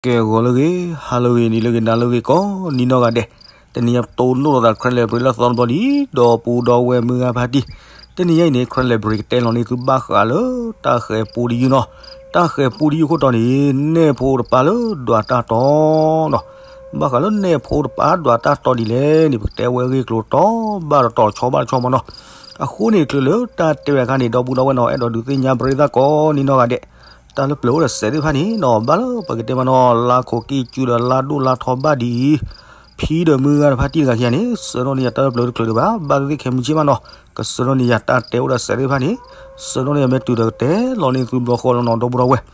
ကဲ ဂီၤလၢအဂ့ၤ, ဟါလၢအဂ့ၤ, နံၤလၢအဂ့ၤ, နၤလၢအဂ့ၤ ကိးနံၤနီၢ်ဂၤဒဲး, တနံၤအံၤပတိၢ်နီၣ်လိာ်သး Karen Library လၢအသီတဘျီဒံး, ဒီပုၢ်ဒီဝဲၢ်မုၢ်ဂၤဖါတံၢ်, တနံၤအံၤန့ၣ် Karen Library ကတဲလီၤန့ၢ်သုဘၣ်ဃးလၢတၢ်ဃဲၤပူတယုၢ်နီၤ, တၢ်ဃဲၤပူတယုၢ်ခိၣ်တီန့ၣ် နဲၣ်ဖိတပၤလၢဒွးတၢ်တီနီၤ, ဘၣ်ဃးလၢနဲၣ်ဖိတပၤဒွးတၢ်တီဒ်လဲၣ်န့ၣ် ပကတဲဝဲအဂ့ၢ်အကျိၤတီဘၣ်တတီၤ ဆီဘၣ်တဆီမးနီၤ, အဃိန့ၣ် ချုးလၢတၢ်တဲဝဲအခါန့ၣ် ဒီပုၢ်ဒီဝဲၢ်နီၤ အဲၣ်ဒိးဒုးသ့ၣ်ညါပရ့သၣ်ကိးနံၤနီၢ်ဂၤဒဲး တၢ်လၢပျၢၤအိၣ်ဒီးစဲးသ့ၣ်တဖၣ်န့ၣ်နီၤ ဘၣ်လၢပကတဲမးနီၤ လါခိၣ်ကံၢ်ကၠူဒီးလါဒိၣ်လါထီဘၣ်ဒ်အံၤ, ဖံဒီးမုၢ်ဂၤတဖါတံၢ်တဂၤခံဂၤန့ၣ် ဆှၢနီၣ်န့ၢ်ယၤတၢ်လၢပျၢၤတချုးဒံးဘၣ်, ဘၣ်သ့ၣ်သ့ၣ်ခဲမုၢ်ဆ့ၣ်မးနီၤ, ကဆှၢနီၣ်န့ၢ်ယၤတၢ်တဲအိၣ်ဒီးစဲးသ့ၣ်တဖၣ်န့ၣ်, ဆှၢနီၣ်န့ၢ်ယၤမ့ၢ်တုၤဒီးကတဲလီၤန့ၢ်သုဘျီဃီလီၤနီၤ ဒီပုၢ်ဒီဝဲၢ်,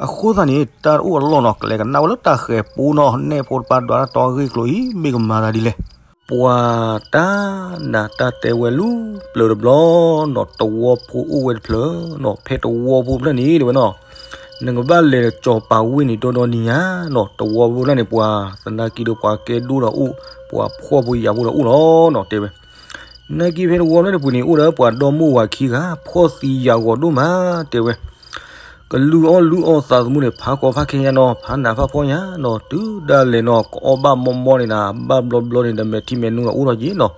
အဃိသတးန့ၣ် တၢ်တအိၣ်အလီၢ်နီၤ ကလဲၤကနၣ်ဝဲလၢတၢ်ဃဲၤပူနီၤ နဲၣ်ဖိတပၤဒွးတၢ်တီအဂ့ၢ်အကျိၤအံၤ မ့ၢ်ကမၤသးဒ်လဲၣ် ပှၤတၢ်နးတၢ်တဲဝဲလၢပျၢၤတဘျီနီၤ တဝီဖိအိၣ်ဝဲတဖျၢၣ်နီၤ ဖဲတဝီဖိဖျၢၣ်န့ၣ်တဲဝဲနီၤ, နကဘၣ်လဲၤကၠီၤပာ်ဝ့ၢ်န့ၣ်ဒီဒီနံၤဧါနီၤ တဝီဖိဖျၢၣ်န့ၣ် ပှၤသနာ်က့ဒီးပှၤကဲဒိၣ်ဒီးအိၣ် ပှၤဖှီၣ်ဖိယာ်ဖိဒီးအိၣ်လီၤနီၤ တဲဝဲ နာ်က့ဖဲတဝီဖျၢၣ်န့ၣ်ပူၤန့ၣ် အိၣ်ဒီးပှၤဒီမိၢ်ဝၤခံဂၤ ဖှီၣ်သံယာ်ဂီၤဒိၣ်မး တဲဝဲ ကလုၢ်အီၣ်လုၢ်အီၣ်သးသမူန့ၣ် ဖးကီဖးခဲညါနီၤ ဖးနးဖးဖှီၣ်ညါနီၤ တုၤဒၣ်လဲာ်နီၤ ကအီၣ်ဘၣ်မီမီန့ၣ်နၤ ဘၣ်ဘျီဘျီန့ၣ်ဒီး မဲာ်ထံမဲာ်နိအိၣ်ထီၣ်က့ၤနီၤ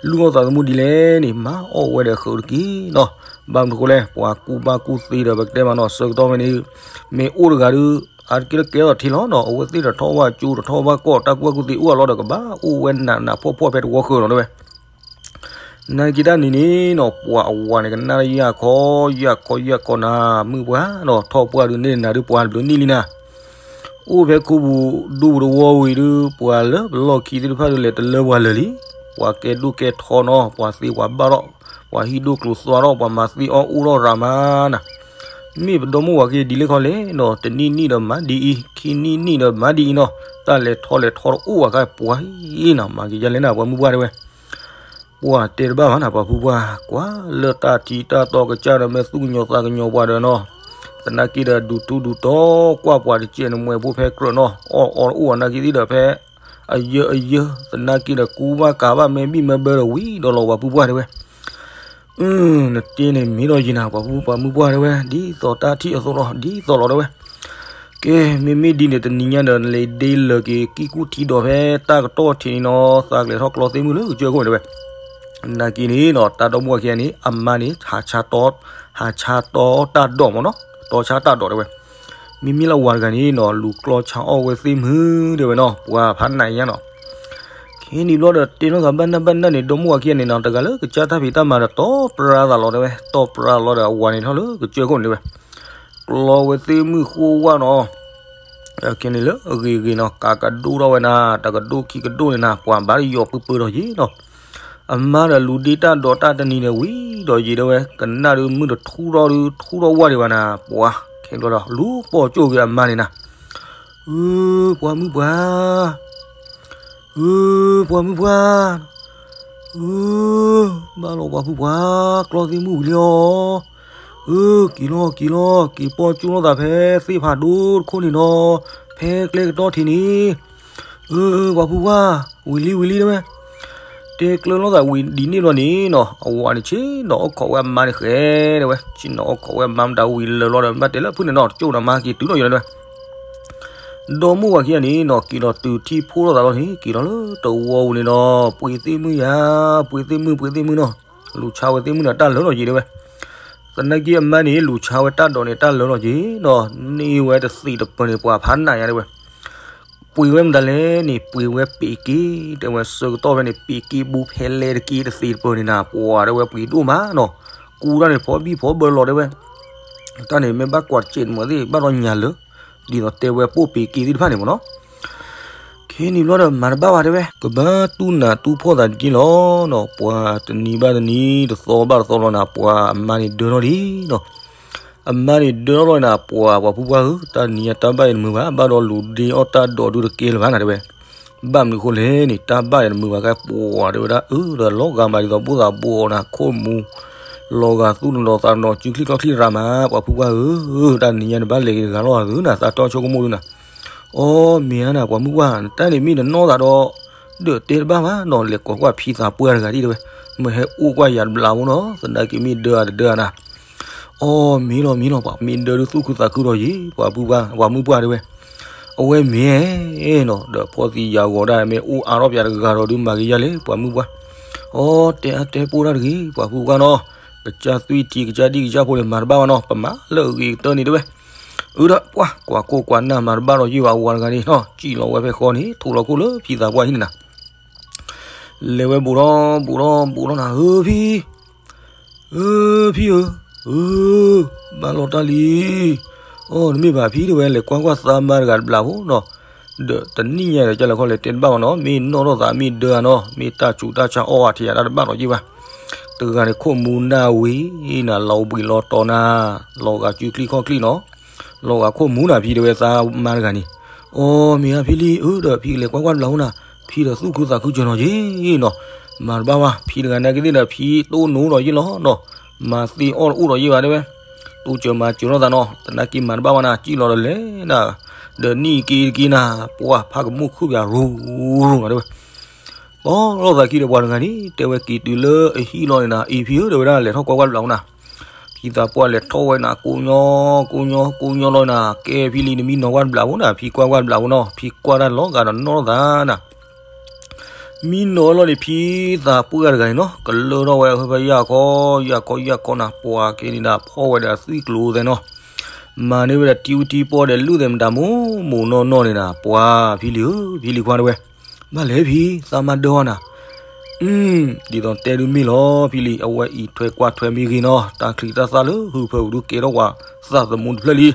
လုၢ်အီၣ်သးသမူဒ်လဲၣ်န့ၣ် မၤအီၣ်ဝဲဒီးဃုာ်တက့ၢ်နီၤ ဘၣ်မနုၤဃိလဲၣ် ပှၤကူၣ်ဘၣ်ကူၣ်သ့ဒီး ပကတဲမးနီၤ ဆၢကတီၢ်ဖဲန့ၣ် မ့ၢ်အိၣ်တဂၤဒီး အါတက့ၢ်လၢကဲထီၣ်ထံလီၤနီၤ အဝဲသ့ၣ်ဒီးထီၣ်ဘၣ်ကၠိဒီးထီၣ်ဘၣ်ကီၢ် တၢ်ကူၣ်ဘၣ်ကူၣ်သ့အိၣ်အလီၢ်ဒီး ကဘၣ်အိၣ်ဝဲနးနးဖှီၣ်ဖှီၣ်ဖဲတဝီဃၢၤနီၤ တဲဝဲ နာ်က့တၢ်နံၤန့ၣ်နီၤ ပှၤအဝၤန့ၣ် ကနၣ်ယၢ်ခီယၢ်ခီယၢ်ခီနၤ မုၢ်ပှၢ်နီၤ ထီၣ်ပှၢ်ဒုးန့ၢ်နၤဒုး ပှၤဘျုးနံၣ်လံနၤ အိၣ်ဖဲခိပူၤဒူပူၤတဝီဝံၤဒုး ပှၤလၢပလီၢ်ခံသ့ၣ်တဖၣ်ဒုး လဲၤတလၢပှၤလၢာ်လံ ပှၤကဲဒိၣ်ကဲထီနီၤ ပှၤသ့ပှၤဘၣ်ထီၣ် ပှၤဟံၣ်ဒိၣ်ကျိၤသွါထီၣ် ပှၤမၤသ့အီၣ်အိၣ်ထီၣ်ရၤမးနၤ မ့ၢ်ပဒီမိၢ်ဝၤက့ဒ်လဲၣ်ခီလဲၣ်နီၤ တနံၣ်နံၣ်ဒီးမၤဒ်အံၤ ခံနံၣ်နံၣ်ဒီးမၤဒ်အံၤနီၤ တၢ်လဲၤထီၣ်လဲၤထီတအိၣ်ဘၣ်ခါ ပှၤအံၤနီၤ မၤက့ၤယါလဲၣ်နၤ ပှၤမုၢ်ပှၢ်တဲဝဲ ပှၤတဲတဘၣ်ဘၣ်နၤ ပှၤဖုပှၢ် ကွၢ်လၢတၢ်ထံတၢ်တီကစၢ်ဒီး မ့ၢ်သူၣ်ကညီၤသးကညီၤပှၤဒီးနီၤ သနာ်က့ဒီး ဒူးထူဒူးတီၤ ကွၢ်ပှၤတကဲးန့ၣ် မွဲဖိဖဲကြၢးနီၤ အီၣ်အီတအိၣ်ဘၣ်နာ်က့သ့ၣ်ဒီး ဖဲအယၢအယၢ သနာ်က့ဒီး ကူဘၣ်ကၤဘၣ် မ့ၢ်ဘံၣ်မ့ၢ်ဘၢဒီးဝံၤဒီးလီၤ ပှၤဖုပှၢ်တဲဝဲ အၢ နတဲန့ၣ်မ့ၢ်ဒီးယံၤနၤ ပှၤဖုပှၢ်မုၢ်ပှၢ်တဲဝဲ ဒ်သိးတၢ်ထံၣ်အသိးလီၤ ဒ်သိးလီၤတဲဝဲ ကဲ မ့မ့ၢ်ဒ်န့ၣ် တနံၤညါဒီး နလဲၤဒ့လၢာ်က့ၤ ကံၢ်ကူၣ်ထံဒီးဖဲတၢ်ကတီၢ်ထံးန့ၣ်နီၤ သးကလဲၤထီၣ်ကျီသ့ၣ်မုၢ်လၢကစၢၢ်ခိၣ်န့ၣ်တဲဝဲ နာ်က့န့ၣ်နီၤ တၢ်ဒီမိၢ်ဝၤခံဂၤန့ၣ် အမါန့ၣ် ဟးဆါတီ ဟးဆါတီတၢ်ဒိးမးနီၤ တီဆါတၢ်ဒိးတဲဝဲ မ့မ့ၢ်လၢအဝၤတဂၤန့ၣ်နီၤ လူၤကျီဆါအီၣ်ဝဲသ့ၣ်မုၢ်တဲဝဲနီၤ ပှၤဖးနးညါနီၤ ခဲနံၤဘျီဒီး တဲနီၢ်သးဘၣ်နၢ်ဘၣ်နၢ်န့ၣ် ဒီမိၢ်ဝၤခံဂၤန့ၣ်နီၤ တဂၤလၢကစၢ်တၢ်ဖံးတၢ်မၤဒီး တီၢ်ပြါသးလီၤတဲဝဲ တီၢ်ပြါလီၤဒီး အဝၤန့ၣ်ထီၣ်လၢကစၢၢ်ခိၣ်န့ၣ်တဲဝဲ ကျီဝဲသ့ၣ်မုၢ်ဃိဝဲနီၤ ခဲန့ၣ်လၢအဂ့ၤဂ့ၤနီၤ ကးကဒိၣ်ထီၣ်ဝဲနၤ တကဒိၣ်ခံကဒိၣ်န့ၣ်နၤ ပှၤဘၣ်ယီၤပၢပၢဒီးယံၤနီၤ အမါဒီးလူၤဒ့တၢ်ဒိးတၢ်တနံၤန့ၣ်ဝံၤဒီးယံၤတဲဝဲ ကနၣ်ဒုးမုၢ်တထူၣ်ထီၣ်ဒုးထူၣ်ထီၣ်ဝဲဒံးဘၣ်နၤ ပှၤ ခဲဘျီဒီး လူၤပိာ်ကၠိၣ်က့ၤအမါန့ၣ်နၤ အၢ ပှၤမုၢ်ပှၢ် အၢ ပှၤမုၢ်ပှၢ် အၢ ဘၣ်လီၤပှၤဖုပှၢ် ကျီသ့ၣ်မုၢ်ဝံၤလံအီၤ အၢ က့ၤလီၤ က့ၤလီၤ က့ၤပိာ်ကၠိၣ်လိာ်သးဖဲသ့ၣ်ဖးဒိၣ်တခိၣ်န့ၣ်နီၤ ဖဲကျဲကတီၢ်ထံးန့ၣ် အၢ အၢ ပှၤဖုပှၢ် ဝံၤလံ ဝံၤလံတဲဝဲ တဲကျၢၤလိာ်သးဝံၤဒ်န့ၣ်ဘျီန့ၣ်နီၤ အဝၤန့ၣ်ဆ့ၣ်နီၤအီၣ်ခိးဝဲအမါန့ၣ်ဃဲတဲဝဲ ဆ့ၣ်နီၤအီၣ်ခိးဝဲအမါမတၤဝံၤလၢာ်လီၤဒီး ဘၣ်တဲလၢဖုန့ၣ်နီၤ တကၠိၣ်ဒီးမါက့ၤတုၤနီၤယီၤတဲဝဲ ဒီမိၢ်ဝၤခံဂၤန့ၣ်နီၤ က့ၤလီၤတုၤထံဖိလိာ်သးလီၤန့ၣ် က့ၤလီၤလၢတဝီပူၤန့ၣ်နီၤ ပှ့ၤသ့ၣ်မုၢ်ယါ ပှ့ၤသ့ၣ်မုၢ် ပှ့ၤသ့ၣ်မုၢ်နီၤ လူၤဆါဝဲသ့ၣ်မုၢ်န့ၣ် တၢ်လၢာ်လီၤယံၤတဲဝဲ သနာ်က့အမါန့ၣ် လူၤဆါဝဲတၢ်ဒိးန့ၣ် တၢ်လၢာ်လီၤယံၤနီၤ န့ၢ်ဝဲတသံးတပၢၤန့ၣ် ပှၤဖးနးညါတဲဝဲ ပှ့ၤဝဲမတၤလဲၣ်န့ၣ် ပှ့ၤဝဲပ့ၤက့ တဲဝဲ ဆၢကတီၢ်ဖဲန့ၣ် ပ့ၤက့ဘူးဖဲလဲၣ်တက့တသ့တပၢၤန့ၣ်နၤ ပှၤတဲဝဲ ပှ့ၤဒိၣ်မးနီၤ ကူတၢ်န့ၣ် ဖီဘံၣ်ဖီဘၢလီၤတဲဝဲ တၢ်န့ၣ် မ့ၢ်ဘၣ်ကွၢ်တစဲးတမှဲးသ့ၣ် ဘၣ်ဒီးညါလၢ ဒ်သိးတဲဝဲပိာ်ပ့ၤက့သ့ၣ်တဖၣ်န့ၣ်မ့ၢ်နီၤ ခဲနံၤဘျီဒီး မၤတဘၣ်ဘၣ်တဲဝဲ ကဘၣ်တူၢ်နးတူၢ်ဖှီၣ်သးတက့ၢ်လီၤနီၤ ပှၤတနံၤဘၣ်တနံၤ တသီဘၣ်တသီလီၤနၤ ပှၤအမါန့ၣ်ဒၢထီၣ်လံနီၤ အမါန့ၣ်ဒၢထီၣ်လီၤနၤ ပှၤ ပှၤဖုပှၢ်ဧၢ တၢ်နံၤညါတၢ်ဘၣ်အံၤတမုာ်ဘၣ် ဘၣ်ဒီးလူၤဒ့အီၣ်တၢ်ဒိးဒုတကဲလၢၤဘၣ်နၤတဲဝဲ ဘၣ်မနုၤအဃိလဲၣ်န့ၣ် တၢ်ဘၣ်အံၤတမုာ်ဘၣ်ကဲ ပှၤတဲဝဲဒၣ် အၢ ဒီးလီၤဂာ်မးဒ်သိးဘိၣ်သးဘိအီၤနၤ ခိၣ်မူ လီၤဂာ်သူၣ်တနီၤသးတနီၤ စုချံချီချံရၤမး ပှၤဖုပှၢ်ဧၢ တၢ်နံၤညါန့ၣ် ဘၣ်လဲၤက့ၤတဂၤလီၤဧၢ နသးတီဆိကမိၣ်ဒုနၤ အီ မ့ၢ်ဧါနၤ ပှၤမုၢ်ပှၢ် တၢ်န့ၣ်မ့ၢ်တနီၢ်သးဒီး ဒီးတဲတဘၣ်ဘၣ်နီၤ လဲၤကိးကွၢ်ဖံသးပှၢ်တဂၤဒ်တဲဝဲ မ့ၢ်ဟဲအိၣ်ကွၢ်ယၤတဘျီဖိနီၤ သနာ်က့မ့ၢ်ဒၢဧါတဒၢဧါနၤ အီ မ့ၢ်လီၤမ့ၢ်လီၤ ပှၤမ့ၢ်ဒၢဒုသူၣ်ခုသးခုဒီးယံၤ ပှၤဖုပှၢ် ပှၤမုၢ်ပှၢ်တဲဝဲ အဝဲမ့ၢ်နီၤ ဒီးဖီသံယာ်ဂီၤဒၣ် မ့ၢ်အိၣ်အါထီၣ်ပၠးတဂၤဒီးဒုးမၤက့ၤယၤလဲၣ် ပှၤမုၣ်ပှၢ်. အိ တဲအါတဲပိၢ်တၢ်တဂ့ၤ ပှၤဖုပှၢ်နီၤ, ကစၢ်သွံၣ်ထံ ကစၢ်ဒံၣ်ကစၢ်ဖိန့ၣ် မၤတဘၣ်ဘၣ်နီၤ, ပမၤလၢအဂ့ၤကတၢၢ်န့ၣ်တဲဝဲ. အၢဒီးပှၤကွၢ်ခိၣ်ကွၢ်နၢ်မၤတဘၣ်ဒီးယ့ၢ်ဘၣ် အဝၤတဂၤန့ၣ်နီၤ စံၣ်လီၤဝဲဖဲဃီန့ၣ် ထိးလီၤခိၣ်လၢဖံသးပှၢ်ဟံၣ်န့ၣ်နၤ လဲၤဝဲဘူးထီၣ်ဘူးထီၣ်ဘူးထီၣ်နၤ ဧၢဖံ, ဧၢဖံဧၢ, ဧၢ, ဘၣ်လီၤတၢ်လံ. အိ တမ့ၢ်ဘၣ်ဖံတဲဝဲ လဲၤကွၢ်ကွၢ်သးမါတဂၤတဘျီဖိနီၤ, ဒီးတနံၣ်ညါဒီးကလဲၤခီလဲၤတဲတဘၣ်ဘၣ်နီၤ, မ့ၢ်နီၣ်ထီၣ်သးမ့ၢ်ဒၢဧါနီၤ, မ့ၢ်တၢ်ဆူးတၢ်ဆါအီၣ်အထံးအတၢ်တဘၣ်ဒီးယ့ၢ်ဘၣ်. တဂၤန့ၣ်ခိၣ်မူနၢ်ဝံၤနၤ လီၤဘှံးလီၤတီၤနၤ, လီၤဂာ်စုချံခီၣ်ချံနီၤ, လီၤဂာ်ခိၣ်မူနၤဖံတဲဝဲသးမါတဂၤန့ၣ်. အိ မ့ၢ်ဧါဖံလံ, အၢဒီးဖံကလဲၤကွၢ်ကွၢ်တဘျီဖိနၤ, ဖံဒီးသူၣ်ခုသးခုစၢၤနီၤယ့ၢ်နီၤ, မၤတဘၣ်ဘၣ် ဖံတဂၤနာ်က့သ့ၣ်ဒီးဖံတိၢ်နိဒီးယ့ၢ်လီၤနီၤ, မၤသ့အီၣ်တအိၣ်ဒီးယ့ၢ်ဘၣ်တဲဝဲ. တိစၢၤမၤစၢၤထီၣ်သးနီၤ, သနာ်က့မၤတဘၣ်ဘၣ်နၤ စံၣ်လီၤဒီးလဲၤနၤ, ဒီးနံၣ်က့ၤတက့ၤနၤ ပှၤဖးကမူၣ်ခုၣ်ပၠးရူၤရူၤနၤတဲဝဲ. တီထီၣ်သးခံဒီးပှၤတဂၤန့ၣ် တဲဝဲက့ၤတုၤလၢအဟံၣ်လီၤန့ၣ်နၤ အံၤဖံဧၢ တဲဝဲဒၣ် လဲၤထီၣ်ကွၢ်ကွၢ်တဘျီဖိနၤ. ဖံသးပှၢ်လဲၤထီၣ်ဝဲနၤ ကိးညီ ကိးညီ ကိးညီလီၤနၤ, ကဲဖံလံ နမံနီၤကွၢ်တဘျီဖိနၤ, ဖံကွၢ်ကွၢ်တဘျီဖိနီၤ, ဖံကွၢ်တၢ်လီၤဂာ်ဒီးနီၣ်ထီၣ်သးနၤ မံနီၤလီၤန့ၣ် ဖံသးပှၢ်တဂၤန့ၣ်နီၤ ကလၢထီၣ်ဝဲအဟၢဖဲယၢ်ခီ ယၢ်ခီ ယၢ်ခီနၤ, ပှၤက့ၤန့ၣ်နၤ ဖီၣ်ဝဲဒီးအသွံၣ်ကျိၤသဲနီၤ, မၤန့ၢ်ဝဲဒီးတံဝံတံပီဒီးလူၢ်သဲးမတၤမိၢ်မိၢ်နီၢ်နီၢ်န့ၣ်နၤ, ပှၤဖံလံဧၢ ဖံလံခွါတဲဝဲ, ဘၣ်လဲၣ်ဖံ သးမါဒၢအီၤနၤ အၢ ဒ်သိးတဲဒုးမ့ၢ်လီၤ ဖံလံ, အဝဲအံးထွဲကွၢ်ထွဲမ့ၢ်ဂ့ၤနီၤ, တၢ်ချံတၢ်သၣ်လၢဟုဖၢပူၤဒုးကဲထီၣ်ပှၤသးသမူတဖျၢၣ်လံ.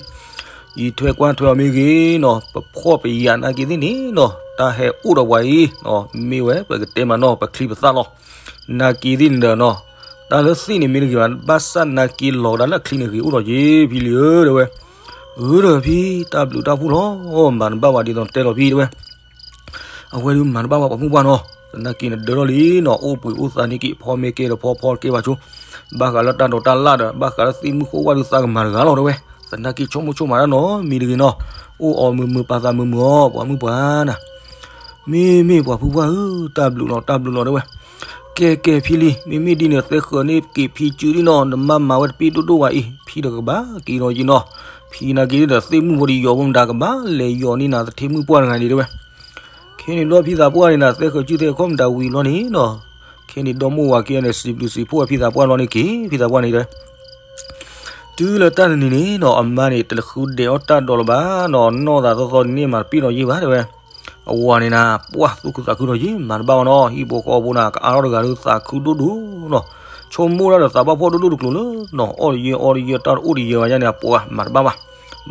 အံးထွဲကွၢ်ထွဲအီၤမ့ၢ်ဂ့ၤနီၤ, ပဖှီၣ်ပယာ်နာ်က့သ့ၣ်န့ၣ်နီၤ, တၢ်ဟဲအိၣ်ဒီးပှၤအံၤ, မ့ၢ်ဝဲပကတဲမးနီၤ ပချံပသၣ်လီၤ. နာ်က့သ့ၣ်န့ၣ်ဒီးနီၤ, တၢ်လၢသ့ၣ်န့ၣ်မ့ၢ်တဂ့ၤဘၣ်, ဘၣ်ဆၣ်နာ်က့လီၤဒၣ်လၢအချံန့ၣ်ဂ့ၤအိၣ်ဒီးယ့ၢ် ဖံလံဧၢ တဲဝဲ. အၢဒီးဖံ တၢ်ဘျုးတၢ်ဖှိၣ်လီၤ, မၤတဘၣ်ဘၣ်ဒ်သိးတဲလီၤဖံတဲဝဲ. အဝဲဒုးမၤတဘၣ်ဘၣ်ပှၤမုၣ်ပှၢ်နီၤ, သနာ်က့နဒၢထီၣ်လံနီၤ, အိၣ်ပှ့ၤအိၣ်သးန့ၢ်က့ၤ ဖီမ့ၢ်ကဲဒီးဖီ ဖီကဲဘၣ်ဆိ, ဘၣ်ဃးလၢတၢ်ဒိးတၢ်လၣ်ဒီး ဘၣ်ဃးလၢသ့ၣ်မုၣ်ဃိဝၣ်ဒုးသးကမၤတဂၤလီၤတဲဝဲ. သနာ်က့ဆိကမိၣ်ဆိကမးတၢ်နီၤ မ့ၢ်တဂ့ၤနီၤ, အိၣ်အီၤမုာ်မုာ်ပာ်သးမုာ်မုာ်အီၤ ပှၤမုၣ်ပှၢ်နၤ မ့မ့ၢ်ပှၤဖုပှၢ်ဧၢ, တၢ်ဘျုးလီၤ တၢ်ဘျုးလီၤတဲဝဲ. ကဲကဲဖံလံ, မ့မ့ၢ်ဒ်န့ၣ် သဲဃၢၤန့ၢ်က့ၤဖံစုဒ်နီၤ, နမါမၤဝဲတပ့ၢ်ဒိၣ်ဒိၣ်ဝဲအံၤ, ဖံဒီးကဘၣ်က့ၤဒီးယ့ၢ်နီၤ, ဖံနာ်က့ဒီးသ့ၣ်မုၣ်ဖိတယီၤဖိမတၤ ကဘၣ်လဲၤယီၤန့ၢ်နၤသထ့မုၣ်ပှၢ်တဂၤန့ၣ်တဲဝဲ. ခဲန့ၣ်ဒီးဖံသးပှၢ်န့ၣ်နၤ သဲဃၢၤစုသဲခီၣ်မတၤဝံၤလီၤန့ၣ်နီၤ, ခဲန့ၣ်ဒီမိၢ်ဝၤခံဂၤန့ၣ် စံးဘျုးစံးဖှိၣ်ဝဲဖံသးပှၢ်လီၤန့ၣ်က့ၤ ဖံသးပှၢ်န့ၣ်တဲ တုၤလၢတၢ်တနံၤန့ၣ်နီၤ အမါန့ၣ် တဃုဒဲးအီၣ်တၢ်ဒိးလၢၤဘၣ်နီၤ, နီၢ်သးသီသီန့ၣ်မၤတပ့ၢ်ဒီးယ့ၢ်ဘၣ်တဲဝဲ. အဝၤန့ၣ်နၤ ပှၢ်သူၣ်ခုသးခုဒီးယ့ၢ် မၤတဘၣ်ဘၣ်နီၤ, ဟံၣ်ဖိဃီဖိနၤ ကအါထီၣ်တဂၤဒီးသးခုဒိၣ်ဒိၣ်နီၤ, ဆိကမိၣ်တၢ်ဒီးသးဘၣ်ဖှီၣ်ဒိၣ်ဒိၣ်တကျိၤလၢနီၤ, အီၣ်တယၢအီတယၢ တၢ်တအိၣ်တယၢဘၣ်ယါန့ၣ် ပှၤမၤတဘၣ်ဘၣ်.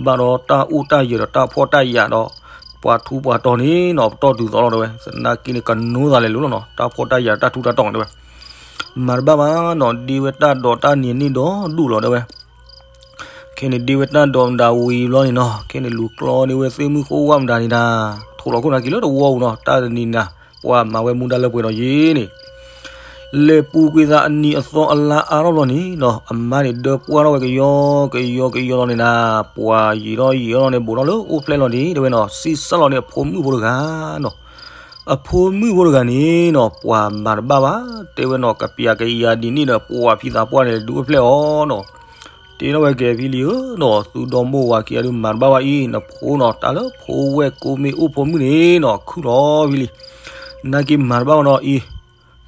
ဘၣ်ဒီးတၢ်အိၣ်တၢ်ယၢၤဒီးတၢ်ဖှီၣ်တၢ်ယာ်ဒီး ပှၤထူပှၤတီၤန့ၣ်နီၤ ပတီၢ်တုၤသိးလီၤတဲဝဲ. သနာ်က့န့ၣ် ကနိသးလဲၤလိၤလီၤနီၤ, တၢ်ဖှီၣ်တၢ်ယာ်တၢ်ထူတၢ်တီၤန့ၣ်တဲဝဲ မၤတဘၣ်ဘၣ်နီၤ, ဒ့ဝဲတၢ်ဒိးတၢ်န့ၣ်န့ၣ်ဒီးဒူၣ်လီၤတဲဝဲ. ခဲန့ၣ်ဒ့ဝဲတၢ်ဒိးမတၤဝံၤဘျီန့ၣ်နီၤ, ခဲန့ၣ်လူၤကျီန့ၢ်ဝဲသ့ၣ်မုၣ်ဃိဝၣ်မတၤန့ၣ်နၤ, ထိးလီၤခိၣ်နၤက့ၤလၢတဝီပူၤနီၤ, တၢ်တနံၤနၤ ပှၤမၤဝဲမူဒါလၢပှဲၤဒီးယ့ၢ်န့ၣ် လဲၤပူၤကွံာ်သးအနံၤအသီအလါအါထီၣ်ဘျီန့ၣ်နီၤ, အမါန့ၣ်ဒၢပှၢ်ထီၣ်ဝဲကယီကယီကယီလီၤန့ၣ်နၤ, ပှၤယံာ်ထီၣ်ယံာ်ထီၣ်န့ၣ် ဘူးထီၣ်လၢအိၣ်ဖျဲၣ်လီၤန့ၣ်တဲဝဲနီၤ, ဆံးစၢ်လီၤန့ၣ်အဖိမုၣ်ဖိတဂၤနီၤ. အဖိမုၣ်ဖိတဂၤန့ၣ်နီၤ ပှၤမၤတဘၣ်ဘၣ်, တဲဝဲနီၤ ကပျးကယၤဒ်န့ၣ်ဒီး ပှၤဖံသးပှၢ်န့ၣ် ဒုးအိၣ်ဖျဲၣ်အီၤနီၤ. တဲထီၣ်ဝဲကဲဖံလံဧၢနီၤ, သုဒီမိၢ်ဝၤခံဂၤဒုးမၤတဘၣ်ဘၣ်အံၤ, နဖိနီၤ တၢ်လၢဖိဝဲၢ်ကိးမ့ၢ်အိၣ်ဖိမုၣ်န့ၣ်နီၤ ခုၣ်လီၤဖံလံ. နာ်က့မၤတဘၣ်ဘၣ်နီၤအံၤ,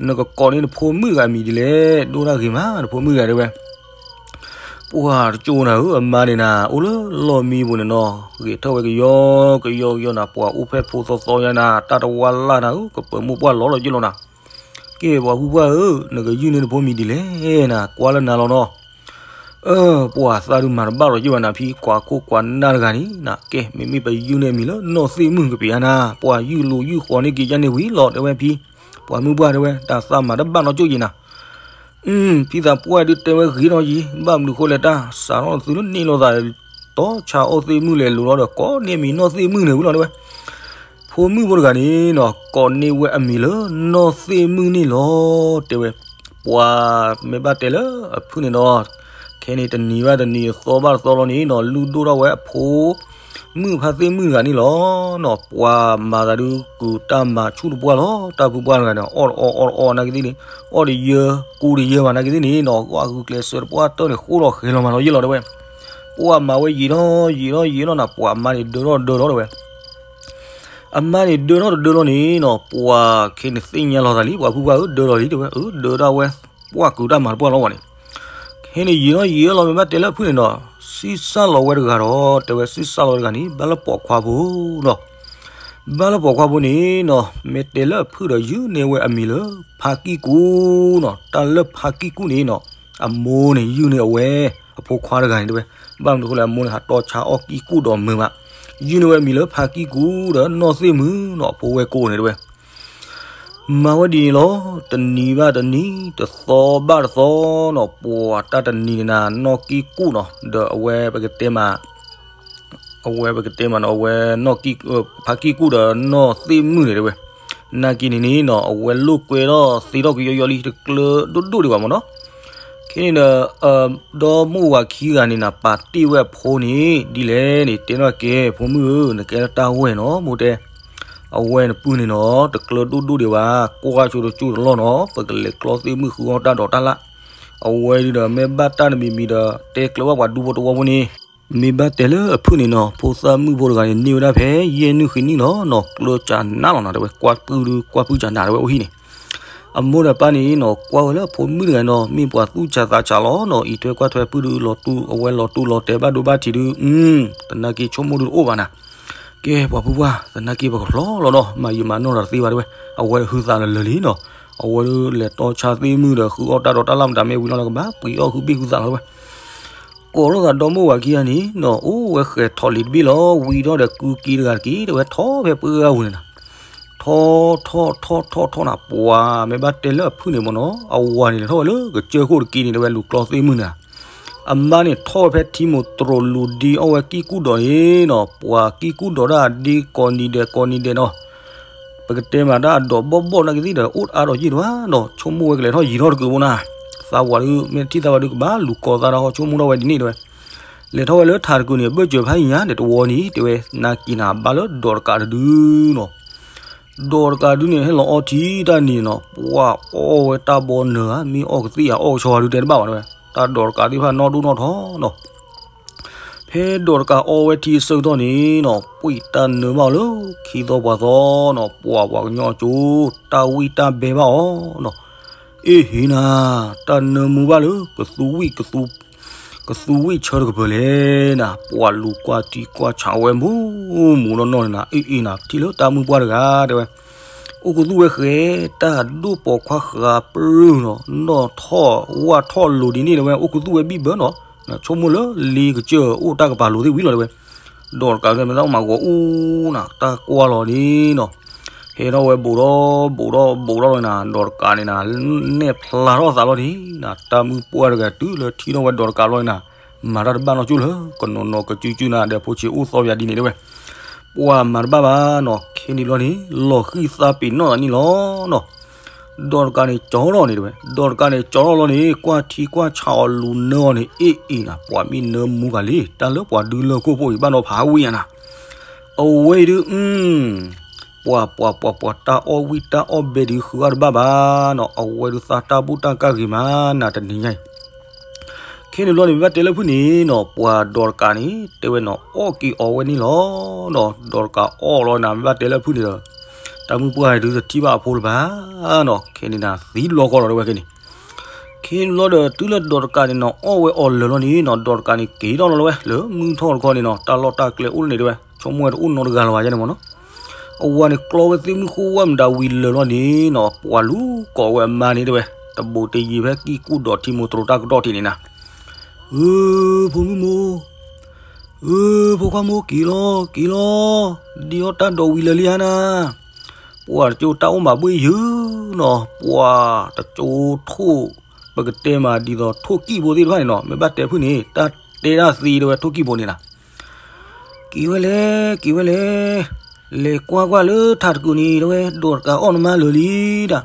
နကကိးန့ၢ်နဖိမုၣ်တဂၤအမံၤဒ်လဲၣ်, ဒိၣ်တၢ်ဂ့ၤမး နဖိမုၣ်တဂၤတဲဝဲ. ပှၤတကၠိနၤဧၢ, အမါန့ၣ်နၤ အိၣ်လၢလီၢ်မံပူၤန့ၣ်နီၤ, ဂဲၤထၢၣ်ဝဲကယီကယီကယီနၤ, ပှၤအိၣ်ဖဲဖိသီသီယါနၤ, တၢ်တဝါလၢ်နၤဧၢ, ကပၢၤမိၢ်ပှၢ်လီၤလီၤယ့ၢ်လီၤနၤ. ကဲပှၤဖုပှၢ်ဧၢ, နကယုၢ်န့ၢ်နဖိမံၤဒ်လဲၣ်နၤ, ကွၢ်လၢနၤလီၤနီၤ. အၢ ပှၤသးဒုးမၤတဘၣ်လီၤယ့ၢ်ဘၣ်နၤဖံ, ကွၢ်ခိၣ်ကွၢ်နၢ်တဂၤန့ၣ်နၤ, ကဲ မ့မ့ၢ်ပယုၢ်န့ၢ်အမံၤလၢနီၢ်သ့ၣ်မုၣ်ကပျးနၤ, ပှၤယုၢ်လိာ်ယုၢ်ဃီန့ၢ်က့ၤယါန့ၣ်ဝံၤလီၤတဲဝဲဖံ. ပှၤမုၣ်ပှၢ်တဲဝဲ တၢ်သးမၤတဘၣ်နီၢ်ကၠိၣ်ယံၤနၤ. အၢ ဖံသးပှၢ်ဒုးတဲဝဲဂ့ၤထီၣ်ယံၤ, ဘၣ်မနုၤဃိလဲၣ်, တၢ်စးထီၣ်သုလၢန့ၢ်လိာ်သး တီဆါအီၣ်သ့ၣ်မုၣ်လဲၤလိၤလီၤဒီး ကိးန့ၢ်မံၤနီၢ်သ့ၣ်မုၣ်န့ၣ်ဝံၤလီၤတဲဝဲ. ဖိမုၣ်ဖိတဂၤန့ၣ်နီၤ ကိးန့ၢ်ဝဲအမံၤလၢနီၢ်သ့ၣ်မုၣ်န့ၣ်လီၤတဲဝဲ. ပှၤမ့ၢ်ဘၣ်တဲလၢအဖုၣ်န့ၣ်ဒီး ခဲန့ၣ်တနံၤဘၣ်တနံၤ သီဘၣ်တသီလီၤန့ၣ်နီၤ လုၢ်ဒိၣ်ထီၣ်ဝဲအဖိ မုၣ်ဖါသ့ၣ်မုၣ်တဂၤန့ၣ်လီၤနီၤ. ပှၤမၤသးဒုးကုၤတၢ်မၤဆူၣ်တပှၢ်လီၤ. တၢ်ဖုပှၢ်တဂၤန့ၣ် အီၣ်တအီၣ်အီၣ်တအီၣ်နာ်က့သ့ၣ်န့ၣ် အီၣ်တယၢကူတယၢဘၣ်နာ်က့သ့ၣ်န့ၣ်နီၤ ဂီၢ်ဂုာ်ကျဲးစၢးတပှၢ်တၢၢ်န့ၣ် ဃိလီၤဃဲၤလီၤမးလီၤယ့ၢ်လီၤတဲဝဲ. ပှၤမၤဝဲယံာ်ထီၣ်ယံာ်ထီၣ်ယံာ်ထီၣ်နၤ ပှၤမါန့ၣ်ဒၢထီၣ်ဒၢထီၣ်တဲဝဲ. အမါန့ၣ်ဒၢထီၣ်တဒၢလီၤန့ၣ်နီၤ, ပှၤခဲန့ၣ်သ့ၣ်ညါလီၤသးလံ, ပှၤဖုပှၢ်ဧၢ ဒၢလီၤလံ တဲဝဲ, အၢ ဒၢဒၣ်ဝဲ, ပှၢ်ကုၤတၢ်မၤတပှၢ်လီၤဝဲန့ၣ်, ခဲန့ၣ်ယံာ်ထီၣ်ယံာ်ထီၣ်လီၤ မ့ၢ်ဘၣ်တဲလၢအဖုၣ်န့ၣ်ဒီး ဆံးစၢ်လီၤဝဲတဂၤဒီး တဲဝဲဆံးစၢ်လီၤဝဲတဂၤန့ၣ် ဘၣ်လၢပိာ်ခွါဖိနီၤ, ဘၣ်လၢပိာ်ခွါဖိန့ၣ်နီၤ မ့ၢ်တဲလၢအဖုၣ်ဒီး ယုၢ်န့ၢ်ဝဲအမံၤလၢ ဖါကံၢ်ကူၣ်နီၤ, တၢ်လၢဖါကံၢ်ကူၣ်န့ၣ်နီၤ, အမိၢ်န့ၣ်ယုၢ်န့ၢ်အဝဲ အဖိခွါတဂၤန့ၣ်တဲဝဲ, ဘၣ်မနုၤအဃိလဲၣ် အမိၢ်န့ၣ်ဟးတီဆါအီၣ်ကံၢ်ကူၣ်ဒီးမုာ်မး, ယုၢ်န့ၢ်ဝဲအမံၤလၢဖါကံၢ်ကူၣ်ဒီးနီၢ်သ့ၣ်မုၣ်နီၤ, အဖိဝဲၢ်ကိာ်န့ၣ်တဲဝဲ မၤဝဲဒ်န့ၣ်လီၤ, တနံၤဘၣ်တနံၤ တသီဘၣ်တသီနီၤ, ပှၤတၢ်တနံၤန့ၣ်နၤ နီၢ်ကံၢ်ကူၣ်နီၤ, ဒီးအဝဲပကတဲမး အဝဲပကတဲမးနီၤ, အဝဲ ဖါကံၢ်ကူၣ်ဒီးနီၢ်သ့ၣ်မုၣ်န့ၣ်တဲဝဲ, နာ်က့န့ၣ်န့ၣ်နီၤ အဝဲလိာ်ကွဲထီၣ်သ့ထီၣ်ကယီယီလံ တကျၢဒိၣ်ဒိၣ်ဒံးဘၣ်မ့ၢ်နီၤ, ခဲန့ၣ်ဒီး ဒီမိၢ်ဝၤခံဂၤန့ၣ်နၤ ပာ်တ့ၢ်ဝဲအဖိန့ၣ် ဒ်လဲၣ်န့ၣ် တဲထီၣ်က့ၤ ဖိမုၣ်ဧၢ နကဲထီၣ်တၢ်ဝဲၢ်နီၤ မိၢ်တဲ, အဝဲနပုၢ်န့ၣ်နီၤ တကျၢဒိၣ်ဒိၣ်ဒံးဘၣ်, ကွၢ်ဆိတကၠိတလီၢ်နီၤ, ပကလဲၤကျီသ့ၣ်မုၣ်ဃုအီၣ်တၢ်ဒိးတၢ်လၣ်, အဝဲဒုးဒီးမ့ၢ်ဘၣ်တၢ်တမံၤမံၤဒီး တဲကျၢၤဘၣ်ပှၤဒူဖိတဝီဖိန့ၣ်, မ့ၢ်ဘၣ်တဲလၢအဖုၣ်န့ၣ်နီၤ ဖိသၣ်မုၣ်ဖိတဂၤန့ၣ် န့ၢ်ဝဲဒၣ်ဖဲယဲၢ်နုၢ်ဃံနံၣ်လီၤနီၤ, ကျၢၤကၠးနးလီၤနီၤ တဲဝဲ, ကွၢ်ပုၢ်ဒုး ကွၢ်ပုၢ်ကၠးနးတဲဝဲ အိၣ်ဟံၣ်န့ၣ် အမိၢ်ဒီးပၢ်န့ၣ်နီၤ ကွၢ်ဝဲလၢအဖိမုၣ်တဂၤနီၤ မ့ၢ်ပှၤသူၣ်စၢ်သးစၢ်လီၤနီၤ, အံးထွဲကွၢ်ထွဲပုၢ်ဒုး လီၤတူၢ် အဝဲလီၤတူၢ်လီၤတဲာ်ဘၣ်ဒိဘၣ်ထံးဒုး, သနာ်က့ဆိကမိၣ်ဒုးတအိၣ်ဘၣ်နၤ, ကဲပှၤဖုပှၢ် သနာ်က့ပကချီလီၤနီၤ, မၤယံာ်မၤနီၢ်တၢ်တသ့ဘၣ်တဲဝဲ, အဝဲဟုသးလၢာ်လၢာ်လံနီၤ, အဝဲဒုးလဲၤတီဆါသ့ၣ်မုၣ်ဒီး ဃုအီၣ်တၢ်ဒိးတၢ်လၣ်မတၤမ့ၢ်ဝံၤလီၤလၢကဘၣ် ပှ့ၤအီၣ်ဃုဘ့ၣ်ဃုသးလီၤတဲဝဲ ကိးလိာ်သးဒီမိၢ်ဝၤခံဂၤန့ၣ်နီၤ အိၣ်ဝဲဃဲၤထီၣ်လံာ်တဘ့ၣ်လီၤ, ဝံၤထီၣ်ဒီးကုက့တဂၤတက့ၢ် တဲဝဲထီၣ်ဖဲပှၢ်ဂၤပူၤန့ၣ်နၤ, ထီၣ်ထီၣ်ထီၣ်ထီၣ်ထီၣ်ထီၣ်နၤ ပှၤမ့ၢ်ဘၣ်တဲလၢအဖုၣ်န့ၣ်မ့ၢ်နီၤ အဝၤန့ၣ်လဲၤထီၣ်ဝဲလၢကစၢၢ်ခိၣ်တက့ၢ်န့ၣ် တဲဝဲလူၤကျီသ့ၣ်မုၣ်န့ၣ်, အမါန့ၣ်ထီၣ်ဝဲဖဲထံမိၢ်တြိၤလူၤဒ့အီၣ်ဝဲကံၢ်ကူၣ်ဒီးန့ၣ်နီၤ ပှၤကံၢ်ကူၣ်ဒီးဒၣ်ဒ့ကိးနံၤဒဲးကိးနံၤဒဲးနီၤ ပကတဲမးတၢ်အဒိးဘီၣ်ဘီၣ်နာ်က့သ့ၣ်ဒီး အိၣ်အါထီၣ်ယံာ်တဘၣ်ဒီး ဆိကမိၣ်ဝဲကလဲၤထီၣ်ယံၤထီၣ်တကုာ်ဖိနၤ, သးဝၤဒုး မ့ၢ်တထံၣ်သးဝၤဒုးကဘၣ်လူၤကိးသးဒီးဟီ ဆိကမိၣ်ထီၣ်ဝဲဒ်န့ၣ်တဲဝဲ, လဲၤထီၣ်ဝဲလၢထးတကုာ်န့ၣ် အဘၢၣ်စၢၤဖးယံၤညါန့ၣ် တဝီန့ၣ် တဲဝဲ နာ်က့နၤ ဘၣ်လၢဒိးတကးတဒုနီၤ, ဒိးတကးဒုန့ၣ် ဟဲလီၤအီထံတၢ်နံၤနီၤ ပှၤအီၣ်ဝဲတၢ်ဘီနၢၤဧါ မ့ၢ်အီၣ်ကသ့ၣ်ဧါ အီၣ်ကဆီဧါဒုးတဲတဘၣ်ဘၣ်တဲဝဲ, တၢ်ဒိးတကးသ့ၣ်တဖၣ်နီၢ်ဒိၣ်နီၢ်ထီနီၤ ဖဲဒိးတကးအီဝဲထံအဆၢကတီၢ်န့ၣ်နီၤ ပှ့ၤတၢ်နၢမးအီၤလၢခံသီပှၤသီနီၤ ပှၤပှၤကညီအကၠိ တၢ်ဝံၣ်တၢ်ဘဲဘၣ်အီၤနီၤ, အ့ၣ်ဟ့နၤ တၢ်နၢမူဘၣ်လၢ ကသူဝံၣ် ကသူဝံၣ်ဆၢတကပၤလဲၣ်နၤ ပှၤလူၤကွၢ်ထံကွၢ်ဆးဝဲမူမူနီၢ်နီၢ်န့ၣ်နၤ အ့ၣ်အ့နၤ ပထံၣ်လၢတၢ်မုၢ်ပှၢ်တဂၤတဲဝဲ အိၣ်ခူသူၣ်ဝဲဃဲ တၢ်ဒိၣ်ပိာ်ခွါဃးပြၢနီၤ နီၢ်ထီၣ်ဝၣ်ထီၣ်လိၤဒ်န့ၣ်တဲဝဲ အိၣ်ခူသူၣ်ဝဲဘံၣ်ဘၢနီၤ ဆိကမိၣ်လၢလ့ကစၢၢ်အိၣ်တၢ်ကပၤလိၤသ့ၣ်ဝံၤလီၤတဲဝဲ, ဒိးတကးမ့ၢ်သးအိၣ်မးဂီၤအူနၤ တၢ်ကွၢ်လီၤန့ၣ်နီၤ ဟဲထီၣ်ဝဲဘူးထီၣ်ဘူးထီၣ်ဘူးထီၣ်လီၤနၤ ဒိးတကးန့ၣ်နၤ နဲၣ်ဖျါထီၣ်သးလီၤန့ၣ်နၤ တၢ်မုၢ်ပှၢ်တဂၤတုၤလၢထံၣ်ထီၣ်ဝဲဒိးတကးလီၤန့ၣ်နၤ မၤတၢ်တဘၣ်နီၢ်ကၠိၣ်လၢ ကနီၤနီၤကစုကစုနၤ ဒီးဖိဆံးအိၣ်သီပယၤဒ်န့ၣ်တဲဝဲ, ပှၤမၤတဘၣ်ဘၣ်နီၤ ခဲန့ၣ်ဘျီန့ၣ် လီၤဃံၢ်သးပ့ၤနီၣ်သးန့ၣ်လီၤနီၤ ဒိးတကးန့ၣ်ကၠီထီၣ်န့ၣ်တဲဝဲ ဒိးတကးန့ၣ်ကၠီထီၣ်လီၤန့ၣ် ကွၢ်ထံကွၢ်ဆးအီၤလူၤနၢအီၤန့ၣ် အ့ၣ်အ့နၤ ပှၤမ့ၢ်နၢမူဂၤလံ တၢ်လၢပှၤဒုးလၢခိၣ်ဖိအံၤဘၣ်နီၤဖးဝံၣ်ယၤနၤ အဝဲအံၤဒုး ပှၤပှၤပှၤပှၤတၢ်အီၣ်ဝံၣ်တၢ်အီၣ်ဘဲဒုးဃုအီၣ်တဘၣ်ဘၣ်နီၤ အဝဲဒုးသးတၢ်ဘူၣ်တၢ်ကၢ်ဂ့ၤမးနၤတနံၤညါအံၤ ခဲန့ၣ်ဘျီန့ၣ်မ့ၢ်ဘၣ်တဲလၢဖုၣ်န့ၣ်နီၤ ပှၤဒိးတကးန့ၣ် တဲဝဲနီၤ အီၣ်က့ၤအီၤဝဲန့ၣ်လီၤနီၤ ဒိးတကးအီၣ်လီၤနၤ မ့ၢ်ဘၣ်တဲလၢဖုၣ်န့ၣ်ဒီး တၢ်မုၢ်ပှၢ်ဒုးတထံၣ်ဘၣ်အဖိလၢၤဘၣ်နီၤ ခဲန့ၣ်နၤသံလီၤကီလီၤတဲဝဲခဲန့ၣ် ခဲန့ၣ်ဘျီဒီး တုၤလၢဒိးတကးန့ၣ်နီၤ အီၣ်ဝဲအီၤလၢာ်လီၤန့ၣ်နီၤ ဒိးတကးန့ၣ်က့ၤထီၣ်လီၤလၢဝဲ လၢမုၢ်ထီၣ်တခီန့ၣ်နီၤ တၢ်လီၢ်တၢ်ကျဲအိၣ်လၢန့ၣ်တဲဝဲ ဆိကမိၣ်ဝဲတအိၣ်နီတဂၤလၢၤဘၣ်ယဲန့ၣ်မ့ၢ်နီၤ အဝၤန့ၣ်ကျီဝဲသ့ၣ်မုၢ်ဃိဝဲမတၤဝံၤလၢာ်လီၤန့ၣ်နီၤ ပှၤလူၤကိးဝဲအမါန့ၣ်တဲဝဲ တဘိးတယံၤဖဲကံၢ်ကူၣ်ဒီးထံမိၢ်တြိၤတၢ်ကတီၢ်ထံးန့ၣ်နၤ ဧၢ ဖိမုၣ်မိၢ် ဧၢ ဖိခွါမိၢ်က့ၤလီၤ က့ၤလီၤ ဒ်အီၣ်တၢ်ဒိးဝံၤလၢာ်လံဧါနၤ ပှၤတကၠိတၢ်အိၣ်မးဘှ့ၣ်ယုာ်နီၤ ပှၤတကၠိထိၣ် ပကတဲမးဒ်သိးထိၣ်ကံၣ်ဖိသ့ၣ်တဖၣ်န့ၣ်နီၤ မ့ၢ်ဘၣ်တဲဖုၣ်န့ၣ် တၢ်တဲတၢ်သ့တဲဝဲထိၣ်ကံၣ်ဖိန့ၣ်နၤ က့ၤဝဲလဲၣ် က့ၤဝဲလဲၣ် လဲၤကွၢ်ကွၢ်လၢထးတကုာ်န့ၣ် တဲဝဲ ဒိးတကးအီၣ်နမါလၢာ်လံဒၣ်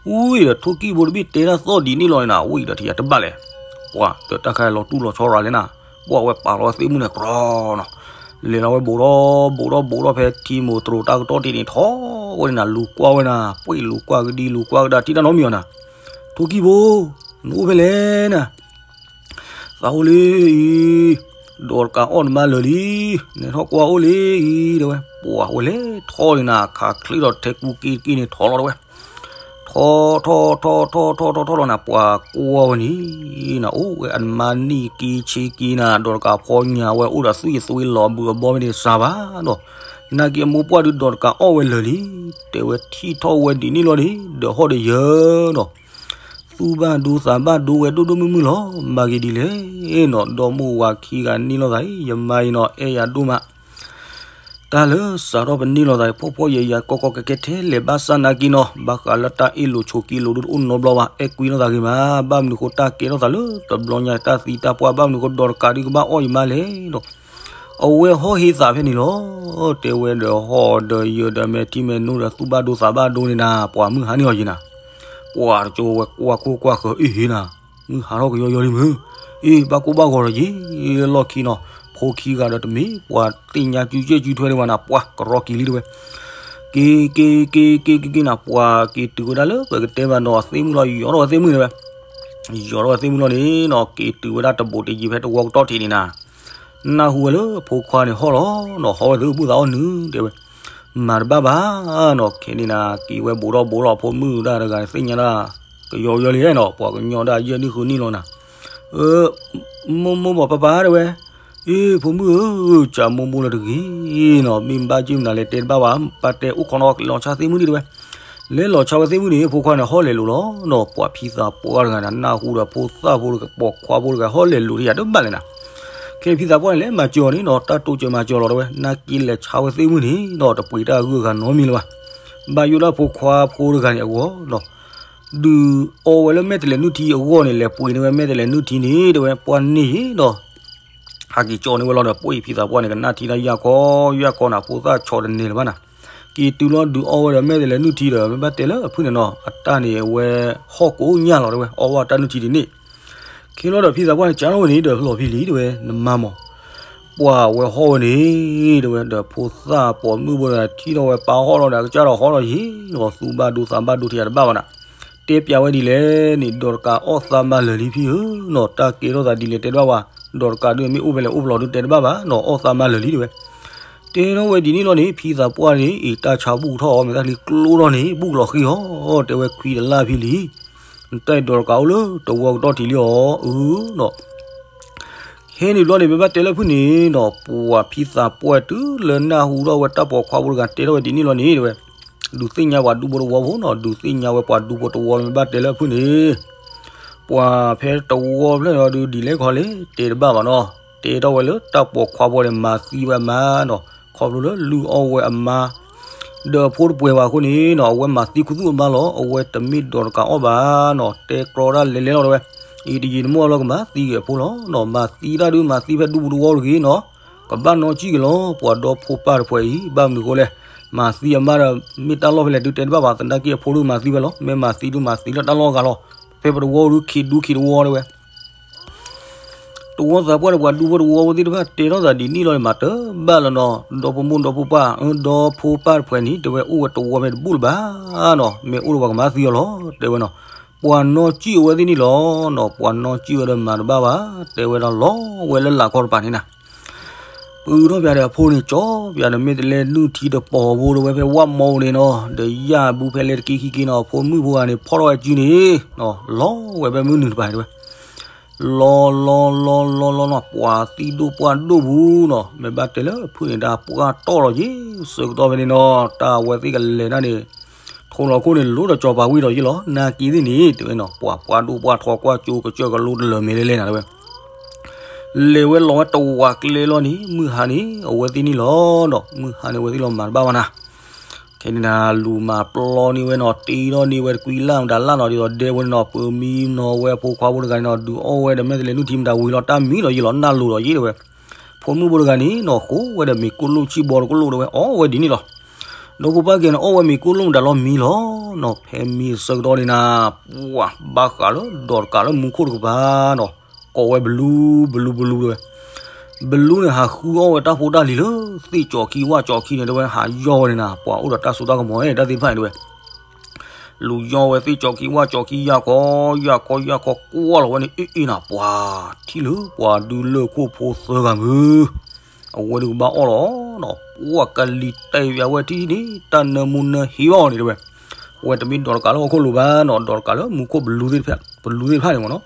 ဝံၤဒီးထိၣ်ကံၣ်ဖိတဘ့ၣ်တဲတၢ်သီၣ်ဒ်န့ၣ်လီၤနၤ ဝံၤဒီးထံၣ်ယၤတဘၣ်လဲၣ် ပှၤဒီးတၢ်ခါလီၤတူၢ်လီၤဆီရၤလဲၣ်နၤ ပှၤဝဲပာ်လီၤဝဲသ့ၣ်မုၣ်န့ၣ်ကြီနီၤ လဲၤလီၤဝဲဘူးထီၣ်ဘူးထီၣ်ဘူးထီၣ်ဖဲထံမိၢ်တြိၤတၢ်ကတီၢ်ထံးန့ၣ်ထီၣ်ဝဲန့ၣ်နၤ လူၤကွၢ်ဝဲနၤ ပှ့ၤလူၤကွၢ်ကဒံလူၤကွၢ်ကဒါထံၣ်တၢ်နီတမံၤအီၤနၤ ထိၣ်ကံၣ်ဖိ နအိၣ်ဖဲလဲၣ်နၤ သးအိၣ်လၢအံၤ ဒီးတကးအီၣ်နမါလၢာ်လံ, နထီၣ်ကွၢ်အိၣ်လံ, တဲဝဲ, ပှၤဝဲလဲၤထီၣ်န့ၣ်နၤ ခးချ့ဒီးထဲကူက့တက့န့ၣ်ထီၣ်လီၤတဲဝဲ, ထီၣ်ထီၣ်ထီၣ်ထီၣ်ထီၣ်ထီၣ်ထီၣ်ထီၣ်လီၤနၤ ပှၤကွၢ်ဝဲန့ၣ်နၤ အိၣ်ဝဲအနမါနံၣ်က့ဆံက့နၤ ဒီးတကးဖီညါဝဲအိၣ်ဒီးသွံၣ်သွံလီၤဘုအဘီမ့ၢ်န့ၣ်စှၤဘၣ်ဒီး, နာ်က့အမိၢ်ပှၢ်ဒုးဒီးတကးအီၣ်ဝဲလၢာ်လံ, တဲဝဲထံၣ်ထီၣ်ဝဲဒ်န့ၣ်လီၤန့ၣ် ဒီးဟီၣ်ဒီးယၢၤဒီး သူၣ်ဘၣ်ဒိသးဘၣ်ဒိဝဲဒိၣ်ဒိၣ်မုၢ်မုၢ်လီၤ. မၤဂ့ၤဒ်လဲၣ်နီၤ ဒီမိၢ်ဝၤခံဂၤန့ၢ်လိာ်သးအံၤ ယမါအံၤနီၤ အဲၣ်ယၤဒိၣ်မး, တၢ်လၢစးထီၣ်ပန့ၢ်လိာ်သးအံၤ ဖှီၣ်ဖှီၣ်ယာ်ယာ်ကီကီကဲကဲထဲလဲၣ်ဘၣ်ဆၣ်နာ်က့နီၤ ဘၣ်ဃးလၢတၢ်အ့ၣ်လိာ်ဆိးက့လိာ်ဒုးတအိၣ်နီတဘျီဘၣ် အဲၣ်ကွံလိာ်သးဂ့ၤမး, ဘၣ်မနုၤဃိတၢ်ကဲထီၣ်သးလၢတဘျီညါတၢ်သံတၢ်ပှၢ် ဘၣ်မနုၤဃိဒီးတကးဒုးကဘၣ်အီၣ်ယမါလဲၣ်ဒီး အဝဲဟီၣ်ဟ့သးဖဲန့ၣ်လီၤ. တဲဝဲဒီးဟီၣ်ဒီးယၢၤဒီးမဲာ်ထံမဲာ်နိဒီးသူၣ်ဘၣ်ဒိသးဘၣ်ဒိန့ၣ်နၤ ပှၤမုၢ်ဟါန့ၢ်အီၤယံၤနၤ, ပှၤတကၠိဝဲကွၢ်ခိၣ်ကွၢ်ဃၢၤအ့ၣ်ဟ့နၤ, မုၢ်ဟါထီၣ်ကယီယီလံမုၢ်, အ့ၣ် ဘၣ်ကိၢ်ဘၣ်ဂီၤဒီးယံၤ, လၢလီၢ်ခံနီၤ ဖိခံဂၤဒီးတမ့ၢ်ပှၤသ့ၣ်ညါစုစဲၣ်စုထွဲဒံးဘၣ်နၤ ပှၤကရီက့ၤလံတဲဝဲ က့ၤက့ၤက့ၤက့ၤက့ၤက့ၤက့ၤနၤ ပှၤက့ၤတုၤဝဲဒၣ်လၢပကတဲဘၣ်နီၤ သ့ၣ်မုၢ်လီၤ ယီၤထီၣ်ဝဲသ့ၣ်မုၢ်တဲဝဲ, ယီၤထီၣ်ဝဲသ့ၣ်မုၢ်လီၤန့ၣ်နီၤ က့ၤတုၤဝဲဒၣ်တဘိးတယံၤဖဲတဝီကတီၢ်ထံးန့ၣ်နၤ, နၢ်ဟူဝဲလၢဖိခွါန့ၣ်ဟီၣ်လီၤနီၤ ဟီၣ်ဝဲသ့ၣ်ဘူၣ်သးအီၣ်နုၤတဲဝဲ, မၤတဘၣ်ဘၣ်နီၤ ခဲန့ၣ်နၤ က့ၤဝဲဘူးထီၣ်ဘူးလီၤ ဖိမုၣ်ဒၣ်တဂၤန့ၣ် သ့ၣ်ညါဒၣ် ကယီယီလံနီၤ ပှၤကညီဒၣ်ယဲၢ်နံၣ်ဃုနံၣ်လီၤနၤ, မိၢ်မိၢ်ဘၣ်ပၢ်ပၢ်တဲဝဲ, အ့ ဖိမုၣ်ဧၢ, ကမိၢ်မိၢ်လၢတဂ့ၤနီၤ မ့ၢ်ဘၣ်က့ၢ်မနုၤလဲၣ်တဲတဘၣ်ဘၣ်, ပၢ်တဲအိၣ်ခိးနီၤ လီၤဆါသ့ၣ်မုၢ်ဒံးတဲဝဲ, လဲၤလီၤဆါဝဲသ့ၣ်မုၢ်န့ၣ် ဖိခွါန့ၣ် ဟီၣ်လဲၤလိာ်လီၤနီၤ ပှၤဖံသးပှၢ်တဂၤန့ၣ် နၢ်ဟူဒီးဖိသၣ်ဖိတဂၤ ပိာ်ခွါဖိတဂၤ ဟီၣ်လဲၤလိာ်တယၤတဘၣ်လဲၣ်နၤ, ခဲန့ၣ်ဖံသးပှၢ်န့ၣ် လဲၤမၤစၢၤအီၤန့ၣ်နီၤ တၢ်တိစၢၤမၤစၢၤလီၤတဲဝဲ နာ်က့လဲၤဆါဝဲသ့ၣ်မုၢ်န့ၣ်နီၤ တပှ့ၤတၢ်အဂုၤအဂၤနီတမံၤလၢၤဘၣ်, ဘၣ်ယိၣ်ဒၣ်ဖိခွါဖိတဂၤန့ၣ်အဂီၢ်နီၤ ဒုးအီဝဲလၢမဲာ်တဲၤလဲၤနုၢ်ထံအဂီၢ်န့ၣ် လဲၤပှ့ၤန့ၢ်ဝဲမဲာ်တဲၤလဲၤနုၢ်ထံန့ၣ် တဲဝဲ ပှၢ်န့ၢ်ယံၤဒီး ဟးက့ၤကၠီန့ၢ်ဝဲလီၤဒီး ပှ့ၤဖံသးပှၢ်န့ၣ် ကနၣ်ထံတၢ်ယၢ်ကီယၢ်ကီနၤ ဖိသၣ်ဆီတန့ၢ်လၢၤဘၣ်နၤ, က့ၤတုၤလီၤဒုးအီဝဲဒီးမဲာ်တဲၤလဲၤနုၢ်ထံဒီး မ့ၢ်ဘၣ်တဲလၢအဖုၣ်န့ၣ်နီၤ အတၢ်န့ၣ်အဝဲ ဟီၣ်ကိးညၢ်လီၤတဲဝဲ အီဝဲတၢ်နုၢ်ထံဒ်န့ၣ်, ခ့လီၤဒီးဖံသးပှၢ်န့ၣ် ကၢထီၣ်ဝဲန့ၣ်ဒီး ဖျီၣ်ဖံလံတဲဝဲ နမါမး ပှၤဝဲဟီၣ်ဝဲန့ၣ် တဲဝဲ ဒီးဖိသၣ်ပိာ်မုၣ်ဖိတဂၤထံၣ်ထီၣ်ဝဲပာ်ဟီၣ်လီၤဒီး ကစၢ်ဒီးဟီၣ်လီၤယံၤနီၤ သူၣ်ဘၣ်ဒိသးဘၣ်ဒိထံယၤတဘၣ်ဘၣ်နၤ, တဲပျးဝဲဒ်လဲၣ်န့ၣ် ဒီးတကးအီၣ်သးမၤလၢာ်လံဖံဧၢနီၤ တၢ်ကဲထီၣ်သးဒ်လဲၣ်တဲတဘၣ်ဝဲ, ဒီးတကးဒုးမ့ၢ်အိၣ်ဖဲလဲၣ်အိၣ်ဖျီၣ်ဒုးတဲတဘၣ်ဘၣ်နီၤ အီၣ်သးမၤလၢာ်လံတဲဝဲ, တဲထီၣ်ဝဲဒ်န့ၣ်လီၤန့ၣ် ဖံသးပှၢ်န့ၣ် အံၤတၢ်ဆါဘူၣ်ထီၣ်အီၤ မ့ၢ်တၢ်လံကျိထီၣ်န့ၣ် ဘူၣ်ကလီၤဃံအီၤ တဲဝဲခွံတလၢ်ဖံလံ နတၢ်အံၤဒီးတကးအိၣ်လၢတဝီကတီၢ်ထံးလံအီၤ အၢနီၤ, ဟဲန့ၣ်ဘျီန့ၣ် မ့ၢ်ဘၣ်တဲလၢဖုၣ်န့ၣ်နီၤ ပှၤဖံသးပှၢ်တုၤလၢနၢ်ဟူထီၣ်ဝဲတၢ်ပိာ်ခွါဖိတဂၤတဲထီၣ်ဝဲဒ်န့ၣ်လီၤန့ၣ်တဲဝဲ, ဒုးသ့ၣ်ညါပှၤဒူဖိတဝီဖိနီၤ ဒုးသ့ၣ်ညါဝဲပှၤဒူဖိတဝီလၢမ့ၢ်ဘၣ်တဲလၢဖုၣ်န့ၣ်, ပှၤဖဲတဝီဖျၢၣ်န့ၣ်ဒီးဒ်လဲၣ်ခီလဲၣ် တဲထီၣ်ဝဲလၢတၢ်ပိာ်ခွါဖိန့ၣ် မၤသံဝဲအမါနီၤ ခီဖျိလၢလုၢ်အီၣ်ဝဲအမါ ဒီးအဖိတပှဲၤဘၣ်အဃိန့ၣ်နီၤ အဝဲမၤသံခူသူၣ်အမါလီၤ အဝဲတမ့ၢ်ဒီးတကးအီၣ်ဘၣ်နီၤ တဲကြီတၢ်လဲၤလဲၤလီၤတဲဝဲ, အံၤတယံာ်တမီၢ်လီၤကမၤသံက့ၤအဖိလီၤနီၤ မၤသံတၢ်ဒုးမၤသံဖဲဒူပူၤတဝီတဂ့ၤနီၤ, ကဘၣ်နီၢ်ကံၣ်က့ၤလီၤ ပှၤဒီဖိပၢ်တဖှဲးအံၤ ဘၣ်မနုၤဃိလဲၣ်, မၤသံအမါဒီး မ့ၢ်တၢ်လီၢ်ဖဲလဲၣ်ဒုးတဲတဘၣ်ဘၣ် သနာ်က့အဖိဒုးမၤသံဝဲလီၤ မ့ၢ်မၤသံဒုးမၤသံလၢတၢ်လီၢ်အဂၤလီၤ, ဖဲပတဝီဒုးခံဒူခံတဝီတဲဝဲ တဝီသးပှၢ်ဒီးပှၤဒူဖိတဝီဖိသ့ၣ်တဖၣ်တဲထီၣ်သးဒ်န့ၣ်လီၤန့ၣ် မၤတဘၣ်လၢၤနီၤ ဒီဖိမိၢ်ဒီဖိပၢ် ဒီဖိပၢ်တဖှဲးန့ၣ် တဲဝဲအိၣ်ဝဲတဝီဖဲတဘူၣ်လၢၤဘၣ်နီၤ မ့ၢ်အိၣ်ဒီးပှၤကမၤသံအီၤလီၤ တဲဝဲနီၤ, ပှၤနီၢ်ကံၣ်အဝဲသ့ၣ်န့ၣ်လီၤနီၤ ပှၤနီၢ်ကံၣ်ဝဲဒီးမၤတဘၣ်ဘၣ် တဲဝဲဒၣ်လီၤဝဲလၢလာ်ခီတပၤန့ၣ်နၤ ပူထီၣ်ပၠးဒီးအဖိန့ၣ် ကၠီပၠးဒီး မ့ၢ်တလဲနုၢ်ထံတပိာ်ဖိတဲဝဲဖဲဝၣ်မီန့ၣ်နီၤ ဒီးယၢ်ဘုဖဲလဲၣ်တက့ၢ်ခံက့ၢ်နီၤ အဖိမုၣ်ဖိဂၤန့ၣ် ဖီၣ်ထီၣ်ဝဲစုန့ၣ် လီၤဝဲဖဲမုၢ်နုာ်တပၤတဲဝဲ လီၤလီၤလီၤလီၤလီၤနီၤ ပှၤသံဒိၣ်ပှၢ်ဒိၣ်ပူၤနီၤ မ့ၢ်ဘၣ်တဲလၢဖုၣ်န့ၣ် တၢ်ပှၢ်တီၢ်လီၤယ့ၣ် ဆၢကတီၢ်ဖဲန့ၣ်နီၤ တၢ်အဝဲသ့ၣ်ကလဲၤတၢ်န့ၣ် ထိးလီၤခိၣ်န့ၣ် လိၣ်ဒီးကၠီၤပၤဝံၤဒီးယ့ၣ်လီၤ နာ်က့သ့ၣ်န့ၣ်တဲဝဲနီၤ ပှၤပှၢ်ဒိၣ်ပှၢ်ထီၣ်ကွၢ်ကၠိကစၢၢ်ကလိတလၢာ်မ့ၢ်လဲၣ်လဲၣ်နၤတဲဝဲ လဲၤဝဲလီၤဝဲတဝးကျဲလီၤန့ၣ် မုၢ်ဟါန့ၣ် အဝဲသ့ၣ်န့ၣ်လီၤနီၤ မုၢ်ဟါန့ၣ် အဝဲသ့ၣ်လီၤမၤတဘၣ်ဘၣ်နၤ ခဲန့ၣ်နၤ လူၤမၤပျီန့ၢ်ဝဲနီၤ တ့ထီၣ်န့ၢ်ဝဲတကွံလၢ်မတၤလၢ်နီၤ ဒ်သိးဒဲဝဲန့ၣ်နီၤ ပၢၤမံနီၤ ဝဲအဖိခွါဖိတဂၤန့ၣ်နီၤ ဒုးအီၣ်ဝဲဒီးမဲာ်တဲးလဲးနုၢ်ထံမတၤဝံၤလီၤ တၢ်မံလီၤယ့ၣ်လီၤ နၢ်လိၤလီၤယ့ၣ်တဲဝဲ ဖိမုၣ်ဖိတဂၤန့ၣ်နီၤ ဃိဝဲဒီးမ့ၤကိၣ်လိၣ်ဆံၣ်ဘီတကိၣ်လိၣ်တဲဝဲ အီၣ်ဝဲဒ်န့ၣ်လီၤ ဒီဖိပၢ်ကဲန့ၣ် အီၣ်ဝဲမ့ၤကိၣ်လိၣ်မတၤလီၤမံလီၤနီၤ ဖဲမံအဆၢကတီၢ်န့ၣ်နၤ ပှၤဘၣ်ဃးလၢဒီးတကးလၢမူခိၣ်တကပၤနီၤ ကိးဝဲဘလူဘလူဘလူတဲဝဲ ဘလူန့ၣ် ဟးဃုအီၣ်ဝဲတၢ်ဖိတၢ်လံၤလၢ သ့ၣ်ကၠီၤခံဝၣ်ကၠီၤခံန့ၣ် တဲဝဲ ဟးယီၢ်ဝဲန့ၣ်နၤ ပှၤအိၣ်ဒီးတၢ်စိတၢ်ကမီၤ တၢ်သ့ၣ်တဖၣ်န့ၣ်တဲဝဲ လူၤယီၢ်ဝဲသ့ၣ်ကၠီခံဝၣ်ကၠီခံယၢ်ခီ ယၢ်ခီယၢ်ခီကွၢ်လီၤဝဲန့ၣ် အ့ၣ်အ့ၣ်နၤ ပှၤထံၣ်လၢပှၤဒုးလၢၢ်ခိၣ်ဖိသၢဂၤမုၢ် အဝဲဒုးကဘၣ်အီၣ်လီၤနီၤ ပှၤကလံၤတဲာ်ဝဲထံၣ်န့ၣ် တၢ်နၢမူနၢဟ့ဘၣ်အီၤန့ၣ်တဲဝဲ အဝဲတမ့ၢ်ဒိးတကးလၢဟီၣ်ခိၣ်လိၤဘၣ်နီၤ ဒိးတကးလၢမူခိၣ်ပလူသ့ၣ်တဖၣ် ပလူသ့ၣ်တဖၣ်န့ၣ်မ့ၢ်နီၤ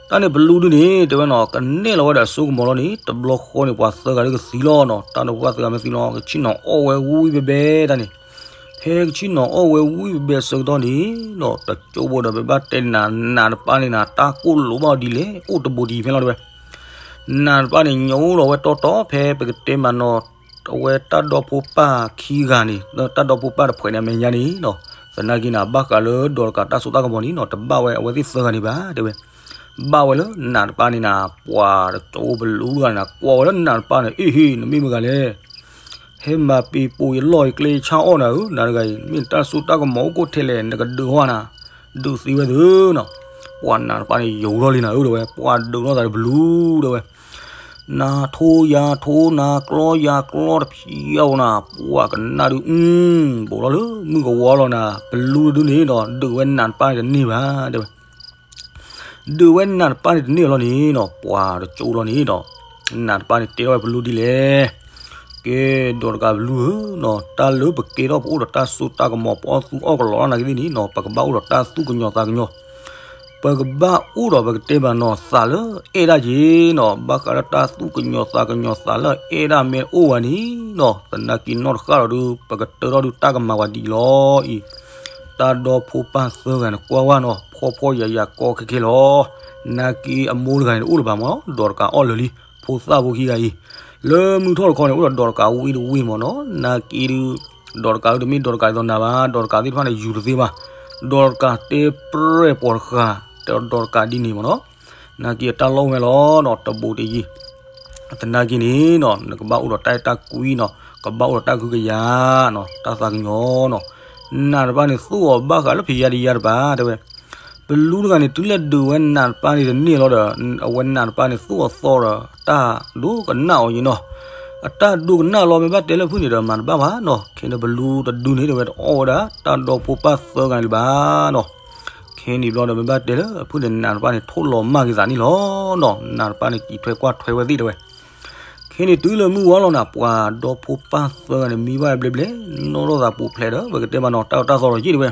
တၢ်န့ၣ်ပလူဒုန့ၣ် တဲဝဲနီၤ ကနဲၣ်လီၤဝဲဒီးအစိကမီၤလီၤန့ၣ် တဘျီဃီန့ၣ် ပှၤသၢဂၤလၢကသံလီၤနီၤ တၢ်ဒိးဖိသၢဂၤမ့ၢ်သံလီၤ ကဆ့ၣ်နီၤအီၣ်ဝဲဝံၣ်ဘဲဘဲတၢ်န့ၣ် ဖဲကဆ့ၣ်နီၤအီၣ်ဝဲဝံၣ်ဘဲဘဲဆၢကတီၢ်န့ၣ်နီၤ တကၠိဘိဒီး မ့ၢ်ဘၣ်တဲနၤ နးတပၢ်န့ၣ်နၤ တၢ်ကိၢ်လိာ်ဘၣ်အီၤဒ်လဲၣ် အိၣ်တဘူးတယံၤဖဲလီၤတဲဝဲ နးတပၢ်န့ၣ် ညိလီၤဝဲတီတီ ဖဲပကတဲမးနီၤ အဝဲတၢ်ဒိးဖိပၢ်ခံဂၤန့ၣ် တၢ်ဒိးဖိပၢ်တဖှဲးန့ၣ်အမဲာ်ညါန့ၣ်နီၤ သနာ်က့နၤ ဘၣ်ဃးလၢဒိးတကးတၢ်စိတၢ်ကမီၤန့ၣ်နီၤ တဘၣ်ဝဲအဝဲသ့ၣ်သၢဂၤန့ၣ်ဘၣ် တဲဝဲ ဘၣ်ဝဲလၢနးတပၢ်န့ၣ်နၤ ပှၤတကၠိပလူတဂၤန့ၣ်နၤ ကွၢ်ဝဲလၢနးတပၢ်န့ၣ် အ့ၣ်ဟ့ၣ် နမ့ၢ်မတၤဂၤလဲၣ် ဟဲမၤပ့ၤပိာ်ယလီၢ်ယကျဲယဆၣ်အီၣ်နၤဧၢ နၤတဂၤအံၤ မ့ၢ်တၢ်စိတၢ်ကမီၤအိၣ်ကိးထဲလဲၣ် နကဒုးဟီနၤ ဒုးသ့ဝဲသုနီၤ ပှၤနးတပၢ်န့ၣ် ယိၤထီၣ်လံနၤဧၢ တဲဝဲ ပှၤဒုးထီၣ်သးတဘျုး တဲဝဲ နၤထိယၤထိ နၤကျီယၤကျီ တဖျံအီၣ်နၤ ပှၤကနၣ်ဒုး အူ ဘူးထီၣ်လၢမုၢ်ကဝီၤလီၤနၤ ပလူတဒုန့ၣ်ဒီး ဒုးဝဲနးတပၢ်န့ၣ်တန့ၢ်ဘၣ် တဲဝဲ ဒုးဝဲနးတပၢ်န့ၣ်တန့ၢ်လီၤန့ၣ်ဒီး ပှၤတကၠိလီၤန့ၣ်ဒီး နးတပၢ်န့ၣ်တဲထီၣ်ဝဲပလူဒ်လဲၣ် ကဲ ဒိးတကးပလူဧၢနီၤ တၢ်လၢပကဲထီၣ်ပအိၣ်ဒီးတၢ်စိတၢ်ကမီၤ ပအီၣ်သူအီၣ်ကလီၤလီၤနာ်က့သ့ၣ်န့ၣ်နီၤ ပကဘၣ်အိၣ်ဒီးတၢ်သူၣ်ကညီၤသးကညီၤ ပကဘၣ်အိၣ်ဒီးပကတဲဘၣ်နီၤ သးလၢအဲၣ်ဒၣ်က့ၤနီၤ ဘၣ်ဃးလၢတၢ်သူၣ်ကညီၤသးကညီၤ သးလၢအဲၣ်ဒၣ်မ့ၢ်အိၣ်ဝဲန့ၣ်နီၤ သနာ်က့နီၢ်တဃၣ်ဒီးဒုး ပကတၢထီၣ်ဒုးတၢ်ကမၤဝဲဒ်အံၤလီၤအံၤ တၢ်ဒိးဖိပၢ်သၢဂၤန့ၣ် ကွၢ်ဝဲနီၤ ဖှီၣ်ဖှီၣ်ယာ်ယာ်ကီခဲခဲလီၤ နာ်က့အမိၢ်တဂၤန့ၣ် အိၣ်လၢၤဘၣ်မ့ၢ်နီၤ ဒိးတကးအီၣ်လၢာ်လံ ဖိသၣ်ဖိခံဂၤအံၤ လၢမုၢ်ထီၣ်တခီန့ၣ် အိၣ်ဒီးဒိးတကးဝံၣ်တဝ့ၢ်မ့ၢ်နီၤ နာ်က့ဒုး ဒိးတကးဒုးတမ့ၢ်ဒိးတကးဒ်သိးနၤဘၣ် ဒိးတကးသ့ၣ်တဖၣ်န့ၣ် ယူၤတသ့ဘၣ် ဒိးတကးတဲပြဲၢ်ပှၤတဃၣ် တဲဒိးတကးဒ်န့ၣ်မ့ၢ်နီၤ နာ်က့အတၢ်လီၢ်ဝဲလီၤနီၤ တဘူးတယံၤ သနာ်က့န့ၣ်နီၤ နကဘၣ်အိၣ်ဒီးတၢ်အဲၣ်တၢ်ကွံနီၤ ကဘၣ်အိၣ်ဒီးတၢ်ကဟုကယာ်နီၤ တၢ်သးကညီၤနီၤ နးတပၢ်န့ၣ်သူၣ်အီၤဘၣ်ဃးလၢဖံးယါဒံးယါတပၤ တဲဝဲ ပလူတဂၤန့ၣ် တုၤလဲၣ်ဒုးဝဲနးတပၢ်န့ၣ်တန့ၢ်လီၤဒီး အဝဲနးတပၢ်န့ၣ်သူၣ်အီၤသီဒီး တၢ်ဒိကနၣ်အီၤယံၤနီၤ အတၢ်ဒိကနၣ်လီၤ မ့ၢ်ဘၣ်တဲလၢဖုၣ်န့ၣ်ဒီးမၤတဘၣ်ဘၣ်နီၤ ခဲန့ၣ်ပလူတဒုန့ၣ် တဲဝဲတအီၣ်ဝဲဒၣ် တၢ်ဒိးဖိပၢ်သၢဂၤန့ၣ်လၢၤဘၣ်နီၤ ခဲန့ၣ်ဘျီဒီး မ့ၢ်ဘၣ်တဲလၢအဖုၣ်န့ၣ် နးတပၢ်န့ၣ် ထိၣ်လီၤမၢ်က့ၤသးန့ၣ်လီၤနီၤ နးတပၢ်န့ၣ် စံးထွဲကွၢ်ထွဲဝဲသ့ၣ်တဲဝဲ ခဲန့ၣ်တုၤလၢမုၢ်ဝါလီၤနၤ ပှၤဒိးဖိပၢ်သၢဂၤန့ၣ် မံဘၣ်ဘျဲဘျဲ နီၢ်ထီၣ်သးပူၤဖျဲးဒီး ပကတဲမးနီၤ တၢ်အီၣ်တၢ်သီလီၤယံၤတဲဝဲ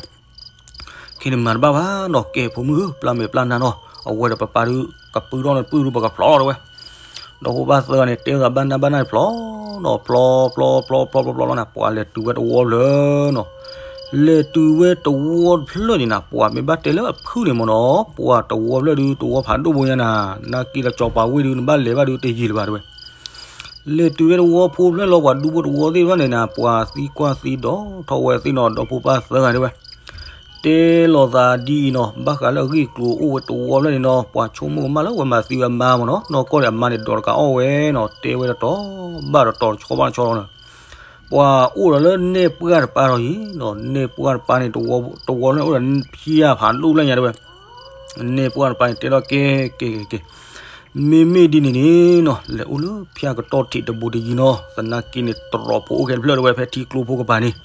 ခဲန့ၣ်မၤတဘၣ်ဘၣ်နီၤ ကဲဖိမုၣ်ဧၢ ပျၢ်မဲာ်ပျၢ်နါနီၤ အဝဲဒီးပပၢ်ဒုး ကပုၢ်ထီၣ်န့ၣ်ပုၢ်ဒုး ပကဖျီတဲဝဲ ဒိးဖိပၢ်သၢဂၤန့ၣ် တဲသးဘၣ်နါဘၣ်နါန့ၣ်ဖျီနီၤ ဖျီဖျီဖျီဖျီဖျီဖျီလီၤနၤ ပှၤလဲၤတုၤဝဲတဝီဖျၢၣ်နီၤ လဲၤတုၤဝဲတဝီဖျၢၣ်န့ၣ်နၤ ပှၤမ့ၢ်ဘၣ်တဲလၢအဖုၣ်န့ၣ်မ့ၢ်နီၤ ပှၤတဝီဖျၢၣ်ဒုး တဝီဖးဒိၣ်ဘိညါနၤ နာ်က့ဒီးကၠီၤပၤဝ့ၢ်ဒုး နဘၣ်လဲၤဘၣ်ဒုး တယံာ်လၢၤဘၣ်တဲဝဲ လဲၤတုၤဝဲတဝီဖိဖျၢၣ်လီၤ ပှၤဒူဖိတဝီသ့ၣ်တဖၣ်န့ၣ်နၤ ပှၤသံကွၢ်သံဒိးထီၣ်ဝဲသ့ၣ်နီၤ ဒိးဖိပၢ်သၢဂၤတဲဝဲ တဲလီၤသးဒ်အံၤနီၤ ဘၣ်ဃးလၢအဂ့ၢ်ကျိၤအိၣ်ဝဲတဝီဖျၢၣ်န့ၣ်နီၤ ပှၤဆိကမိၣ်ကမၣ်လၢဝဲမၤသံဝဲအမါမ့ၢ်နီၤ နီၢ်ကီၢ်န့ၣ်အမါန့ၣ် ဒိးတကးအီၣ်ဝဲနီၤ တဲဝဲတတီၤဘၣ်တတီၤ တဆီဘၣ်တဆီလီၤနီၤ ပှၤအိၣ်ဒီးလၢနဲၣ်ပှၢ်တပၤဒီးယံၤနီၤ နဲၣ်ပှၢ်တပၤန့ၣ် တဝီဖျၢၣ်န့ၣ်အိၣ်ဒီးဖၠၣ်ဖးဒိၣ်ဖျၢၣ်ညါတဲဝဲ နဲၣ်ပှၢ်တပၤန့ၣ် တဲထီၣ်ကဲ ကဲ ကဲ ကဲ မ့မ့ၢ်ဒ်န့ၣ်န့ၣ်နီၤ လဲၤအိၣ်လၢဖၠၣ်ကတီၢ်ထံးတဘူးတယံၤနီၤ သနာ်က့န့ၣ် တြီၤဖိအိၣ်ခဲတဖျၢၣ်တဲဝဲ ဖဲထံကျိဖိကပၤန့ၣ်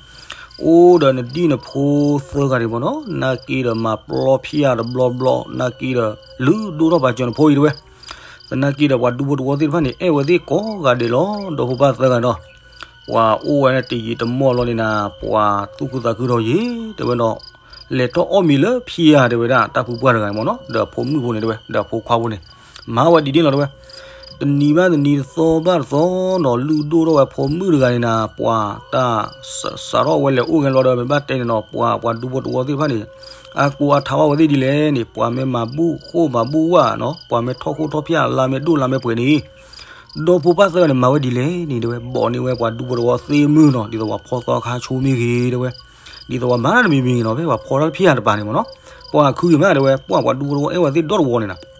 အိၣ်ဒီးနဒံၣ်နဖိသၢဂၤန့ၣ်မ့ၢ်နီၤ နာ်က့ဒီးမၤပျီဖၠၣ်တဘျီဘျီ နာ်က့ဒီး လုၢ်ဒိၣ်ထီၣ်ပာ်စၢၤနဖိအံၤတဲဝဲ သနာ်က့ဒီးပှၤဒူဖိတဝီသ့ၣ်တဖၣ်န့ၣ် အဲၣ်ဝဲသ့ၣ်ကိးဂၤဒဲးလီၤ ဒိးဖိပၢ်သၢဂၤဒီး ပှၤအိၣ်ဝဲန့ၣ်တယံာ်တမီၢ်လီၤန့ၣ်နၤ ပှၤသူၣ်ခုသးခုဒီးယံၤ တဲဝဲဒီး လဲၤထီၣ်အီၣ်မ့ၤလၢဖၠၣ်တဲဝဲဒၣ် တၢ်ဖုပှၢ်တဂၤန့ၣ်မ့ၢ်နီၤ ဒီးအဖိမုၣ်ဖိန့ၣ်တဲဝဲ ဒီးအဖိခွါဖိန့ၣ် မၤဝဲဒ်န့ၣ်လီၤတဲဝဲ တနံၤဘၣ်တနံၤ တသီဘၣ်တသီနီၤ လုၢ်ဒိၣ်ထီၣ်ဝဲဖိမုၣ်တဂၤန့ၣ်နၤ ပှၤတၢ်စးထီၣ်ဝဲလဲၤအိၣ်ဂဲၤလီၤဒီး မ့ၢ်ဘၣ်တဲန့ၣ်နီၤ ပှၤ ပှၤဒူဖိတဝီသ့ၣ်တဖၣ်န့ၣ် အကိးအထးဝဲသ့ၣ်ဒ်လဲၣ်န့ၣ် ပှၤမ့ၢ်မၤဘူၣ်ဃိၣ်မၤဘူၣ်ဝၣ်နီၤ ပှၤမ့ၢ်ထီၣ်ဃိၣ်ထီၣ်ဖၠၣ် လါမ့ၢ်ဒိၣ်လါမ့ၢ်ပှဲၤန့ၣ် ဒီဖိပၢ်သၢဂၤန့ၣ် မၤဝဲဒ်လဲၣ်န့ၣ်တဲဝဲ ဘိးန့ၢ်ဝဲပှၤဒူဖိတဝီသ့ၣ်မုၢ်နီၤ ဒ်သိးပှၤဖီသီခါဆိမ့ၢ်ဂ့ၤတဲဝဲ ဒ်သိးပှၤမၤတၢ်တမံၤမံၤဂ့ၤနီၤ ဖဲပှၤဖီတၢ်ဖၠၣ်တပၤန့ၣ်မ့ၢ်နီၤ ပှၤခုဂ့ၤမးတဲဝဲ ပှၤ ပှၤဒူဖိတဝီအဲၣ်ဝဲသ့ၣ်ဒီတဝီန့ၣ်နၤ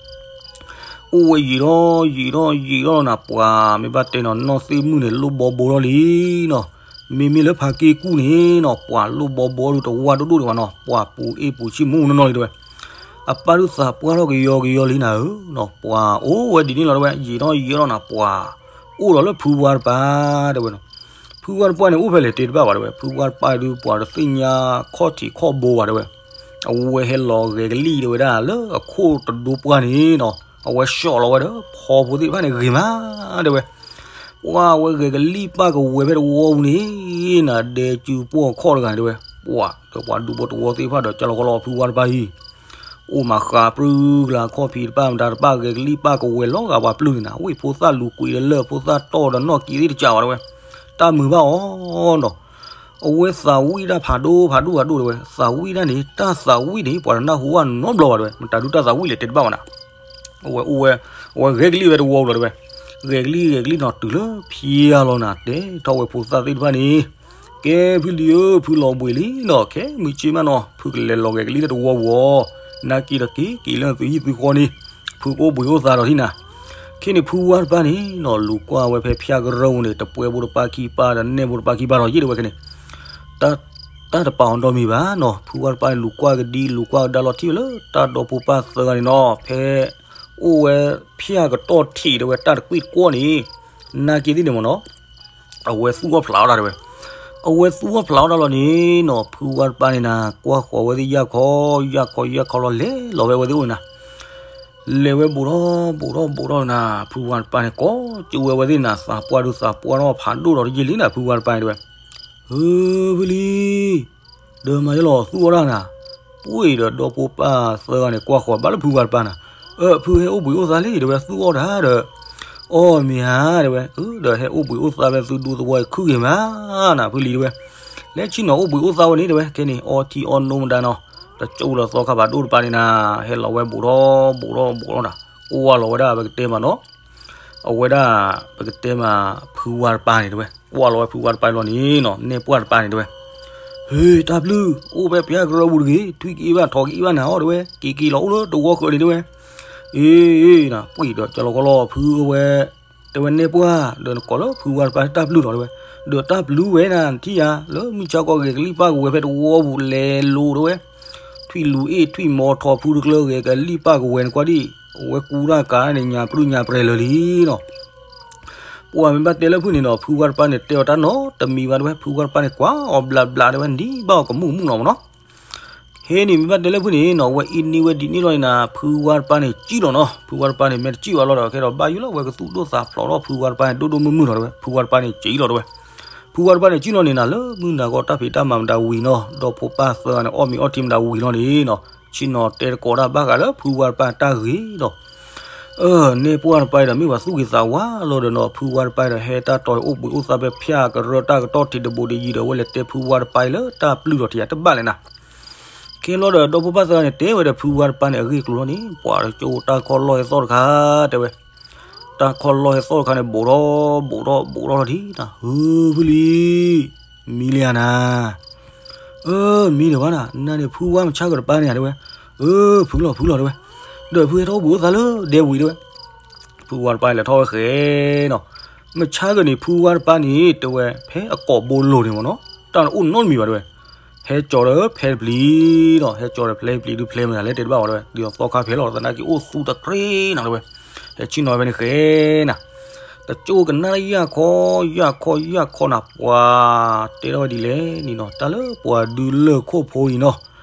အိၣ်ဝဲယံာ်ထီၣ်ယံာ်ထီၣ်ယံာ်ထီၣ်လီၤနၤ ပှၤမ့ၢ်ဘၣ်တဲနီၤ နီၢ်သ့ၣ်မုၣ်န့ၣ် လိၣ်ဘီဘိထီၣ်လံနီၤ မ့မ့ၢ်လၢဖါက့ၢ်ကူၣ်န့ၣ်နီၤ ပှၤလိၣ်ဘီဘိဒုးတဝါဒိၣ်ဒိၣ်ဒံးဘၣ်နီၤ ပှၤပူၤအ့ၣ်ပူၤဆံၣ်မူနီၢ်နီၢ်လံတဲဝဲ အပၢ်ဒုးသးပှၢ်ထီၣ်ကယီကယီလံနၤဧၢနီၤ ပှၤအိၣ်ဝဲဒ်န့ၣ်လီၤတဲဝဲ ယံာ်ထီၣ်ယံာ်ထီၣ်နၤ ပှၤအိၣ်ဒီးလၢဖုဝါတပၤတဲဝဲနီၤ ဖုဝါတပှၢ်န့ၣ်အိၣ်ဖဲလဲၣ်တဲတဘၣ်ဘၣ်တဲဝဲ, ဖုဝါတပှၢ်ဒုးပှၤတသ့ၣ်ညါခီၣ်ထံးခီၣ်ဘိဘၣ်တဲဝဲ, အဝဲဟဲလီၤဂဲၤကလံၣ်တဲဝဲဒၣ်လၢအခိၣ်တဒိပှၢ်န့ၣ်နီၤ, အဝဲဆှီၣ်လီၤဝဲဒီးဖီဖိသ့ၣ်တဖၣ်န့ၣ်ဂ့ၤမးတဲဝဲ, ပှၢ်ဝဲဂဲၤကလံၣ်ပၢ်ကဝဲၤဖဲတဝီပူၤန့ၣ်, နၤဒဲကၠူပှီၢ်ခီၣ်တဂၤန့ၣ်တဲဝဲ, ပှၢ်ဒီးပှၤဒူဖိတဝီသ့ၣ်တဖၣ်ဒီးကၢလီၤကီလီၤဖုဝါတပှၢ်အံၤ အိၣ်မးဃးပြူကျါခီၣ်ဖံးတပၢ်မတၤတပၢ်ဂဲၤကလံၣ်ပၢ်ကဝဲၤလီၤဂာ်ပှၤပျုၢ်န့ၣ်နၤ, ဝ့ၢ်ဖိသၣ်လူၤကွံာ်ဒီးလၢၢ်ဖိသၣ်တီၢ်ဒီးနီၣ်ကံသ့ၣ်တကးဘၣ်တဲဝဲ, တၢ်မုာ်ဘၣ်အီၤနီၤ, အဝဲသးဝံၣ်တၢ်ဖးဒိၣ်ဖးဒိၣ်ဖးဒိၣ်တဲဝဲ, သးဝံၣ်တၢ်န့ၣ် တၢ်သးဝံၣ်န့ၣ် ပှၤတနၢ်ဟူဘၣ်နီတဘျီဘၣ်တဲဝဲ, မတၤဒုတၢ်သးဝံၣ်လဲၣ်တဲတဘၣ်ဘၣ်နၤ အဝဲအိၣ်ဝဲ, အဝဲဂဲၤကလံၣ်ဝဲတဝီပူၤလီၤတဲဝဲ, ဂဲၤကလံၣ်ဂဲၤကလံၣ်နီၤတုၤလၢဖံးအါလီၤနၤ တဲထီၣ်ဝဲဖိသၣ်သ့ၣ်တဖၣ်န့ၣ်, ကဲဖုလံၤဧၢ ဖုလီၤဘှံးလံနီၤ, ခဲမုၢ်ဆ့ၣ်မးနီၤ ဖုကလဲၤလီၤဂဲၤကလံၣ်လၢတဝီပူၤအီၤ, နာ်က့ဒီးက့ၤက့ၤလၢသုဟံၣ်သုဃီန့ၣ်, ဖုကအိၣ်ဘှံးအိၣ်သါဒီးထံၣ်နၤ, ခဲန့ၣ်ဖုဝါတပၢ်န့ၣ်နီၤ လူၤကွၢ်ဝဲဖဲဖၠၣ်ကရၢပူၤန့ၣ် တပှဲဖိတပၢ်ခံပၢ်ဒီးနဲၣ်ဖိတပၢ်ခံပၢ်ဒီးယ့ၣ်တဲဝဲခဲန့ၣ် တၢ်တပာ်အီၤဒီမံၤဘၣ်နီၤ, ဖုဝါတပၢ်န့ၣ် လူၤကွၢ်ကဒံလူၤကွၢ်ကဒါလီၤထံၣ်ဝဲလၢတၢ်ဒီဖိပၢ်သၢဂၤန့ၣ်နီၤ, ဖဲအိၣ်ဝဲဖၠၣ်ကတီၢ်ထံးတဲဝဲတၢ်တကွံၣ်တကွီၢ်န့ၣ်, နာ်က့သ့ၣ်န့ၣ်မ့ၢ်နီၤ, အဝဲသူၣ်အီၣ်ဖျးအီၣ်တၢ်တဲဝဲ, အဝဲသူၣ်အီၣ်ဖျးအီၣ်တၢ်လီၤန့ၣ်နီၤ ဖုဝါတပၢ်န့ၣ်နၤ ကွၢ်ဃီၤဝဲသ့ၣ်ယၢ်ခီ, ယၢ်ခီယၢ်ခီလီၤ လဲၤလီၤဝဲအဝဲသ့ၣ်အိၣ်န့ၣ်နၤ လဲၤဝဲဘူးထီၣ်ဘူးထီၣ်ဘူးထီၣ်နၤ, ဖုဝါတပၢ်န့ၣ် ကိးကၠိဝဲအဝဲသ့ၣ်နၤ သးပှၢ်ဒုးသးပှၢ်ထီၣ်ဖးဒိၣ်ဒီးတယံာ်လံနၤ ဖုဝါတပၢ်န့ၣ်တဲဝဲ, ဧၢ ဖုလံၤ, ဒီးမၤယဲလီၤသူၣ်အီၣ်တၢ်နၤ, ပှ့ၤဒီးဒီဖိပၢ်သၢဂၤန့ၣ် ကွၢ်ဃီၤဘၣ်လၢဖုဝါတပၢ်နၤ, အၢ ဖုဟဲအိၣ်ဘှံးအိၣ်သါလံတဲဝဲ သူၣ်အီၣ်တၢ်ဒီး, အီၣ်မ့ၢ်ဧါတဲဝဲ, အၢ ဒီးဟဲအိၣ်ဘှံးအိၣ်သါဖဲသုဒူသဝီအံၤခုဂ့ၤမးနၤ ဖုလံၤတဲဝဲ, လဲၤဆ့ၣ်နီၤအိၣ်ဘှံးအိၣ်သါဝဲန့ၣ်တဲဝဲ ခဲန့ၣ် အီထံအီနိမတၤနီၤ, တကၠိလီၤသီခါဖးဒိၣ်တပၢ်န့ၣ်နၤ, ဟဲလီၤဝဲဘူးထီၣ်ဘူးထီၣ်ဘူးထီၣ်နၤ, ကွၢ်လီၤဝဲဒၣ်ပကတဲမးနီၤ အဝဲဒၣ် ပကတဲမး ဖုဝါတပၢ်န့ၣ်တဲဝဲ, ကွၢ်လီၤဝဲဖုဝါတပၢ်လီၤန့ၣ်နီၤ နဲၣ်ပှၢ်တပၢ်န့ၣ်တဲဝဲ, ဟ့ တၢ်ဘျုး, အိၣ်ဖဲပၠၣ်ကရၢပူၤတဂ့ၤ, ထွံၣ်က့ဘၣ်ထီၣ်က့ဘၣ်နၤအီၤတဲဝဲ, က့ၤက့ၤလီၤအိၣ်လၢတဝီဃၢၤန့ၣ်တဲဝဲ, အ့ နၤ ပှ့ၤဒီးကၠီလီၤကီလီၤဖုဝဲ တဲဝဲနဲၣ်ပှၢ်, ဒီးနကိးလၢဖုဝါတပၢ်တၢ်ဘျုးလီၤတဲဝဲ, ဒီးတၢ်ဘျုးဝဲနၤထံၣ်ယၤ လၢမုၢ်ဆါခီဂဲၤကလံၣ်ပၢ်ကဝဲၤဖဲတဝီပူၤလဲၤလိၤတဲဝဲ, ထွံၣ်လူၤအ့ၣ်ထွံၣ်မီၤထီၣ်ဖုတကျၢဂဲၤကလံၣ်ပၢ်ကဝဲၤနကွၢ်ဒံး, အဝဲကူတၢ်ကးန့ၣ် ညါပြူညါပြဲၤလၢာ်လံနီၤ ပှၤမ့ၢ်ဘၣ်တဲလၢဖုန့ၣ်နီၤ ဖုဝါတပၢ်န့ၣ်တဲအီၤတၢ်နီတမံၤဘၣ်တဲဝဲ, ဖုဝါတပၢ်န့ၣ်ကွၢ်အီၤဘျးဘျးတဲဝဲ နံၤဘၣ်အီၤကမူၣ်ကမူၣ်နီၤမ့ၢ်နီၤ, ဟဲန့ၣ်မ့ၢ်ဘၣ်တဲလၢဖုန့ၣ်နီၤ အဝဲအ့န့ၢ်ဝဲဒ်န့ၣ်လီၤန့ၣ်နၤ ဖုဝါတပၢ်န့ၣ်စံၣ်လီၤနီၤ, ဖုဝါတပၢ်န့ၣ်မ့ၢ်တစံၣ်ဘၣ်လီၤဒီး ကဲဒီးဘၣ်ယိၣ်လၢအဝဲကသူၣ်ဒိၣ်သးဖျိးထီၣ်ဖုဝါတပၢ်န့ၣ် ဒိၣ်ဒိၣ်မုၢ်မုၢ်လီၤတဲဝဲ, ဖုဝါတပၢ်န့ၣ်စံၣ်လီၤတဲဝဲ, ဖုဝါတပၢ်န့ၣ်စံၣ်လီၤန့ၣ်နၤ လၢမုၢ်နၤဂီၤတၢ်ဖံးတၢ်မၤမတၤဝံၤနီၤ ဒီဖိပၢ်သၢဂၤန့ၣ်အီၣ်မ့ၤအီထံမတၤဝံၤလီၤန့ၣ်နီၤ, ဆ့ၣ်နီၤတဲတကိးတၢ်ဘၣ်ဃးလၢဖုဝါတပၢ်တၢ်ဂ့ၤဒီး အၢ နဲၣ်ပှၢ်တပၢ်ဒီးမ့ၢ်ပှၤသူၣ်ဂ့ၤသးဝါလီၤဒီးနီၤ ဖုဝါတပၢ်ဒီးဟဲတၢ်တီၤအိၣ်ဘှံးအိၣ်သါဖဲဖၠၣ်ကရၢတၢ်ကတီၢ်ထံးတဘိးတယံၤဒီး အဝဲလဲၤတဲဖုဝါတပၢ်အံၤလၢတၢ်ပျုၢ်ဒီးတယၤတဘၣ်လဲၣ်နၤ ခဲလီၤဒီး ဒီဖိပၢ်သၢဂၤန့ၣ် တဲဝဲဒီးဖုဝါတပၢ်န့ၣ် အဂ့ၢ်အကျိၤလီၤန့ၣ် ပှၤတကၠိတၢ်ခီၣ်လီၢ်ဟဲသီၣ်တခါ တဲဝဲ, တၢ်ခီၣ်လီၢ်ဟဲသီၣ်တခါန့ၣ် ဘူးထီၣ်ဘူးထီၣ်ဘူးထီၣ်လီၤဒံးနၤ ဟၢ ဖုလံၤ မံလံဧါနၤ, အၢ မံဒံးဘၣ်နၤ နၤန့ၣ်ဖုဝါမဆါကတပၢ်န့ၣ်ဧါ တဲဝဲ, အၢ ဖုလီၤဖုလီၤတဲဝဲ, ဒီးဖုဟဲထီၣ်အိၣ်ဘှံးအိၣ်သါလၢဒဲဝံၤတဲဝဲ ဖုဝါတပၢ်လဲၤထီၣ်ဝဲဃဲနီၤ, မဆါကန့ၣ် ဖုဝါတပၢ်န့ၣ် တဲဝဲ ဖဲအကိာ်ဘိလိၤန့ၣ်မ့ၢ်နီၤ တၢ်န့ၣ်အိၣ်နီတမံၤဘၣ်တဲဝဲ, ဟဲကၠီၤဒီးဖဲတပျံၤနီၤ ဟဲကၠီၤဒီးဖဲတပျံၤဒုးဖျဲမနုၤလဲၣ်တဲတဘၣ်ဝဲတဲဝဲ ဒ်သိးသီခါဖဲလီၤ သနာ်က့အိၣ်သူတကြ့နၤတဲဝဲ, ဟဲဆ့ၣ်နီၤဖဲန့ၣ်ဃဲနၤ, တကၠိကနၣ်ယၢ်ခီ ယၢ်ခီ ယၢ်ခီနၤ ပှၤတဲထီၣ်ဝဲဒ်လဲၣ်န့ၣ်နီၤ တၢ်လၢပှၤဒုးလၢၢ်ခိၣ်ဖိအံၤနီၤ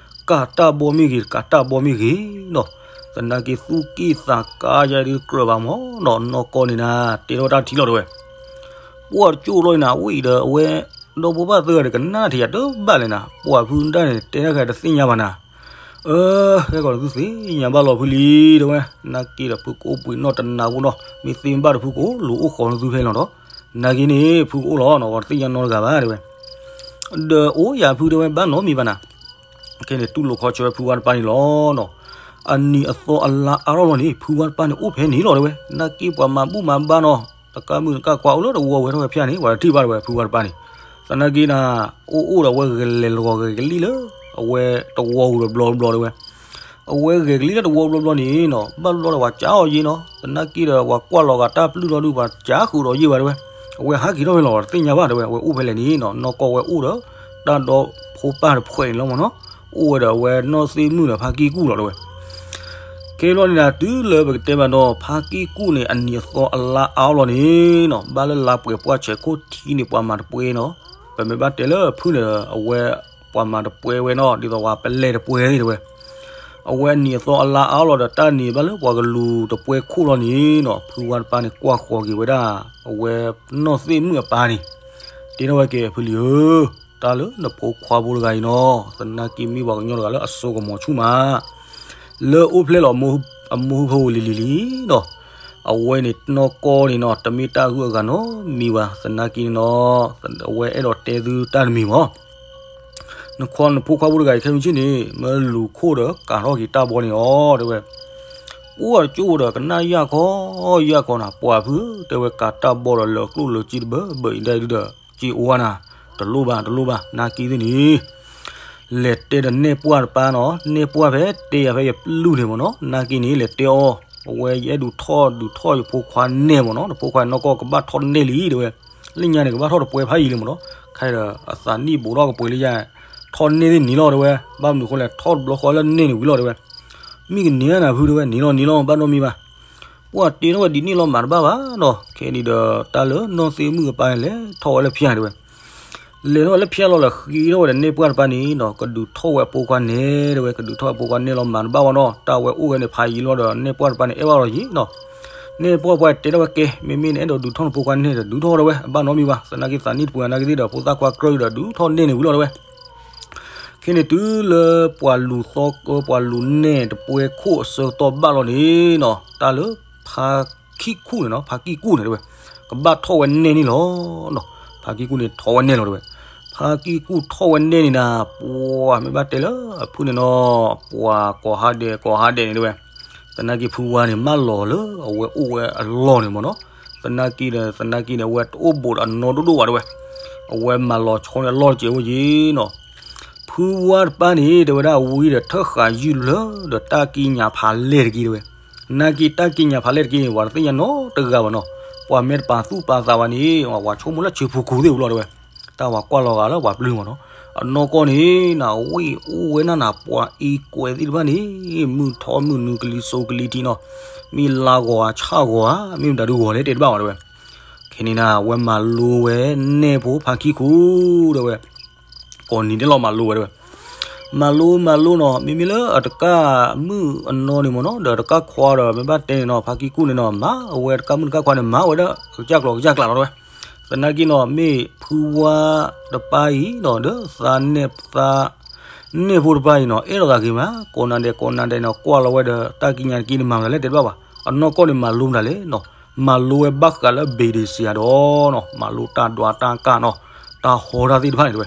ကးတၢ်ဘီမ့ၢ်ဂ့ၤ တကးတၢ်ဘီမ့ၢ်ဂ့ၤနီၤ, သနာ်က့သူၣ်က့ၣ်သးကါယၤဒုးကြၢးဘၣ်မ့ၢ်နီၤ နီၢ်ကီၢ်န့ၣ်နၤ တဲထီၣ်တၢ်ထံလီၤတဲဝဲ, ပှၤတကၠိလီၤန့ၣ်နၤ အဝဲအံၤဒီးအဝဲ ဒီဖိပၢ်သၢဂၤဒီးကနၣ်ထံၣ်ယၤတဘၣ်လဲၣ်နၤ ပှၤဖုတၢ်န့ၣ် တဲတၢ်ဃာ်တသ့ၣ်ညါဘၣ်နၤ, အၢ ဟဲကီးနသုသ့ၣ်ညါဘၣ်လီၤဖုလံၤတဲဝဲ, နာ်က့ဒီးဖုကအိၣ်ဘှံးနီၢ်တနၤဖိနီၤ မ့ၢ်သ့မ့ၢ်ဘၣ်ဒီးဖုကအိၣ်လူၤအိၣ်ဃီၤနသုဖဲလီၤဒီး, နာ်က့န့ၣ် ဖုကအိၣ်လီၤနီၤ ပှၤတသ့ၣ်ညါနီတဂၤဘၣ်တဲဝဲ ဒီးအိၣ်ယၤဖုတဲဝဲဘၣ်နီတမံၤဘၣ်နၤ, ခဲန့ၣ် တူၢ်လိာ်ခီဆၢဝဲဖုဝါတပၢ်န့ၣ်လီၤနီၤ, အနံၤအသီအလါအါထီၣ်လီၤန့ၣ် ဖုဝါတပၢ်န့ၣ်အိၣ်ဖဲန့ၣ်လီၤတဲဝဲ, နာ်က့ပှၤမၤဘူၣ်မၤဘါနီၤ, တကးမုၢ်တကးခွါအိၣ်လၢတဝီဝဲထီၣ်ဝဲဖၠၣ်န့ၣ် ပှၤတထံၣ်ဘၣ်တဲဝဲဖုဝါတပၢ်န့ၣ်, သနာ်က့နၤ အိၣ်အိၣ်ဒီးအဝဲဂဲၤလဲၤလီၤဂဲၤကလံၣ်လၢ အဝဲတဝီပူၤတဘျီတဘျီတဲဝဲ အဝဲဂဲၤကလံၣ်လၢတဝီဘျီဘျီန့ၣ်နီၤ ဘၣ်ဘျီဒီးပှၤကးအီၤယ့နီၤ သနာ်က့ဒီးပှၤကွၢ်လီၤဂာ်တၢ်ပျုၢ်လီၤဒုးပှၤကးဃုာ်ဒီးယ့ဘၣ်တဲဝဲ, အဝဲဟးက့ၤထီၣ်ဖဲလီၤတသ့ၣ်ညါဘၣ်တဲဝဲ အဝဲအိၣ်ဖဲလဲၣ်န့ၣ်နီၤ နီၢ်ကီၢ်ဝဲအိၣ်ဒီး တၢ်ဒီဖိပၢ်တဖှဲးန့ၣ်လီၤမ့ၢ်နီၤ, အိၣ်ဝဲဒီးအဝဲနီၢ်သ့ၣ်မုၣ်ဒီးဖါကံၢ်ကူၣ်လီၤတဲဝဲ, ခဲအံၤန့ၣ် တုၤလၢပကတဲဘၣ်ဒီး ဖါကံၢ်ကူၣ်န့ၣ် အနံၤအသီအလါအါအီၤလီၤန့ၣ်နီၤ, ဘၣ်လၢလါပှဲၤပှၢ်ဆဲးခိၣ်ထံန့ၣ် ပှၤမၤတပှဲၤနီၤ. ပမ့ၢ်ဘၣ်တဲလၢဖုၣ်န့ၣ် အဝဲပှၤမၤတပှဲၤဝဲနီၤ, ဒ်သိးပှၤပလဲၤတပှဲၤန့ၣ်တဲဝဲ. အဝဲအနံၤအသီအလါအါအီၤလီၤဒီး တၢ်န့ၣ်ဘၣ်လၢပှၤကလူၤတပှဲၤခိၣ်လီၤန့ၣ်နီၤ, ဖုဝါတပၤန့ၣ် ကွၢ်ဃီၤက့ၤဝဲဒၣ် အဝဲနီၢ်သ့ၣ်မုၣ်အပၢ်န့ၣ် တဲထီၣ်ဝဲက့ၤ ဖုလံၤဧၢ, တၢ်လၢနဖိခွါဖိတဂၤအံၤနီၤ, သနာ်က့မ့ၢ်ပှၤကညီတဂၤလၢအစိကမီၤဆူၣ်မး လၢအိၣ်ဖျဲၣ်လီၤအမိၢ်ဟုဖၢဖိလံၤလံၤလံနီၤ. အဝဲန့ၣ်နီၢ်ကီၢ်န့ၣ်နီၤ, တမ့ၢ်တၢ်ဂုၤအဂၤနီတမံၤဘၣ်. သနာ်က့န့ၣ်နီၤ, အဝဲအဲၣ်ဒိးတဲသုတၢ်တမံၤမး, နခွါနဖိခွါဖိတဂၤအံၤ ခဲမုၢ်ဆ့ၣ်န့ၣ် မ့ၢ်လူၤခိၣ်ဒီးကၤထီၣ်က့ၤတၢ်ဘီန့ၣ်အီၤ တဲဝဲ. ပှၢ်တကၠိၣ်ဒီးကနၣ်ယၢ်ခီယၢ်ခီနၤ, ပှၤဖု တဲဝဲ, ကၤတၢ်ဘီဒီးလၢာ်ကျိၣ်လၢာ်စ့တဘၢဘၢအံၤဒၣ်အံၤဒီး စ့အိၣ်ဝဲနၤ, တလိၣ်ဘၣ် တလိၣ်ဘၣ်, နာ်က့သ့ၣ်န့ၣ် လဲၤတဲဒီးနဲၣ်ပှၢ်တပၤနီၤ, နဲၣ်ပှၢ်ဖဲတဲယၤဖဲယပျုၢ်န့ၣ်မ့ၢ်နီၤ, နာ်က့န့ၣ် လဲၤတဲအီၤ, အဝဲယအဲၣ်ဒိးထီၣ်ဒုးထီၣ်ယဖိခွါနဲၣ်မ့ၢ်နီၤ, နဖိခွါနီၢ်ကီၢ်ကဘၣ်ထီၣ်နဲၣ်လံ တဲဝဲ. လၢညါန့ၣ် ကဘၣ်ထီၣ်တပှဲၤဖးယံၤလံမ့ၢ်နီၤ, ခဲဒီးအသးနံၣ်ဘူးထီၣ်ကပှဲၤလၢယဲ, ထီၣ်နဲၣ်သ့ၣ်နံၤလီၤ တဲဝဲ, ဘၣ်မနုၤအဃိလဲၣ် ထီၣ်တဘျီဃီလၢနဲၣ်န့ၣ်ဝံၤလီၤ တဲဝဲ. မ့ၢ်ကန့ၢ်နၤဖု တဲဝဲ, နံၤလီၤ နံၤလီၤ ဘၣ်နီတမံၤဘၣ်. ပှၢ်တဲထီၣ်ဝဲဒ်န့ၣ်လီၤ မၤတဘၣ်ဘၣ်နီၤ, ခဲအံၤဒီး တၢ်လၢနီၢ်သ့ၣ်မုၣ်အပၢ်န့ၣ် လဲၤထီၣ်ဝဲလၢဖၠါ တဲဝဲ. လဲၤထီၣ်ဝဲလၢဖၠါလီၤဒီး ဃ့ထီၣ်ဝဲဒီးနဲၣ်ပှၢ်တပၤန့ၣ်နီၤ, ကဒုးထီၣ်ဝဲအဖိခွါနဲၣ် တဲဝဲ, ကဒုးထီၣ်ဝဲအဖိခွါနဲၣ်လီၤ မၤတဘၣ်ဘၣ်နီၤ, တၢ်ဝဲအိၣ်ဝဲန့ၣ်ဖးယံၤလီၤဒီး နဲၣ်ပှၢ်တပၤန့ၣ် အဲၣ်ဘၣ်လီၤယံၤနီၤ. နဲၣ်ပှၢ်ပှၢ်တဲထီၣ်ဝဲကဲ, မ့မ့ၢ်နအဲၣ်ဒိးဒုးထီၣ်နဖိခွါနဲၣ်ဒီး ဒုးထီၣ် တဲဝဲ, အဘၣ်နီတမံၤဘၣ်, သနာ်က့သးနံၣ်တပှဲၤ နာ်က့သ့ၣ်ဒီး ဖိသၣ်ခွါကြၢးဒီး ဒုးထီၣ်နဲၣ်န့ၣ်ဝံၤလီၤ တဲဝဲ. ခဲန့ၣ်တုၤလၢပှၤလူၤသီကၢ ပှၤလူၤနဲၣ်တပှဲၤခိၣ်အဆၢကတီၢ်ဘၣ်လီၤန့ၣ်နီၤ, တၢ်လၢဖါခံၣ်ကူၣ်န့ၣ်နီၤ, ဖါကံၢ်ကူၣ်န့ၣ် တဲဝဲ, ကဘၣ်ထီၣ်ဝဲနဲၣ်န့ၣ်လီၤနီၤ. ဖါကံၢ်ကူၣ်န့ၣ်ထီၣ်ဝဲနဲၣ်လီၤ တဲဝဲ. ဖါကံၢ်ကူၣ်ထီၣ်ဝဲနဲၣ်န့ၣ်နၤ, ပှၤမ့ၢ်ဘၣ်တဲလၢအဖုၣ်န့ၣ်နီၤ, ပှၤကိးဟါဒဲး ကိးဟါဒဲးန့ၣ် တဲဝဲ. သနာ်က့ဖုဝါန့ၣ် မၢလီၤလၢအဝဲအိၣ်ဝဲအလီၢ်န့ၣ်မ့ၢ်နီၤ, သနာ်က့ဒီး သနာ်က့န့ၣ် အဝဲတအိၣ်ဘူးဒီးအနီၢ်ဒိၣ်ဒိၣ်ဘၣ် တဲဝဲ. အဝဲမၢလီၤဆီန့ၣ်အလီၢ်တစဲးအိၣ်က့နီၤ. ဖုဝါတပၤန့ၣ် တဲဝဲဒၣ် ဝံဒီးထၢၣ်ဃာ်ယုၢ်လၢဒီးတၢ်ကံးညာ်ဖးလဲၢ်တက့ၢ် တဲဝဲ. နာ်က့တၢ်ကံးညာ်ဖးလဲၢ်တက့ၢ်န့ၣ် ပှၤတသ့ၣ်ညါနီတဂၤဘၣ်နီၤ. ပှၤမ့ၢ်တပာ်သူၣ်ပာ်သးဘၣ်န့ၣ် ပှၤဆိကမိၣ်လၢဆံးဖိခူသ့ၣ်ဝံၤလီၤ တဲဝဲ. တၢ်ပှၤကွၢ်လီၤဂာ်လၢပှၤပျုၢ်မ့ၢ်နီၤ. အနီၢ်ကီၢ်န့ၣ် နဝံၣ်အိၣ်ဝဲနၢ်နၤ ပှၤအံၤကွဲးသ့ၣ်တဖၣ်န့ၣ် မုၢ်ထီမုၢ်နုာ်ကလံၤစိးကလံၤထံးနီၤ, မ့ၢ်လါဂီၤဧါဆၣ်ဂီၤဧါ မ့ၢ်မတၤဒုဂီၤလဲၣ်တဲတဘၣ်ဘၣ် တဲဝဲ. ခဲန့ၣ်နၤ အဝဲမၤလိဝဲနဲၣ်ဖိဖါခံၣ်ကူၣ် တဲဝဲ. ကိးနံၤဒဲးလီၤမၤလိဝဲ တဲဝဲ. မၤလိမၤလိနီၤ, မ့မ့ၢ်လၢအတကၣ်မုၣ်အနီၢ်န့ၣ်မ့ၢ်နီၤ, ဒီးတကၣ်ခွါဒီး မ့ၢ်ဘၣ်တဲန့ၣ်နီၤ, ဖါခံၣ်ကူၣ်န့ၣ်နီၤ, မၤအဝဲတကၣ်မုၣ်တကၣ်ခွါန့ၣ် မၤဝဲဒၣ်ကစၢ်ကျိၤကစၢ်ကျးလီၤ တဲဝဲ. သနာ်က့နီၤ မ့ၢ်ဖုဝါတပၤအံၤနီၤ ဒီးသးနဲၣ်သး နဲၣ်ဖိတပၤအံၤနီၤ အဲၣ်လိာ်သးဂ့ၤမး ကိးနၤဒဲးကိးနၤဒဲးနီၤ ကွၢ်လီၤဝဲဒီးတၢ်ကံးညာ်တက့ၢ်န့ၣ် မၤမတၤလဲၣ်တဲတဘၣ်ဘၣ်. အနီၢ်ကီၢ်န့ၣ် မၤလိမတၤလဲၣ်နီၤ, မၤလိဝဲဘၣ်ဃးလၢ ဘ့းဒ့းစံးယၤဒီးနီၤ, မၤလိတၢ်ဒွးတၢ်ကၢ်နီၤ, တၢ်ဟီတၢ်သ့ၣ်တဖၣ်န့ၣ် တဲဝဲ.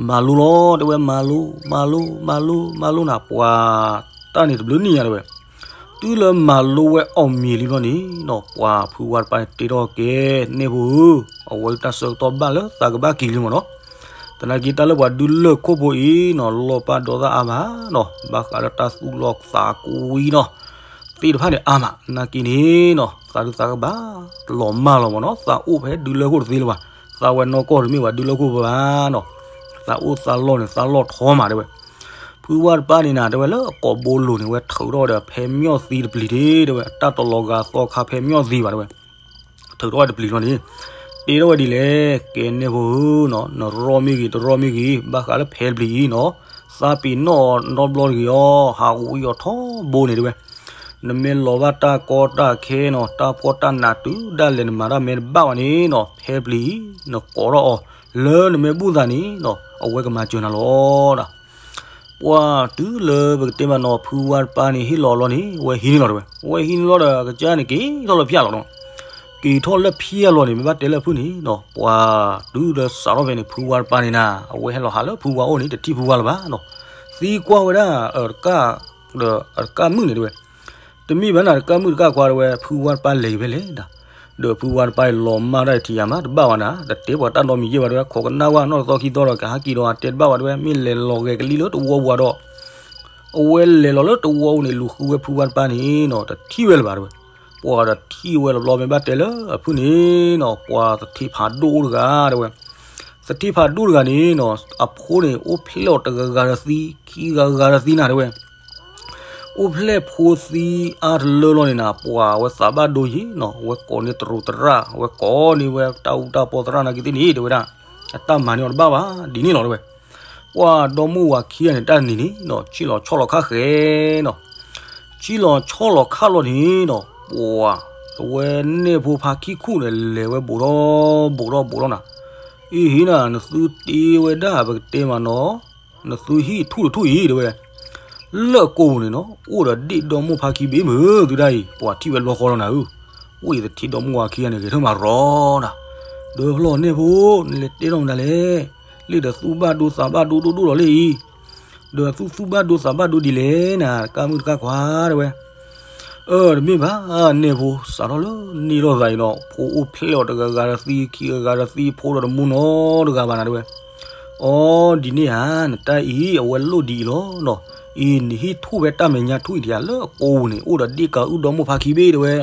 မၤလိလီၤ တဲဝဲ, မၤလိ မၤလိ မၤလိ မၤလိနၤ ပှၤတၢ်န့ၣ်တဘျုးနံၣ်ညါ တဲဝဲ. တုၤလၢမၤလိဝဲအီၣ်မ့ၤလံဘျီန့ၣ်နီၤ ပှၤဖုဝါတပၤန့ၣ် တဲထီၣ်ကဲ နဲၣ်ဖိဧၢ, အဝဲတၢ်ဆၢကတီၢ်ဘၣ်လၢသးကဘၣ်က့ၤလံမ့ၢ်နီၤ. သနာ်က့တၢ်လၢပှၤဒုးလၢၢ်ခိၣ်ဖိအံၤနီၤ လီၢ်ပၢ်ဒီသၣ်အါမးနီၤ, ဘၣ်ဃးလၢတၢ်သူၣ်လီၤသးကွံနီၤ သ့ၣ်တဖၣ်န့ၣ်အါမး, နာ်က့န့ၣ်နီၤ သးဒုးသးကဘၣ်လီၤမၢ်လီၤမ့ၢ်နီၤ, သးအိၣ်ဖဲဒုးလၢၢ်ခိၣ်တသ့လၢၤဘၣ်, သးဝဲနီၢ်ကီၢ်တမ့ၢ်ပှၤဒုးလၢၢ်ခိၣ်ဖိဘၣ်နီၤ, သးအိၣ်သးလီၢ်န့ၣ် သးလီၢ်ထီမး တဲဝဲ. ဖုဝါတပၤန့ၣ်နၤ တဲဝဲ လၢအကိာ်ဘိလိၤန့ၣ် ဝဲထုးထီၣ်ဒီးဖဲမၠီၣ်သံတပျံၤတ့ၢ် တဲဝဲ, အတၢ်တလီၤဂာ်သီခါဖဲမၠီၣ်သံဘၣ် တဲဝဲ. ထုးထီၣ်ဝဲတပျံၤလီၤန့ၣ်, တဲထီၣ်ဝဲဒ်လဲၣ်, ကဲနဲၣ်ဖိဧၢနီၤ, နရီမ့ၢ်ဂ့ၤ တရီမ့ၢ်ဂ့ၤ ဘၣ်ဃးလၢဖဲတပျံၤအံၤနီၤ, သးပ့ၤနီၣ်အီၤနီတဘျီတဂ့ၤအီၤ, ဟးဝံအီၤထီဘိန့ၣ် တဲဝဲ. နမ့ၢ်လီၤဘၣ်တၢ်ကီတၢ်ခဲနီၤ, တၢ်ဖှီၣ်တၢ်နးတုၤဒၣ်လဲာ် နမၤတၢ်မဲာ်တဘၣ်ဘၣ်န့ၣ်နီၤ, ဖဲတပျံၤအံၤ နကိးထီၣ်အီၤ လၢနမ့ၢ်ဘူၣ်သးန့ၣ်နီၤ, အဝဲကမၤစၢၤနၤလီၤ. ပှၤတုၤလၢပကတဲဘၣ်နီၤ ဖုဝါတပၤန့ၣ် ဟ့ၣ်လီၤအလီၢ်န့ၣ် အဝဲဟံးန့ၢ်လီၤ တဲဝဲ, အဝဲဟံးန့ၢ်လီၤဒီး ကစၢ်န့ၣ် က့ၤထီၣ်လၢဖၠါလီၤနီၤ, က့ၤထီၣ်လၢဖၠါလီၤန့ၣ် မ့ၢ်ဘၣ်တဲလၢအဖုၣ်န့ၣ်နီၤ, ပှၤတုၤလၢစးထီၣ်ဖဲန့ၣ် ဖုဝါတပၤန့ၣ်နၤ အဝဲဟဲလီၤဟးလၢဖုဝါအိၣ်န့ၣ် တထံၣ်ဖုဝါလၢၤဘၣ်နီၤ, သံကွၢ်ဝဲဒၣ် အတကၣ် ဒီးအတကၣ်မုၣ်န့ၣ် တဲဝဲ, တမ့ၢ်ဘၣ်နၤ တကၣ်မုၣ်တကၣ်ခွါ တဲဝဲ, ဖုဝါတပၤလဲၤက့ၤဖဲလဲၣ်ဒီး ဒီးဖုဝါတပၤအံၤလီၤမၢ်ဒၣ်အံၤထံၣ်ယၤမး တဘၣ်ဘၣ်နၤ, တတဲပှၤတၢ်နီတမံၤယဲၢ်ဘၣ် တဲဝဲ, ခိးကနၣ်ဝဲနီၢ်တသီခံသီဒီး ကဟးက့ၤဒီးအတဲတဘၣ်ဘၣ် တဲဝဲ, မ့ၢ်လဲၤလီၤဂဲၤကလံၣ်လၢတဝီပူၤဒီး အဝဲလဲၤလီၤလၢတဝီပူၤန့ၣ် လူၤဃုဝဲဖုဝါတပၤန့ၣ်နီၤ တထံၣ်ဝဲလၢၤဘၣ် တဲဝဲ, ပှၤတထံၣ်ဝဲလီၤဘျီမ့ၢ်ဘၣ်တဲလၢအဖုၣ်န့ၣ်နီၤ ပှၤသထ့ဖးဒိၣ်တဂၤ တဲဝဲ, သထ့ဖးဒိၣ်တဂၤန့ၣ်နီၤ အဖိန့ၣ် အိၣ်ဖျဲၣ်အီၤတဂၤဂၤဒီးသံ ခံဂၤဂၤဒီးသံနၤ တဲဝဲ, အိၣ်ဖျဲၣ်ဖိသံအါတလၢလီၤန့ၣ်နၤ, ပှၤဝဲသးဘၣ်ဒိယံၤနီၤ, ဝဲကိးန့ၢ်တရူးသရၣ်, ဝဲကိးန့ၢ်ဝဲတၢ်အူတၢ်ပီသရၣ်နာ်က့သ့ၣ်န့ၣ် တဲဝဲဒၣ်, အတၢ်မၤန့ၢ်အီၤတဘၣ်ဘၣ် ဒ်န့ၣ်လီၤ တဲဝဲ. ပှၤဒီမါဝၤခံဂၤန့ၣ် တၢ်နံၤန့ၣ်နီၤ, ဆ့ၣ်လီၤဆီၣ်လီၤခါဃဲနီၤ, ဆ့ၣ်လီၤဆီၣ်လီၤခါလီၤန့ၣ်နီၤ, ပှၤ တဝဲန့ၢ်ဖိဖါခံခူၣ်န့ၣ် လဲၤဝဲဘူးထီၣ်ဘူးထီၣ်ဘူးထီၣ်နၤ, အ့ဟ့နၤ, နသုတ့ဝဲဒၣ်ပကတဲမးနီၤ, နသုဟံၣ်ထူၣ်တထူၣ်အံၤ တဲဝဲ, လၢအကိာ်ပူၤန့ၣ်နီၤ, အိၣ်ဒီးဒ့ၣ်ဒီမါဖါခံဘ့ၣ်မုၢ်သုဒၣ်အံၤ, ပှၤထံၣ်ဝဲတဘျီဃီလီၤနၤဧၢ, အိၣ်အံၤသထ့ဒီမါဝၤခံဂၤန့ၣ် ဂဲၤထၢၣ်မၤရီနၤ, ဒီးဖျီၣ်န့ၢ်ဖိ, နလဲၤတဲထီၣ်မတၤလဲၣ်, လၢဒီးသူၣ်ဘၣ်ဒိသးဘၣ်ဒိဒိၣ်ဒိၣ်လီၤလၢအံၤ, ဒီးသူၣ်သူၣ်ဘၣ်ဒိသးဘၣ်ဒိဒ်လဲၣ်နၤ, တကါမုၣ်တကါခွါ တဲဝဲ. အၢ တမ့ၢ်ဘၣ်, န့ၢ်ဖိစးထီၣ်လၢန့ၢ်ထီၣ်သးအံၤနီၤ, ဖိအိၣ်ဖျဲၣ်အီၤတဂၤဂၤဒီးသံ, ခံဂၤဂၤဒီးသံ, ဖိဒီးတမူနီတဂၤဘၣ်နၤ တဲဝဲ. အီ ဒ်န့ၣ်ဧါ, နတၢ်အံၤ အဝဲလိၣ်ဒ်အံၤလီၤနီၤ, အံၤ နဟံၣ်ထူၣ်ဖဲတၢ်မဲာ်ညါထူၣ်အံၤတယၤ လၢအကိာ်ပူၤန့ၣ် အိၣ်ဒီးဒ့ၣ်ကးအုၣ်ဒီမါဖါခံဘ့ၣ် တဲဝဲ,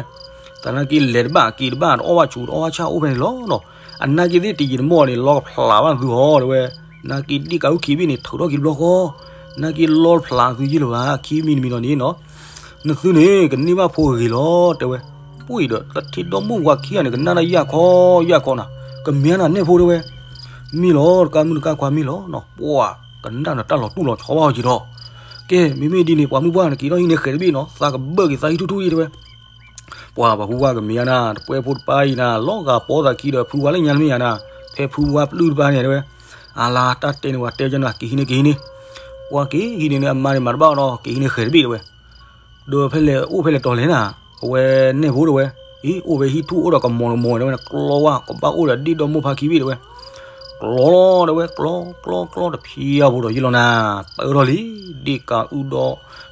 သနာ်က့လဲၤတဘၣ်က့ၤတဘၣ် တအီၣ်ဘၣ်ဆူးတအီၣ်ဘၣ်ဆၣ်အိၣ်ဖဲန့ၣ်လီၤနီၤ, အနာ်က့သ့ၣ်တယံာ်တမီၢ်န့ၣ် လီတဖျးဘၣ်နသုဟီ တဲဝဲ, နာ်က့ဒ့ၣ်ကးအုၣ်ခံဘ့ၣ်န့ၣ် ထုးထီၣ်က့ၤတဘျီဃီ, နာ်က့လီတဖျးသုယ့ၢ်လၢၤဘၣ် ခံမံၤတမံၤလီၤန့ၣ်နီၤ, နသုန့ၣ် ကန့ၢ်ဘၣ်ဖိဂ့ၤလီၤ တဲဝဲ. ပှၤအံၤဒီးသထ့ဒီမါဝၤခံဂၤန့ၣ် ကနၣ်တၢ်ယၢ်ခီယၢ်ခီနၤ, ကမ့ၢ်နၤန့ၢ်ဖိ တဲဝဲ. မ့ၢ်လီၤ တကါမုၣ်တကါခွါ မ့ၢ်လီၤနီၤ, ပှၤ ကနၣ်ဒီးတၢ်လီၤတူၢ်လီၤဆီဘၣ်အီၤက့ၤဒီး, ကဲ မ့မ့ၢ်ဒ်န့ၣ် ပှၤမုၢ်ပှၢ်န့ၣ် က့ၤထီၣ်ဟံၣ်န့ၢ်ဃဲၤတဘ့ၣ်နီၤ, သးကဘၢၣ်က့ၤသးဟံၣ်ထူၣ်ထူၣ်အံၤ တဲဝဲ. ပှၤပှၤဖုဝါကမ့ၢ်နၤ, တပှဲဖိတပၤအံၤနၤ, လီၤဂာ်ပိာ်သးခံဒီးဖုဝါလၢညါတမ့ၢ်ယၤနၤ, ဖဲဖုဝါပျုၢ်တပၤန့ၣ် တဲဝဲ, အလါ တၢ်တဲန့ၣ် ပှၤတဲကနၤ က့ၤဟံးန့ၢ် က့ၤဟံးန့ၢ်, ပှၤက့ၤဟံးန့ၢ်န့ၣ် အမါန့ၣ်မၤတဘၣ်အီၤနီၤ, က့ၤဟံးန့ၢ်ဃဲၤတဘ့ၣ် တဲဝဲ. ဒီးဖဲလဲၣ်အိၣ်ဖဲလဲၣ်တီၤလဲၣ်နၤ, အဝဲန့ၢ်ဖိ တဲဝဲ, အံၤ အိၣ်ဖဲဟံၣ်ထူၣ်အိၣ်ဒီးကမီၤကမီၤ တဲဝဲ, ကျီဝဲ ကဘၣ်အိၣ်ဒီးဒ့ၣ်ဒီမါဖါခံဘ့ၣ် တဲဝဲ. ကျီလီၤ တဲဝဲ, ကျီ ကျီ ကျီ တဖံးအါဖိဒီးယ့ၢ်လီၤနၤ, ပၢၢ်ထီၣ်လံ, ဒ့ၣ်ကးအုၣ်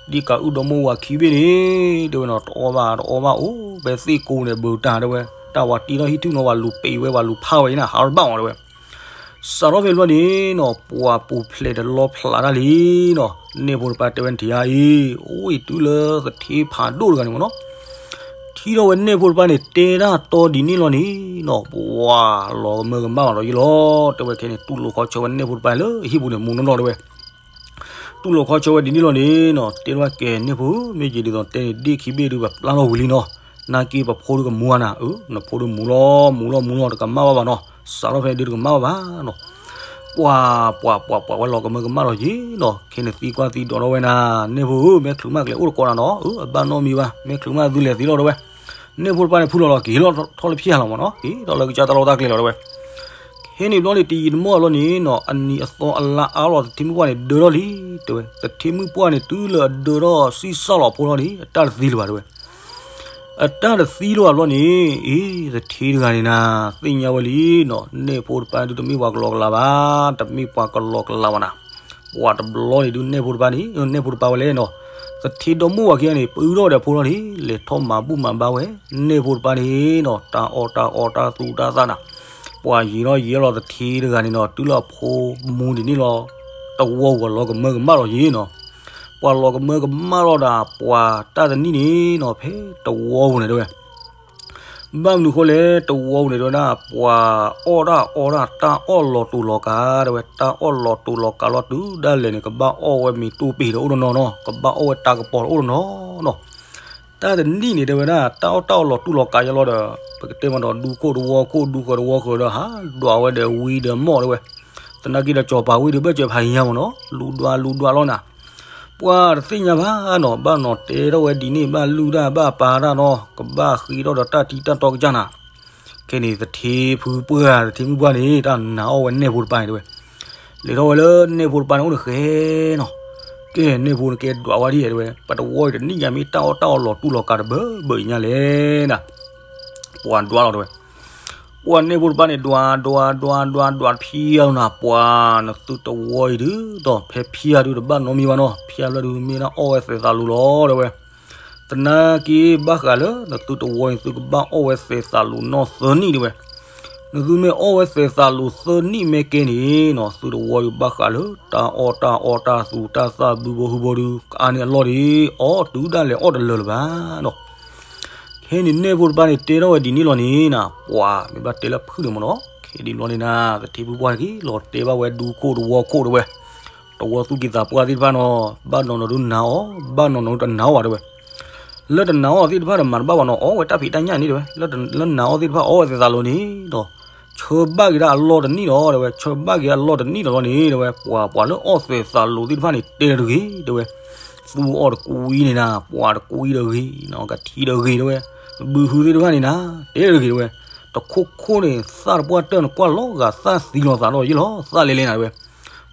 ဒီ, ဒ့ၣ်ကးအုၣ်ဒီမါဝၤခံဘ့ၣ်န့ၣ် တဲဝဲနီၤ, တအီၣ်ဘၣ်တအီဘၣ် အိၣ်ဖဲသ့ၣ်ကိးန့ၣ် ဘူးတၢ် တဲဝဲ, တၢ်ဝၤတံထီၣ်ဟံၣ်ထူၣ်နီၤ ဝၤလူၤပံးဝဲ ဝၤလူၤဖးဝဲအံၤနၤ ဟးထီၣ်တဘၣ်အီၤ တဲဝဲ. စးထီၣ်ဖဲဘျီန့ၣ်နီၤ, ပှၤပူၤဖျဲးဒီးလီဖျးတၢ်လံနီၤ, န့ၢ်ဖိတပၤတဲဝဲန့ၣ် ထံၣ်ဧါအံၤ, အိၣ်အံၤတုၤလၢသထ့ဖးဒိၣ်တဂၤန့ၣ်မ့ၢ်နီၤ, ထံၣ်ထီၣ်ဝဲန့ၢ်ဖိတပၤန့ၣ် တဲတၢ်တီဒ်န့ၣ်လီၤန့ၣ်နီၤ, ပှၤလီၤကမၢကမၣ်ဘၣ်ဒီးယ့ၢ်လီၤ တဲဝဲ, ခဲန့ၣ် တူၢ်လိာ်ခီဆၢဝဲန့ၢ်ဖိတပၤလၢဟံၣ်ပူၤန့ၣ် မူနီၢ်နီၢ် တဲဝဲ. တူၢ်လိာ်ခီဆၢဝဲဒ်န့ၣ်လီၤန့ၣ်နီၤ, တဲထီၣ်ကဲန့ၢ်ဖိ, မ့ၢ်ယံာ်ဒ်သိးတဲန့ၣ် ဒ့ၣ်ခံဘ့ၣ်ဒုး ပပျၢ်ထီၣ်ဝံၤလံနီၤ, နာ်က့ပဖိဒုးကမူဧါနၤ, အၢ နဖိဒုးမူလီၤ မူလီၤ မူလီၤ တကမၣ်ဘၣ်ဘၣ်နီၤ, စးထီၣ်ဖဲဒုးတကမၣ်ဘၣ်ဘၣ်နီၤ. ပှၤ ပှၤ ပှၤ ပှၤဝဲလီၤကမၢကမၣ်လီၤယ့ၢ်နီၤ, ခဲန့ၣ်သံကွၢ်သံဒိးထီၣ်ဝဲနၤ, န့ၢ်ဖိဧၢ မဲချုးမးကျဲအိၣ်တကိးနၤနီၤ, အၢ အဘၣ်နီတမံၤဘၣ်, မဲချုးမးသုလဲၤသ့လီၤ တဲဝဲ. န့ၢ်ဖိတပၤန့ၣ် ဖုလီၤလီၤ က့ၤဟ့ၣ်လီၤထီၣ်လၢဖၠၣ်လီၤမ့ၢ်နီၤ, က့ၤထီၣ်လၢကစၢ်တၢ်လီၢ်တၢ်ကျဲလီၤ တဲဝဲ. ခဲန့ၣ်ဘျီန့ၣ် တယံာ်တမီၢ်ဘျီန့ၣ်နီၤ, အနံၤအသီအလါအါလီၤ သထ့မုၣ်ပှၢ်န့ၣ် ဒၢထီၣ်လံ တဲဝဲ, သထ့မုၣ်ပှၢ်န့ၣ် တုၤလၢအဒၢထီၣ်ဆံၣ်စၢ်လီၤဖိလီၤန့ၣ် အတၢ်တသံလၢၤဘၣ် တဲဝဲ. အတၢ်တသံလၢၤဘၣ်ဘျီန့ၣ်, အ့ သထ့တဂၤန့ၣ်နၤ, သ့ၣ်ညါဝဲလံနီၤ, န့ၢ်ဖိတပၤဒုးတမ့ၢ်ပှၤကလီကလီဘၣ်, တမ့ၢ်ပှၤကလီကလီဘၣ်နၤ. ပှၤတဘျီန့ၣ်ဒုးန့ၢ်ဖိတပၤန့ၣ်, န့ၢ်ဖိတပၤဝဲလဲၣ်နီၤ, သထ့ဒီမိၢ်ဝၤခံဂၤန့ၣ် ပၢထီၣ်ဒီးဖိလီၤန့ၣ်, လဲၤထီၣ်မၤဘူၣ်မၤဘါဝဲ, န့ၢ်ဖိတပၤန့ၣ်နီၤ, တၢ်အီၣ်တၢ်အီတၢ်သူတၢ်သၣ်နၤ, ပှၤယံာ်ထီၣ်ယံာ်လီၤသထ့တဂၤန့ၣ်နီၤ, တုၤလၢအဖိမူဒ်န့ၣ်လီၤ, တဝီပူၤလီၤကမၢကမၣ်လီၤယ့ၢ်နီၤ. ပှၤလီၤကမၢကမၣ်လီၤဒၣ် ပှၤတၢ်တနံၣ်န့ၣ်နီၤ, ဖဲတဝီပူၤန့ၣ်တဲဝဲ, ဘၣ်မနုၤဃိလဲၣ်, တဝီပူၤန့ၣ်တဲဝဲဒၣ် ပှၤအီၣ်တၢ်အီတၢ် တၢ်အီၣ်လီၤတူာ်လီၤကာ် တဲဝဲ, တၢ်အီၣ်လီၤတူာ်လီၤကာ်လီၤတုၤဒၣ်လဲာ်န့ၣ် ကဘၣ်အီၣ်ဝဲမ့ၤတူၢ်ပ့ၤဒီးအိၣ်တနီၤနီၤ, ကဘၣ်အီၣ်ဝဲတၢ်ကပီၤဒီးအိၣ်တနီၤနီၤ. တၢ်တနံၣ်န့ၣ်တဲဝဲဒၣ် တၢ်အီၣ်တၢ်အီလီၤတူာ်လီၤကာ်ယလီၤဒီး ပကတဲမးဒီး ဒူခိၣ်တဝီခိၣ် ဒူဃၢၤတဝီဃၢၤဒီး ဟးဒွးဝဲဒီးဝံဒီးမီၢ်တဲဝဲ, သနာ်က့ဒီး ကၠီၤပၤဝံၤဒီး ဘၢၣ်စၢၤဖးယံၤညါမ့ၢ်နီၤ, လူၤဒွးလူၤဒွးလီၤနၤ. ပှၤတသ့ၣ်ညါဘၣ်နီၤ, ဘၣ်နီၤတဲထီၣ်ဝဲဒ်န့ၣ် ဘၣ်လုၢ်တၢ်ဘၣ်ပာ်တၢ်နီၤ, ကဘၣ်ဃ့ထီၣ်ဒီးတၢ်ထံတၢ်တီကစၢ်နၤ. ခဲန့ၣ် သထ့ဖုပှၢ် သထ့မုၣ်ပှၢ်န့ၣ် တၢ်နာ်အီၣ်ဝဲန့ၢ်ဖိတပၤန့ၣ်တဲဝဲ, လဲၤထီၣ်ဝဲလၢန့ၢ်ဖိတပၤန့ၣ်အိၣ်န့ၣ်ဃဲနီၤ. ကဲ န့ၢ်ဖိန့ၣ်ကဲဒွးဝဲဒ်တဲဝဲ, ပတဝီအံၤတနံၣ်ညါမ့ၢ်တၢ်အီၣ်တၢ်အီလီၤတူာ်လီၤကာ်တဘၢဘၢအံၤညါလဲၣ်နၤ. ပှၤဒွးလီၤတဲဝဲ ပှၤန့ၢ်ဖိတပၤန့ၣ် ဒွးဒွးဒွးဒွးဒွးဖၠါလီၤနၤ, ပှၤနသုတဝီအံၤဒုး ဒီးဖဲဖၠါဒုးတဘၣ်နီတမံၤဘၣ်နီၤ, ဖၠါဘျီဒုးမ့ၢ်ဒၣ်အီၣ်ဝဲသဲးသးလူၤလီၤတဲဝဲ. သနာ်က့ဘၣ်ဃးလၢ နသုတဝီအံၤ သုကဘၣ်အီၣ်ဝဲသဲးသးလူၤနီၢ်သၢနံၣ်တဲဝဲ. နသုမ့ၢ်အီၣ်ဝဲသဲးသးလူၤသၢနံၣ်မ့ၢ်ကဲန့ၣ်နီၤ, သုတဝီဒုးဘၣ်ဃးလၢ တၢ်အီၣ်တၢ်အီတၢ်သူတၢ်သၣ်ဘုဘိဟုဘိဒုး ကအါန့ၢ်အလီၢ်ဒံး အီၣ်တုၤဒၣ်လဲာ်အီၣ်တလၢာ်လၢၤဘၣ်နီၤ. ခဲန့ၣ်န့ၢ်ဖိတပၤန့ၣ်တဲထီၣ်ဝဲဒ်န့ၣ်လီၤန့ၣ်နၤ, ပှၤမ့ၢ်ဘၣ်တဲလၢဖုၣ်န့ၣ်မ့ၢ်နီၤ, ခဲဒ်ဘျီန့ၣ်နၤ သထ့ဖုပှၢ်က့ၤလီၤတဲဘၣ်ဝဲဒူခိၣ်တဝီခိၣ်တဲဝဲ. တဝီသူၣ်က့သးပှၢ်သ့ၣ်တဖၣ်နီၤ ဘၣ်နီၤနီၤဒုးနာ်အီၤ ဘၣ်နီၤနီၤဒုးတနာ်အီၤတဲဝဲ. လၢတနာ်အီၤသ့ၣ်တဖၣ်ဒီးမၤတဘၣ်ဘၣ်နီၤ အီၣ်ဝဲတၢ်ဖံးတၢ်ညၣ်န့ၣ်တဲဝဲ. လၢတ- လၢနာ်အီၤသ့ၣ်တဖၣ် အီၣ်ဝဲသဲးသးလိၤန့ၣ်ဒီး ဆၢဘၣ်က့ၤဒၣ်အလီၢ်တနံၣ်ဒီးတဲဝဲ, ဆၢဘၣ်က့ၤအလီၢ်တနံၣ်ဒီးလီၤန့ၣ်တဲဝဲ, ပှၤ ပှၤလၢအီၣ်သဲးသးလိၤသ့ၣ်တဖၣ်န့ၣ် တဲတဂ့ၤတဲဝဲ. သူအီၣ်တကွံန့ၣ်နၤ ပှၤတကွံတဂ့ၤနီၤ ကထံတဂ့ၤတဲဝဲ. ဘုဟုသ့ၣ်တဖၣ်န့ၣ်နၤ တဲတဂ့ၤတဲဝဲ. တခိၣ်ခိၣ်န့ၣ် သၣ်တပှၢ်တၢၢ်န့ၣ် ကွၢ်လီၤဂာ်သၣ်သံလီၤသးဒီးယ့ၢ်လီၤ သၣ်လဲၤလဲၤနၤတဲဝဲ.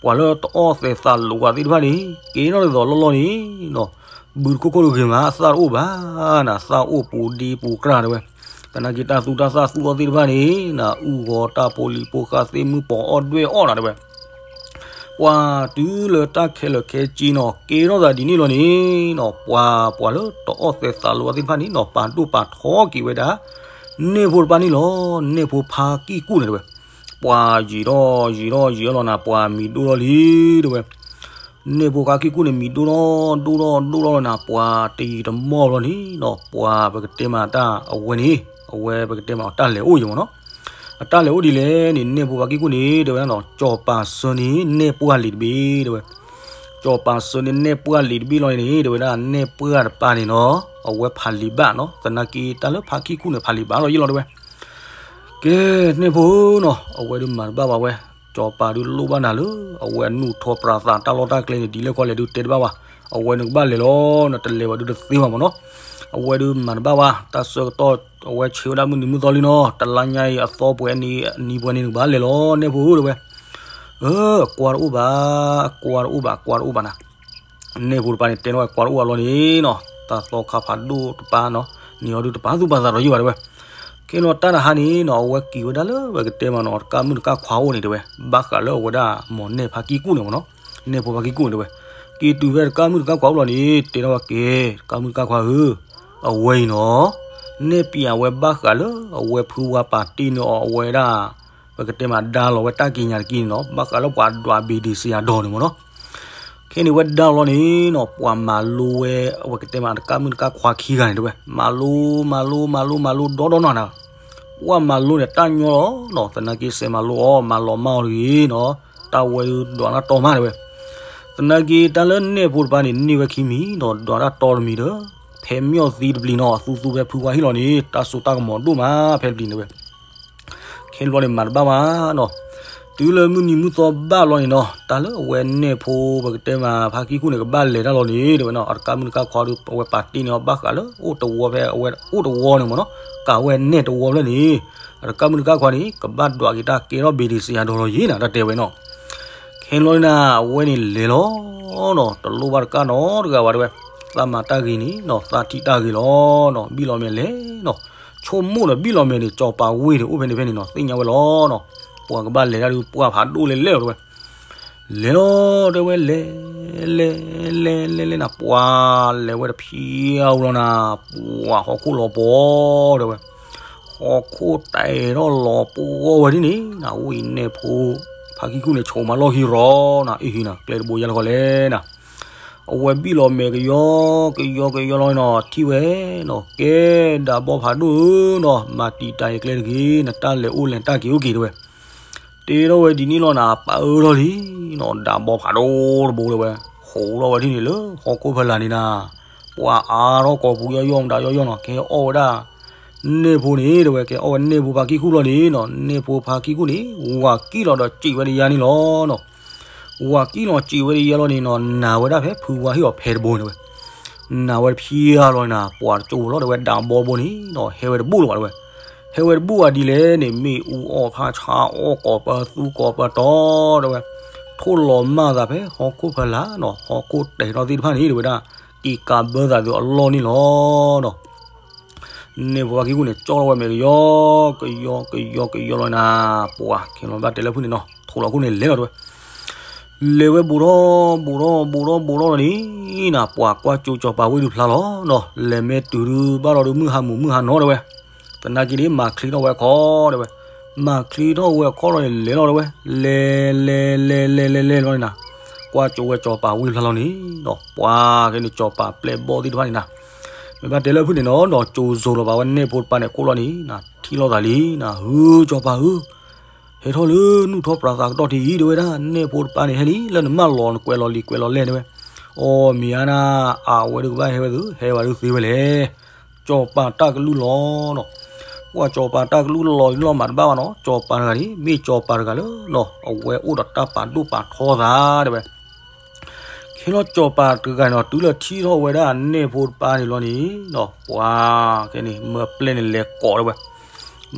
ပှၤလၢတအီၣ်သဲးသးလိၤဝဲသ့ၣ်တဖၣ်န့ၣ် ကဲထီၣ်ဒ်သိးလီၢ်လီၢ်န့ၣ်နီၤ ဘုတခိၣ်ခိၣ်တဂ့ၤမး အသၣ်တအိၣ်ဘၣ်နၤ သၣ်အိၣ်ပူၤဒ့ပူၤကြၢ်တဲဝဲ. သနာ်က့တၢ်သူတၢ်သၣ်သူအီၣ်သ့ၣ်တဖၣ်န့ၣ်နၤ အူဂီၤတၢ်ဖိလံၤဖိဃာ်သ့ၣ်မုၢ်ပီၤအီၣ်ဒွဲၣ်အီၣ်နၤတဲဝဲ. ပှၤတုၤလၢတၢ်ခဲလၢာ်ခဲဆ့နီၤ ကဲထီၣ်သးဒ်န့ၣ်လီၤန့ၣ်နီၤ ပှၤ ပှၤလၢတအီၣ်သဲးသးလိၤဝဲသ့ၣ်တဖၣ်န့ၣ်နီၤ ပာ်ဒိၣ်ပာ်ထီက့ၤဝဲဒၣ် န့ၢ်ဖိတပၢ်န့ၣ်လီၤ န့ၢ်ဖိဖါကံၢ်ကူၣ်န့ၣ်တဲဝဲ. ပှၤယံာ်ထီၣ်ယံာ်ထီၣ်ယံာ်ထီၣ်လီၤနၤ ပှၤမံၤဒိၣ်ထီၣ်လံတဲဝဲ. န့ၢ်ဖိဖါကံၢ်ကူၣ်န့ၣ် မံၤဒိၣ်ထီၣ်ဒိၣ်ထီၣ်ဒိၣ်ထီၣ်လီၤနၤ ပှၤတယံာ်တမီၢ်လီၤန့ၣ်နီၤ ပှၤပကတဲမးတၢ်အဝဲန့ၣ် အဝဲပကတဲမးအတၢ်လဲၤအိၣ်ယံၤမ့ၢ်နီၤ အတၢ်လဲၤအိၣ်ဒ်လဲၣ်န့ၣ် န့ၢ်ဖိဖါကံၢ်ကူၣ်န့ၣ် တဲဝဲဒၣ်နီၤ ကၠီၤပၤစၢၤန့ၣ် နဲၣ်ပှၢ်လံာ်တဘ့ၣ်တဲဝဲ. ကၠီၤပၤစၢၤန့ၣ် နဲၣ်ပှၢ်လံာ်တဘ့ၣ်လီၤန့ၣ် တဲဝဲဒၣ် နဲၣ်ပှၢ်တပၤန့ၣ်နီၤ အဝဲဖးလံာ်ဘၣ်နီၤ သနာ်က့တၢ်လၢဖါကံၢ်ကူၣ်န့ၣ် ဖးလံာ်ဘၣ်လီၤယ့ၢ်လီၤတဲဝဲ. ကဲ န့ၢ်ဖိနီၤ အဝဲဒုးမၤတဘၣ်ဘၣ်ဝဲ ကၠီၤပၤဒုးလိၣ်ဘၣ်နၤလၢ အဝဲအနူၢ်ထီၣ်ပြးသးတၢ်လီၢ်တၢ်ကျဲန့ၣ် ဒ်လဲၣ်ခီလဲၣ်ဒုးတဲတဘၣ်ဘၣ်. အဝဲနကဘၣ်လဲၤလီၤ နတလဲၤဘၣ်ဒုးတသ့ဘၣ်မ့ၢ်နီၤ. အဝဲဒုးမၤတဘၣ်ဘၣ် တၢ်ဆၢကတီၢ် အဝဲဆၢဝဲဒၣ်မုၢ်နံၤမုၢ်သီလံနီၤ တလါညါအံၤအသီပှဲၤန့ၣ် အနံၤပှဲၤန့ၣ် နကဘၣ်လဲၤလီၤ န့ၢ်ဖိတဲဝဲ. အၢ အကွၢ်တအိၣ်ဘၣ် အကွၢ်တအိၣ်ဘၣ် အကွၢ်တအိၣ်ဘၣ်နၤ န့ၢ်ဖိတပၤန့ၣ် တဲထီၣ်ဝဲကွၢ်တအိၣ်အလီၢ်န့ၣ်နီၤ တၢ်သီခါဖးဒိၣ်တပၤနီၤ န့ၢ်အီၤဒုးတပာ်သူၣ်ပာ်သးဒီးယံၤဘၣ်တဲဝဲ. ခဲနီၤတၢ်တဟါန့ၣ်နီၤ အဝဲက့ၤဝဲဒၣ်လၢပကတဲမးနီၤ တကၢ်မုၣ်တကၢ်ခွါအိၣ်န့ၣ်တဲဝဲ ဘၣ်ဃးလၢအဝဲဒၣ်မ့ၢ်နဲၣ်ဖါကံၢ်ကူၣ်န့ၣ်မ့ၢ်နီၤ နဲၣ်ဖိဖါကံၢ်ကူၣ်န့ၣ်တဲဝဲ. က့ၤတုၤဖဲတကၢ်မုၣ်တကၢ်ခွါအိၣ်လီၤန့ၣ် တဲထီၣ်ဝဲက့ၤ တကၢ်မုၣ်တကၢ်ခွါဧၢ အဝဲအံၤနီၤ နဲၣ်ပံၤအဝဲဘၣ်ဃးလၢအဝဲဖုဝါပာ်တ့ၢ်န့ၢ်အီၤအဝဲဒၣ် ပကတဲမးဒါလီၤဝဲတၢ်ကံးညာ်တက့ၢ်န့ၣ်နီၤ ဘၣ်ဃးလၢပှၤဒွးဘ့ၣ်ဒ့ၣ်စ့ယၤဒီးန့ၣ်မ့ၢ်နီၤ. ခဲန့ၣ်ဝဲဒါလီၤန့ၣ်နီၤ ပှၤမၤလိဝဲ အဝဲကတဲမးတကၢ်မုၣ်တကၢ်ခွါခံဂၤန့ၣ်တဲဝဲ မၤလိ မၤလိ မၤလိ မၤလိ ဒီဒီနီၢ်နီၢ်နၤ ပှၤမၤလိန့ၣ် တၢ်ညီလီၤနီၤ သနာ်က့စဲးမၤလိအီၤ မၤလီၤမၢ်အီၤတဂ့ၤနီၤ တၢ်ဝဲဒုးဒွးတၢ်တီမးတဲဝဲ. သနာ်က့တၢ်လၢနဲၣ်ဖိတပၤန့ၣ် န့ၢ်ဝဲခံမံၤနီၤ ဒွးတၢ်တီတမံၤဒီး ဖဲမၠီၣ်သံတပျံၤနီၤ သူသူဖဲဖုဝါဟံၣ်လီၤန့ၣ် တၢ်စိတၢ်ကမီၤဒိၣ်မးဖဲတပျံၤန့ၣ်ဝဲ. ခဲဘျီန့ၣ်မၤတဘၣ်ဘၣ်နီၤ တုၤလၢမုၢ်နံၤမုၢ်သီဘၣ်လီၤန့ၣ်နီၤ တၢ်လၢအဝဲနဲၣ်ဖိ ပကတဲမးဖါကံၢ်ကူၣ်န့ၣ် ကဘၣ်လဲၤတၢ်လီၤန့ၣ် တဲဝဲနီၤ အတကၢ်မုၣ်တကၢ်ခွါဒီး အဝဲပာ်တ့ၢ်န့ၢ်အီၤဘၣ်ဃးလၢအိၣ်တဝီဖဲအဝဲအိၣ်တဝီန့ၣ်မ့ၢ်နီၤ ကးဝဲနဲၣ်တဝီဖျၢၣ်န့ၣ် အတကၢ်မုၣ်တကၢ်ခွါန့ၣ် ကဘၣ်ဒွးက့ၤတၢ်ကဲထီၣ်ဘ့ၣ်ဒ့ၣ်စ့ယၤဒီးလီၤယံၤနၤ တၢ်တဲဝဲနီၤ. ခဲဘျီန့ၣ်နၤ အဝဲန့ၣ်လဲၤလီၤနီၤ တလိၣ်ဘၣ်တကၢ်နီတဂၤဘၣ်တဲဝဲ သးမၤတၢ်ဂ့ၤန့ၣ်နီၤ သးထံၣ်တၢ်ဂ့ၤလီၤနီၤ ဘံၣ်လီၤမဲာ်လဲၤနီၤ ဆိကမိၣ်ဒီးဘံၣ်လီၤမဲာ်န့ၣ် ကၠီၤပၤဝ့ၢ်န့ၣ်အိၣ်ဖဲန့ၣ်ဖဲန့ၣ်နီၤ သ့ၣ်ညါဝဲလီၤနီၤ ပှၤကဘၣ်လဲၤတၢ်ဒုးပှၢ်ဖးဒိၣ်လဲၣ်လဲၣ်လီၤတဲဝဲ လဲၤလီၤတဲဝဲလဲၤ လဲၤ လဲၤ လဲၤ လဲၤနၤ ပှၤလဲၤဝဲတဖံးအါဝဲလီၤနၤ ပှၤဟီၣ်ခိၣ်လီၤပှီၢ်တဲဝဲ ဟီၣ်ခိၣ်တဲထီၣ်လီၤပှီၢ်ဝဲဒ်န့ၣ်နၤ ဝံၤနဲၣ်ဖိ ဖါကံၢ်ကူၣ်န့ၣ် ဆိးမၤလီၢ်ခံရီၤနၤ အ့ဟံနၤ ကျဲတဘိယဲၢ်လၢခီလဲၣ်နၤ အဝဲဘံၣ်လီၤမဲာ်ကယီ ကယီ ကယီလီၤနီၤ ထံၣ်ဝဲနီၤ ကဲဒၣ်ဘီဖးဒိၣ်ဧၢနီၤ မၤတံာ်တာ်ယကျဲတဂ့ၤ နတၢ်လဲၤအိၣ်လဲၤတၢ်က့ၤအိၣ်က့ၤတဲဝဲ တဲထီၣ်ဝဲဒ်န့ၣ်လီၤနၤ ပၢအၢထီၣ်လံနီၤ ဒၣ်ဘီဖးဒိၣ်တဘိတဲဝဲ ဟူးထီၣ်ဝဲဒ်န့ၣ်လၢဟီၣ်ခိၣ်ဖီလာ်န့ၣ်နၤ ပှၤအါထီၣ်ကိးပူၤယီၢ်ယီၢ်မတၤယီၢ်ယီၢ်နီၤ ကဲအီၣ်ဝဲဒၣ် နဲၣ်ဖိန့ၣ်တဲဝဲ ကဲအီၣ်ဝဲနဲၣ်ဖိဖါကံၢ်ကူၣ်လီၤန့ၣ်နီၤ နဲၣ်ဖိဖါကံၢ်ကူၣ်န့ၣ် ဝၤကံၣ်လီၤဒီးစံးဝဲတယါန့ၣ်လီၤနီၤ ဝၤကံၣ်လီၤစံးဝဲတယါလီၤန့ၣ်နီၤ နာ်ဝဲဒၣ်ဖဲဖုဝါဟ့ၣ်အီၤဖဲတဘိန့ၣ်ဝဲ နာ်ဝဲတဖံးအါလီၤနၤ ပှၤတကၠိဖိလီၤတဲဝဲ ဒၣ်ဘီတဘိန့ၣ်နီၤ ဟဲဝဲတဘူၣ်လၢၤဘၣ်တဲဝဲ ဟဲဝဲတဘူၣ်ဘၣ်ဒ်လဲၣ်န့ၣ် မ့ၣ်အူအီၣ်ဖးဆါအီၣ်ကိးပသူကိးပတီၤတဲဝဲ ထိၣ်လီၤမၢ်သးဖဲဟီၣ်ခိၣ်ဖီလာ်နီၤ ဟီၣ်ခိၣ်တဲထီၣ်သ့ၣ်တဖၣ်န့ၣ်တဲဝဲဒၣ် က့ၤကးဘၢသးသုအလီၢ်န့ၣ်လီၤနီၤ နဲၣ်ဖိဖါကံၢ်ကူၣ်န့ၣ် ကၠီထီၣ်ဝဲမဲာ်ကယီ ကယီ ကယီ ကယီလီၤနၤ ပှၤခဲလီၤဘၣ်တဲလၢဖုၣ်န့ၣ်နီၤ ထိးလီၤခိၣ်န့ၣ်လဲၤလီၤတဲဝဲ လဲၤဝဲဘူးထီၣ် ဘူးထီၣ် ဘူးထီၣ် ဘူးထီၣ်လီၤန့ၣ်နၤ ပှၤကွၢ်ကၠိကၠီၤပၤဝ့ၢ်ဒုးဖျါလီၤနီၤ လဲၤမ့ၢ်တုၤဒုးဘၣ်လီၤဒုးမုၢ်ဟါမူးမုၢ်ဟါနီၤတဲဝဲ သနာ်က့န့ၣ် မၤချ့ထီၣ်ဝဲအခီၣ်တဲဝဲ မၤချ့ထီၣ်ဝဲအခီၣ်လီၤန့ၣ် လဲၤလီၤတဲဝဲ လဲၤ လဲၤ လဲၤ လဲၤ လဲၤ လဲၤလီၤန့ၣ်နၤ ကွၢ်ကၠိဝဲကၠီၤပၤဝ့ၢ်ဖျါလီၤန့ၣ်ဒီး ပှၤခဲန့ၣ်ကၠီၤပၤပျဲၢ်ဘီၣ်သ့ၣ်တဖၣ်န့ၣ်နၤ မ့ၢ်ဘၣ်တဲလၢဖုၣ်န့ၣ်နီၤ ဒီးကၠိၤစိၤလီၤဘၣ်ဝဲနဲၣ်ဖိတပၤန့ၣ်ခိၣ်လီၤန့ၣ်နၤ ထံၣ်လိာ်သးလံနၤ ဟု ကၠီၤပၤဧၢ ဟဲထီၣ်လၢနူၢ်ထီၣ်ပြးသးကတီၢ်ထံးအံၤ တဲဝဲဒၣ်, နဲၣ်ဖိတပၤန့ၣ် ဟဲလံ လၢနမၢလီၤနကွဲးလီၤလံာ်ကွဲးလီၤလဲၢ် တဲဝဲ. အီ မ့ၢ်ဧါနၤ, အဝဲဒုးကဘၣ်ဟဲဝဲသု, ဟဲဝဲဒုးသ့ဝဲလဲၣ်. ကၠီၤပၤတၢ်ကလုၢ်လီၤနီၤ. ပှၤကၠီၤပၤတၢ်ကလုၢ်လီၤလီၤမးတဘၣ်ဘၣ်နီၤ, ကၠီၤပၤတဂၤန့ၣ် မ့ၢ်ကၠီၤပၤတဂၤလၢနီၤ အဝဲအိၣ်ဒီးတၢ်ပာ်ဒိၣ်ပာ်ထီသး တဲဝဲ. ခဲလီၤကၠီၤပၤတဂၤနီၤ တုၤလၢထံၣ်ထီၣ်ဝဲဒၣ်နဲၣ်ဖိတပၤန့ၣ်လီၤန့ၣ်နီၤ, ပှၤခဲန့ၣ် မၢပျဲၢ်န့ၣ်လဲၤကိးတဲဝဲ.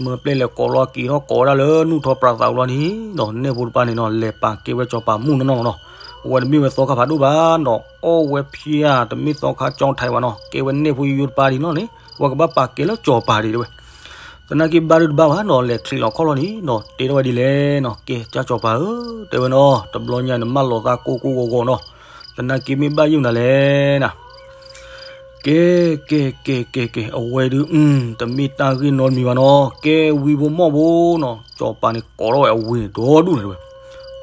မၢပျဲၢ်လဲၤကိးလီၤက့ၤထီၣ်ကိးဝဲဒၣ်လၢနူၢ်ထီၣ်ပြးသးအလီၤန့ၣ်နီၤ, နဲၣ်ဖိတပၤန့ၣ်နီၤ လဲၤပာ်ကဲဝဲကၠီၤပၤမုၣ်နီၢ်နီၢ်နီၤ. အဝဲတမ့ၢ်ဝဲသီခါဖးဒိၣ်ဘၣ်နီၤ, အီၣ်ဝဲဖျါတမ့ၢ်သီခါကၠီထံးဘၣ်နီၤ, ကဲဝဲနဲၣ်ဖိယိယိတပၤဒံးနီၤန့ၣ် အဝဲကဘၣ်ပာ်ကဲလၢကၠီၤပၤဒံးတဲဝဲ. သနာ်က့ဘၣ်ဒုးတဘၣ်ဘၣ်နီၤ, လဲၤချံးလီၤခီၣ်လီၤန့ၣ်နီၤ တဲထီၣ်ဝဲဒ်လဲၣ်နီၤ, ကဲ ကၠၢ်ကၠီၤပၤဧၢ, တဲဝဲနီၤ, တဘျီညါနမၢလီၤသးကိၢ်ကိၢ်ဂီၤဂီၤနီၤ, သနာ်က့မ့ၢ်ဘၣ်ယိၣ်နၤလဲၣ်နၤ. ကဲ ကဲ ကဲ ကဲ ကဲ အဝဲဒုး တမ့ၢ်တၢ်ဂ့ၢ်နီတမံၤဘၣ်နီၤ, ကဲဝံဖိမီၢ်ဖိနီၤ, ကၠီၤပၤန့ၣ်ကိးထီၣ်ဝဲအဝံန့ၣ် ဒီဒူၣ်န့ၣ်တဲဝဲ.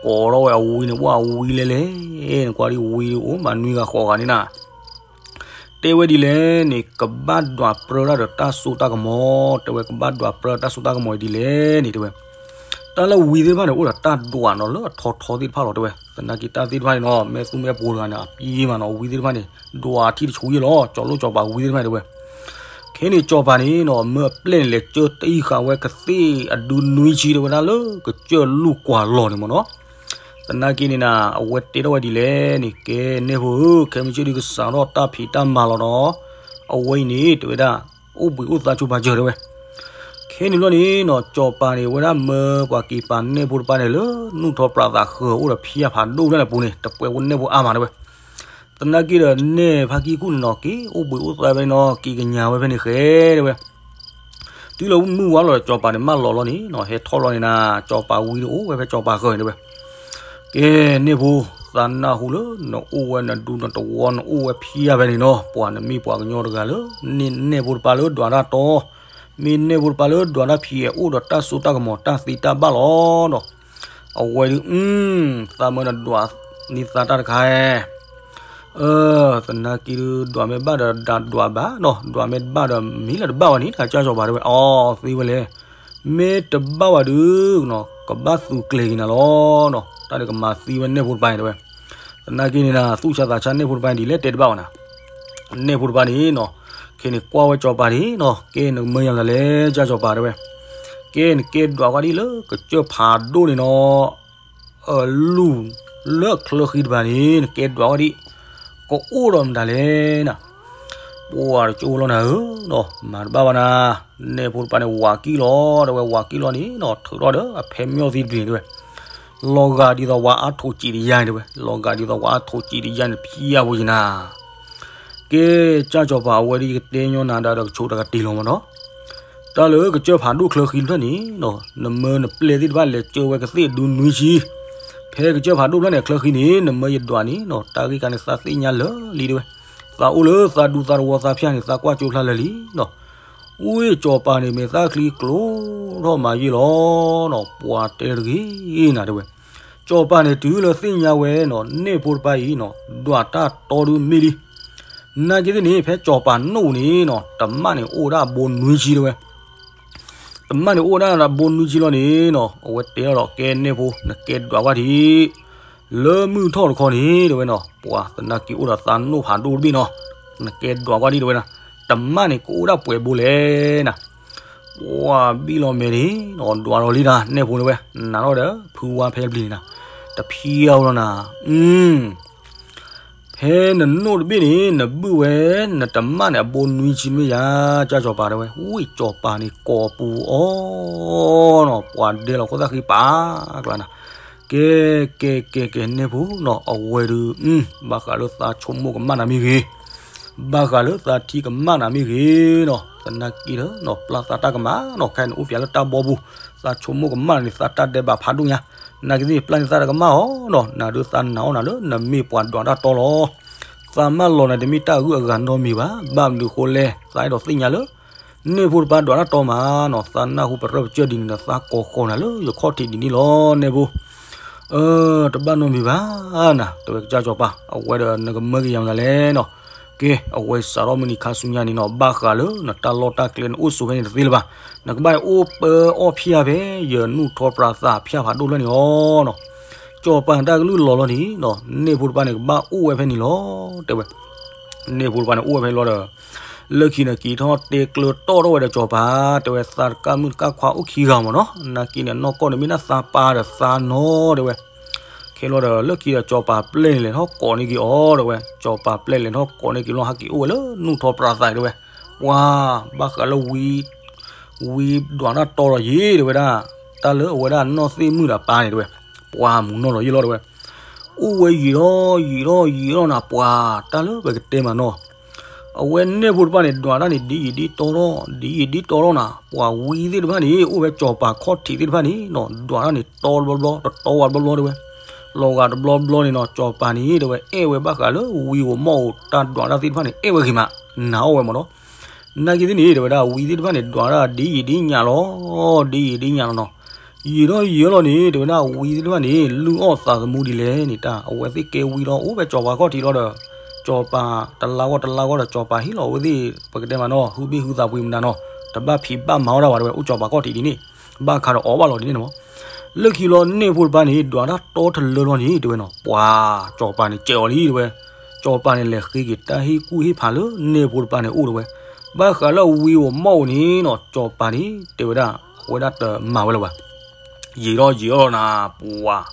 ကိးထီၣ်ဝဲအဝံန့ၣ် ဝဲအဝံလဲၣ်လဲၣ်, နကွၢ်ဒ်ဝံဒုးအိၣ်မးနွံဂၤဃိးဂၤန့ၣ်နၤ တဲဝဲဒ်လဲၣ်န့ၣ် ကဘၣ်ဒွးပြၢတၢ်ဒီးတၢ်စိတၢ်ကမီၤ, တဲဝဲကဘၣ်ဒွးပြၢတၢ်စိတၢ်ကမီၤဒ်လဲၣ်န့ၣ်တဲဝဲ. တၢ်လၢဝံသ့ၣ်တဖၣ်န့ၣ် အိၣ်ဒီးတၢ်ဒွးနီၤလၢအထီထီသ့ၣ်တဖၣ်လီၤတဲဝဲ. သနာ်က့တၢ်သ့ၣ်တဖၣ်န့ၣ်နီၤ မဲာ်သူမဲာ်ပူၤတဂၤန့ၣ် အပျံၤမးနီၤ, ဝံသ့ၣ်တဖၣ်န့ၣ် ဒွးထံတဆူယဲၢ်လီၤ, ကၠီၤလိၣ်ကၠီၤပၤဝံသ့ၣ်တဖၣ်န့ၣ်တဲဝဲ. ခဲန့ၣ်ကၠီၤပၤန့ၣ်နီၤ မၢအပျဲၢ်န့ၣ် လဲၤကၢတံၢ်ဃာ်ဝဲကသ့ၣ်အဒုနွံဆံတဲဝဲဒၣ် လၢကစၢၢ်လူၢ်ကွၢ်လီၤန့ၣ်မ့ၢ်နီၤ. သနာ်က့န့ၣ်နၤ အဝဲတဲထီၣ်ဝဲဒ်လဲၣ်န့ၣ် ကဲနဲၣ်ဖိဧၢ, ခဲမုၢ်ဆ့ၣ်ဒုးကစးထီၣ်တၢ်ဖံးတၢ်မၤလီၤနီၤ, အဝဲအံၤန့ၣ် တဲဝဲဒၣ် အိၣ်ဘှံးအိၣ်သါဆိပာ်စၢၤတဲဝဲ. ခဲန့ၣ်ဘျီန့ၣ်နီၤ ကၠီၤပၤန့ၣ် အဝဲဒၣ်မၢပှၤက့ၤပာ်နဲၣ်ဖိတပၤန့ၣ် လၢနူၢ်ထီၣ်ပြးသးဃၢၤအိၣ်ဒီးဖံးအဖးဒိၣ်ဖျၢၣ်န့ၣ်အပူၤန့ၣ် တပှဲၤဖိနဲၣ်ဖိအါမးတဲဝဲ. သနာ်က့ဒီးနဲၣ်ဖါကံၢ်ကူၣ်န့ၣ်နီၤ က့ၤအိၣ်ဘှံးအိၣ်သါဖဲန့ၣ်နီၤ က့ၤကညးဝဲဖဲန့ၣ်ဃဲတဲဝဲ. တုၤလၢမုၢ်ဝါလီၤဒီး ကၠီၤပၤန့ၣ် မၢလီၤလီၤန့ၣ်နီၤ ဟဲထီၣ်လီၤန့ၣ်နၤ ကၠီၤပၤဝံတအိၣ်ဝဲဖဲကၠီၤပၤဃၢၤန့ၣ်တဲဝဲ. ကဲ နဲၣ်ဖိ, သးနၢ်ဟူလၢနအိၣ်ဝဲနဒူနတဝီ နအိၣ်ဝဲဖံးယါဖဲန့ၣ်နီၤ, ပှၤနမ့ၢ်ပှၤကညီတဂၤလၢ နဲၣ်ဖိတပၤလၢဒွးတၢ်တီ, မ့ၢ်နဲၣ်ဖိတပၤလၢဒွးတၢ်ဖံး အိၣ်ဒီးတၢ်စိတၢ်ကမီၤတၢ်သ့တၢ်ဘၣ်လီၤနီၤ. အဝဲဒုး သးမၢနဒွးန့ၢ်သးတၢ်တခါ သနာ်က့ဒုး ဒွးမ့ၢ်ဘၣ်ဒီးဒွးဘၣ်နီၤ, ဒွးမ့ၢ်တဘၣ်ဒီးမ့ၢ်လၢတဘၣ်ဝဲန့ၣ် တၢ်ကၠီၣ်စီၤပၤတဲဝဲ အီ သ့ဝဲလဲၣ်, မ့ၢ်တဘၣ်ဝဲဒုး ကဘၣ်သူကျဲၤက့ၤနၤလီၤနီၤ, တၢ်ဒုးကမၤသံဝဲနဲၣ်ဖိတပၤန့ၣ်တဲဝဲ. သနာ်က့န့ၣ်နၤ သူၣ်ဆါသးဆါနဲၣ်ဖိတပၤန့ၣ် ဒ်လဲၣ်တဲတဘၣ်ဝဲနၤ, နဲၣ်ဖိတပၤန့ၣ်နီၤ, ခဲန့ၣ်ကွၢ်ဝဲကၠီၤပၤန့ၣ်နီၤ, ကဲနကမၢယၤမတၤလဲၣ် ကၠီၣ်စီၤပၤတဲဝဲ, ကဲနကဲဒွးဝဲဒ်လၢကစၢၢ်ဖးဒိၣ်န့ၣ်နီၤ အလူၢ်လၢချၢဃံတဖၣ်န့ၣ် နကဲဒွးဝဲဒ် ကအိၣ်ဒီးမတၤလဲၣ်နၤ, ပှၤတကၠိလီၤနၤဧၢနီၤ, မၤတဘၣ်ဘၣ်နၤ, နဲၣ်ဖိတပၤန့ၣ် ဝးကံၣ်လီၤ တဲဝဲ ဝးကံၣ်လီၤန့ၣ်နီၤ ထုးထီၣ်ဒီးအဖဲမၠီၣ်သံတပျံၤန့ၣ်တဲဝဲ, လီၤဂာ်ဒ်သိးဝဲအါထိးစံးတယါန့ၣ်တဲဝဲ, လီၤဂာ်ဒ်သိးဝဲအါထိးစံးတယါန့ၣ် ဖံးယါဖိယနၤ ကဲ ကၠၢ်စီၤပၤ အဝဲဒ်ယကတဲညီနၤဒီး ဒီးကဆိးတၢ်ကတ့ၤလီၤမးနီၤ, တၢ်လၢကစၢၢ်ဖးဒိၣ်ချၢဃံတဖျၢၣ်န့ၣ်နီၤ နမၢနပျဲၢ်သ့ၣ်တဖၣ်လဲၤကၢဝဲကသ့ၣ်အဒုနွံဆံ, ဖဲကစၢၢ်ဖးဒိၣ်ဖျၢၣ်န့ၣ် အချၢဃံန့ၣ် နမၢယဒွးန့ၣ်နီၤ တၢ်ဂ့ၢ်ခါန့ၣ် သးသ့ၣ်ညါလၢာ်လံတဲဝဲ, သးအိၣ်လၢသးဒူသးတဝီသးဖၠၣ်န့ၣ် သးကွၢ်ကၠိဖျါလၢာ်လံနီၤ, ဝ့ၢ်စီၤပၤန့ၣ် မ့ၢ်သၣ်ချံကျိထီၣ်မးယ့ၢ်လီၤနီၤ ပှၤတဲတဂ့ၤနၤတဲဝဲ စီၤပၤန့ၣ် တုၤလၢသ့ၣ်ညါဝဲနီၤ နဲၣ်ဖိတပၤအံၤနီၤ ဒွးတၢ်တီဒုးမ့ၢ်လံ. နာ်က့သ့ၣ်န့ၣ် ဖဲစီၤပၤနိၣ်န့ၣ်နီၤ တမၣ်န့ၣ်အိၣ်ဝဲဒၣ်အဘိနွံဆံတဲဝဲ. တမၣ်န့ၣ်အိၣ်ဝဲဒၣ်အဘိနွံဆံလီၤန့ၣ်နီၤ အဝဲတဲလီၤဒီး ကဲနဲၣ်ဖိ နကဲဒွးကွၢ်ထံး လၢမုၢ်ထီၣ်တခီန့ၣ်တဲဝဲနီၤ ပှၤသနာ်က့အိၣ်ဒီးသးနိၣ်ဖးဒိၣ်တဘ့ၣ်နီၤ နကဲဒွးကွၢ်ထံးတဲဝဲဒၣ် တမၣ်န့ၣ်ကအိၣ်ဒၣ်ပှဲၤဘိလဲၣ်နၤ ပှၤဘံၣ်လီၤမဲာ်န့ၣ်နီၤ ဒွးလီၤလံနၤ နဲၣ်ဖိတဲဝဲ နၤထီၣ်ဒီး ဖုဝါဖဲပျံၤန့ၣ်နၤ တဖံးအါလီၤနၤ ဖဲနနိၣ်တဘ့ၣ်န့ၣ် နဘုၣ်ဝဲ နတမၣ်န့ၣ် အဘိနွံဆံမ့ၢ်ယါ ကၢ်စီၤပၤတဲဝဲ ဝံၢ်စီၤပၤန့ၣ် ကိးပူၤအီၤနီၤ ပှၤဒဲလီၤခိၣ်သၣ်ဃံပာ်ကျါနၤ ကဲ ကဲ ကဲ ကဲ နဲၣ်ဖိနီၤ အဝဲဒုး ဘၣ်ဃးလၢသးဆိကမိၣ်ကမၣ်နၤမ့ၢ်ဂ့ၤ, ဘၣ်ဃးလၢသးထံကမၣ်နၤမ့ၢ်ဂ့ၤနီၤ သနာ်က့ဒီးနီၤ ပျၢ်သးတၢ်ကမၣ်နီၤ ခဲအံၤန့ၣ် အိၣ်ပၠးလၢတၢ်ဘီပူၤ သးဆိကမိၣ်ကမၣ်နၤန့ၣ် သးတၢ်ဒဲးဘးဖးဒိၣ်ညါ နာ်က့သ့ၣ်န့ၣ် ပျၢ်န့ၢ်သးတၢ်ကမၣ်အီၤနီၤ နၤဒုးသးနာ်အီၤနၤလၢ နမ့ၢ်ပှၤဒွးတၢ်တီလီၤ သးမၢလီၤနၤတမ့ၢ်တၢ်အုၣ်အဂၤနီတမံၤဘၣ် ဘၣ်မနုၤဃိလဲၣ် သးအဲၣ်ဒိးသ့ၣ်ညါလၢ နဲၣ်ဖိတပၤဒွးတၢ်တီမးနီၤ သးနၢ်ဟူပရၢပကၢၢ်ဒ်န့ၣ်ဒီး သးကိးဃီၤနၤလၢယခီၣ်ထံးဒ်န့ၣ်လီၤ နဲၣ်ဖိ တဘၣ်နီတမံၤဘၣ်နၤ တဲဝဲကစၢ်စီၤပၤ အဝဲဒီးနကမၢက့ၤယၤမနုၤလဲၣ်နီၤ ကဲ, အဝဲစးထီၣ်မုၢ်နံၤခါဆူညါန့ၣ်နီၤ, ဘၣ်ဃးလၢနတၢ်လီၢ်တၢ်ကျဲနအိၣ်ဆိးဖဲန့ၣ်တသ့လၢၤဘၣ်. နကဘၣ်အိၣ်ပၢအီၣ်ဖၠၣ်ဖဲ ယနူၢ်ထီပြးသးဖၠၣ်ဖးဒိၣ်လၢန့ၣ်လီၤနီၤ. စီၤပၤတၢ်ကလုၢ်လီၤလီၤန့ၣ်နီၤ, န့ၢ်ဖိတဖၣ်န့ၣ် ကဘၣ်အိၣ်ဝဲဖဲန့ၣ်လီၤ တဲဝဲ. န့ၢ်ဖိတဖၣ်န့ၣ် အိၣ်ဝဲဖဲလီၤဒီး လၢခံန့ၣ်က့ၤထီၣ်တဲကျၢၤတီၣ်ထီၣ်ဝဲဒီးစီၤပၤ, တဲဝဲ သးတကၣ်မုၣ်တကၣ်ခွါအိၣ်ခံဂၤမ့ၢ်နီၤ, နာ်က့န့ၣ် နီၢ်ကီၢ်န့ၣ်မ့ၢ်ဒၣ်သးပၢ်ဒီးသးနီၤ တဲဝဲ. ခဲလီၤဒီး လၢခံဒီးစီၤပၤပျဲၢ်န့ၣ် လဲၤထီၣ်ကိးန့ၢ်က့ၤအီၤ တဲဝဲ. စီၤပၤပျဲၢ်လဲၤထီၣ်ကိးန့ၢ်က့ၤလီၤ ဟဲက့ၤအိၣ်ဝဲလၢနူၢ်ထီပြးသး တဲဝဲ. ပှၤ ဘၣ်ဃးလၢဝံ ဝံဒွးတၢ်တီလီၤယံၤ တဲဝဲဒၣ်, တၢ်လၢအဝဲဒၣ်နီၢ်သ့ၣ်မုၣ်ဒီးပၢ်န့ၣ် တဲဝဲ, ပှၤမူနီၢ်လီၤယံၤလီၤ တဲဝဲ. အိၣ်ဝဲယံာ်ထီၣ်ယံာ်ထီၣ်ယံာ်ထီၣ်နၤ ပှၤ တၢ်လၢပကတဲမးနီၤ, အဝဲန့ၢ်ဖိတဖၣ်န့ၣ် ဒွးတၢ်န့ၣ် ဒ်ယံာ်ဒ်တီထီၣ် ဒ်ယံာ်ဒ်တီထီၣ်နၤ, ပှၤဝံသ့ၣ်တဖၣ်န့ၣ် အိၣ်ဝဲစီၤပၤခီၣ်ထံးသ့ၣ်တဖၣ်န့ၣ်နီၤ, ဒွးတၢ်န့ၣ် တီတဘျီဘျီ တတီဝဲတဘျီဘျီ တဲဝဲ. လီၤဂာ်တဘျီဘျီန့ၣ်နီၤ, စီၤပၤန့ၣ် တဲဝဲ အဲၣ်ဝဲဘၣ်ဃးလၢဝံဧိၤမီၢ်ဧိၤ တၢ်ဒွးတၢ်သ့ၣ်တဖၣ်န့ၣ် အဲၣ်ဝဲဂ့ၤမး, နာ်အီၣ်ဝဲမးနီၤ. နာ်က့သ့ၣ်န့ၣ် တဲဝဲဒၣ် ဝံသ့ၣ်တဖၣ်န့ၣ် ဒွးတၢ်ဒ်ယံာ်ဒ်ညါလီၤ, ဒ်ယံာ်ဒ်ညါလီၤနီၤ. ယံာ်ထီၣ်ယံာ်ထီၣ်လီၤန့ၣ် တဲဝဲဒၣ်ဝံသ့ၣ်တဖၣ်န့ၣ် လုၢ်အီၣ်သးသမူဒ်လဲၣ်န့ၣ် တၢ်အဝဲသ့ၣ်ကဲဝံလီၤ အိၣ်ဝဲစီၤပၤခီၣ်ထံးလီၤဒီး စီၤပၤတလါဂီၢ်တလါဂီၢ်ဒီး စီၤပၤဟ့ၣ်လီၤအဝဲသ့ၣ် ပကတဲမးနီၤ ဟုဘ့ၣ်ဟုသးပှ့ၤမနုၤနီၤ, တဘၣ်ဖံးဘၣ်မၤဝဲဒၣ်ဘၣ် တဲဝဲ အိၣ်စီၤပၤခီၣ်ထံးဒ်န့ၣ်, ဘၣ်ခါဒီးအီၣ်ဘၣ်လီၤဒ်န့ၣ်မး. လၢခံလီၤန့ၢ်ဖိတဖၣ်န့ၣ် ဒွးတၢ်တီတလၢလီၤန့ၣ် တဲဝဲနီၤ, ပှၤ စီၤပၤန့ၣ် ကဲးအီၤလံ တဲဝဲ. စီၤပၤန့ၣ် လဲၤဃ့က့ၤတၢ်ဟ့ၣ်ကူၣ်ဟ့ၣ်ဖးလၢန့ၢ်ဖိတဖၣ်န့ၣ်အိၣ် တဲဝဲ. ဘၣ်ဃးလၢဝံဧိၤမီၢ်ဧိၤန့ၣ်နီၤ, စီၤပၤန့ၣ် တဲဝဲဒၣ် အဝဲဒၣ်တမၤဝဲလၢၤဘၣ်. ယံာ်ထီၣ်ယံာ်ထီၣ်နၤ ပှၤ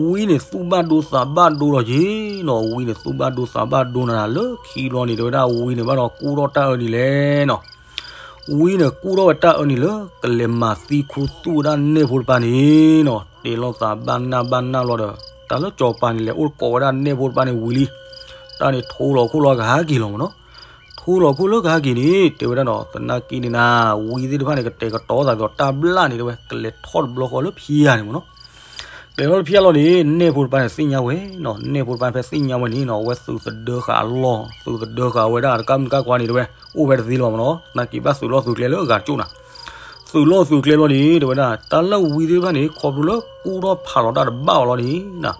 ဝံန့ၣ်သူၣ်ဘၣ်ဒိသးဘၣ်ဒိလီၤယံၤနီၤ, ဝံန့ၣ်သူၣ်ဘၣ်ဒိသးဘၣ်ဒိနၤ လၢခံလီၤန့ၣ် တဲဝဲဒၣ် ဝံန့ၣ်ဘၣ်ဒီးကူၣ်ထီၣ်တၢ်အၢဒ်လဲၣ်နီၤ. ဝံန့ၣ်ကူၣ်ထီၣ်ဝဲတၢ်အၢန့ၣ်လၢ ကလဲၤမၤသံခူသူၣ်ဝဲဒၣ်န့ၢ်ဖိတဖၣ်န့ၣ်နီၤ, တဲလိာ်သးဘၣ်နၢ်ဘၣ်နၢ်လီၤဒီး တၢ်လၢစီၤပၤန့ၣ် လဲၤအိၣ်ကိးဝဲဒၣ်န့ၢ်ဖိတဖၣ်န့ၣ်ဝံၤလံ, တၢ်န့ၣ်ထိလီၤခိၣ်လီၤကဟဲက့ၤလီၤမးနီၤ. ထိလီၤခိၣ်လၢကဟဲက့ၤန့ၣ် တဲဝဲဒၣ်ဒီး သနာ်က့န့ၣ်နၤ ဝံသ့ၣ်တဖၣ်န့ၣ် ကတဲာ်ကတီၤသးဒီးတၢ်ဘျၣ်န့ၣ် တဲဝဲ ကလဲၤထီၣ်တဘျီဃီလၢဖံယၤန့ၣ်မးနီၤ. ကလဲၤထီၣ်တဖံယၤလီၤန့ၣ် န့ၢ်ဖိတဖၣ်န့ၣ်သ့ၣ်ညါဝဲနီၤ, န့ၢ်ဖိတဖၣ်ဖဲသ့ၣ်ညါဝဲန့ၣ်နီၤ အဝဲသုးသဒၢဃာ်အလီၢ် သုးသဒၢဃာ်ဝဲဒၣ်တကၣ်မုၣ်တကၣ်ခွါန့ၣ် တဲဝဲ အိၣ်ဖဲတသ့လၢၤဘၣ်မးနီၤ, သနာ်က့ဘၣ်သုးလီၢ်သုးကျဲလၢအဂၤတကၠိၣ်နၤ. သုးလီၢ်သုးကျဲလီၤန့ၣ် တဲဝဲဒၣ် တၢ်လၢဝံသ့ၣ်တဖၣ်န့ၣ် ခီဖျိလၢကူၣ်ထီၣ်ဖးလီၤတၢ်တဘၣ်အီၤလီၤန့ၣ်နၤ,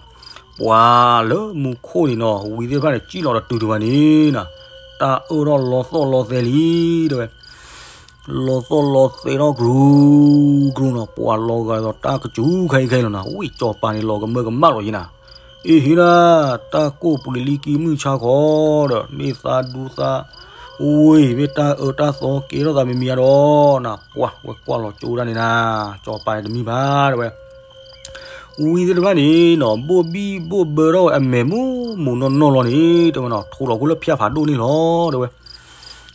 ပှၤလၢမူခိၣ်န့ၣ်နီၤ ဝံသ့ၣ်တဖၣ်န့ၣ် စံၣ်လီၤတတုၤတဘၣ်န့ၣ်နၤ, တၢ်အၢထီၣ်လီသီၣ်လီသဲလံ တဲဝဲ. လီသီၣ်လီသဲထီၣ်ကြူးကြူးနီၤ, ပှၤလီၤဂာ်ဒီးတၢ်ကစူၤခါအံၤခဲအံၤလီၤနၤ, ဝံစီၤပၤန့ၣ် လီၤကမၢကမၣ်လီၤယံၤနၤ. အ့ဟ့ဒၣ် တၢ်ကိၢ်ပှ့ၤလံကံမုၢ်ဆါခီဒီး မ့ၢ်သးဒူသးဝ့ၢ် မ့ၢ်တၢ်အၢတၢ်သီကဲထီၣ်သးမံၤမံၤဧါဒီး နၤ ပှၤဝဲကွၢ်လီၤကၠိဒၣ်န့ၣ်နၤ, စီၤပၤန့ၣ်တမံဘၣ် တဲဝဲ. ဝံသ့ၣ်တဖၣ်န့ၣ်နီၤ ဘိၣ်ဘံၣ်ဘိၣ်ဘၢထီၣ်ဝဲအမဲာ်မူးမူးနီၢ်နီၢ်လီၤန့ၣ် တဲဝဲနီၤ ထိလီၤခိၣ်လၢဖံယၤဖးဒိၣ်န့ၣ်လီၤ တဲဝဲ.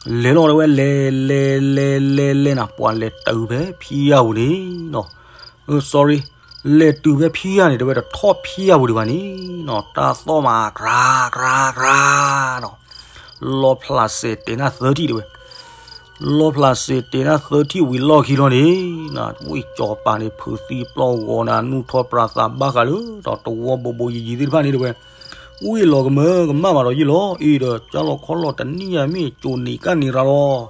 လဲၤလီၤ တဲဝဲ လဲၤလဲၤလဲၤလဲၤလဲၤနၤ ပှၤလဲၤတုၤဖဲဖံယၤပူၤန့ၣ်နီၤ, အၢ sorry လဲၤတုၤဖဲဖံယၤန့ၣ် တဲဝဲ တထီၣ်ဖံယၤပူၤဒံးဘၣ်န့ၣ်နီၤ တၢ်သီၣ်မး ကြၤကြၤကြၤနီၤ, လီဖျးစဲးတဲာ်နၢ်သၢထံၣ် တဲဝဲ. လီဖျးစဲးတဲာ်နၢ်သၢထံၣ်ဝံၤလီၢ်ခံလီၤန့ၣ် ဝံစီၤပၤန့ၣ် ဖုးသံပျီၢ်ဂီၤနၤ နူၢ်ထီၣ်ပြးသးဘၣ်ဃးလၢ ဒီးတဝီဘိဘိယံၤယံၤသ့ၣ်တဖၣ်န့ၣ် တဲဝဲ. ဝံလီၤကမၢကမၣ်မးဒီးယံၤလီၤ အ့ဒီး ကၢ်လီၤခီလီၤတနံၣ်ယၤမ့ၢ် ကၠိၤနံၤကၣ်နံၤရၤလီၤ.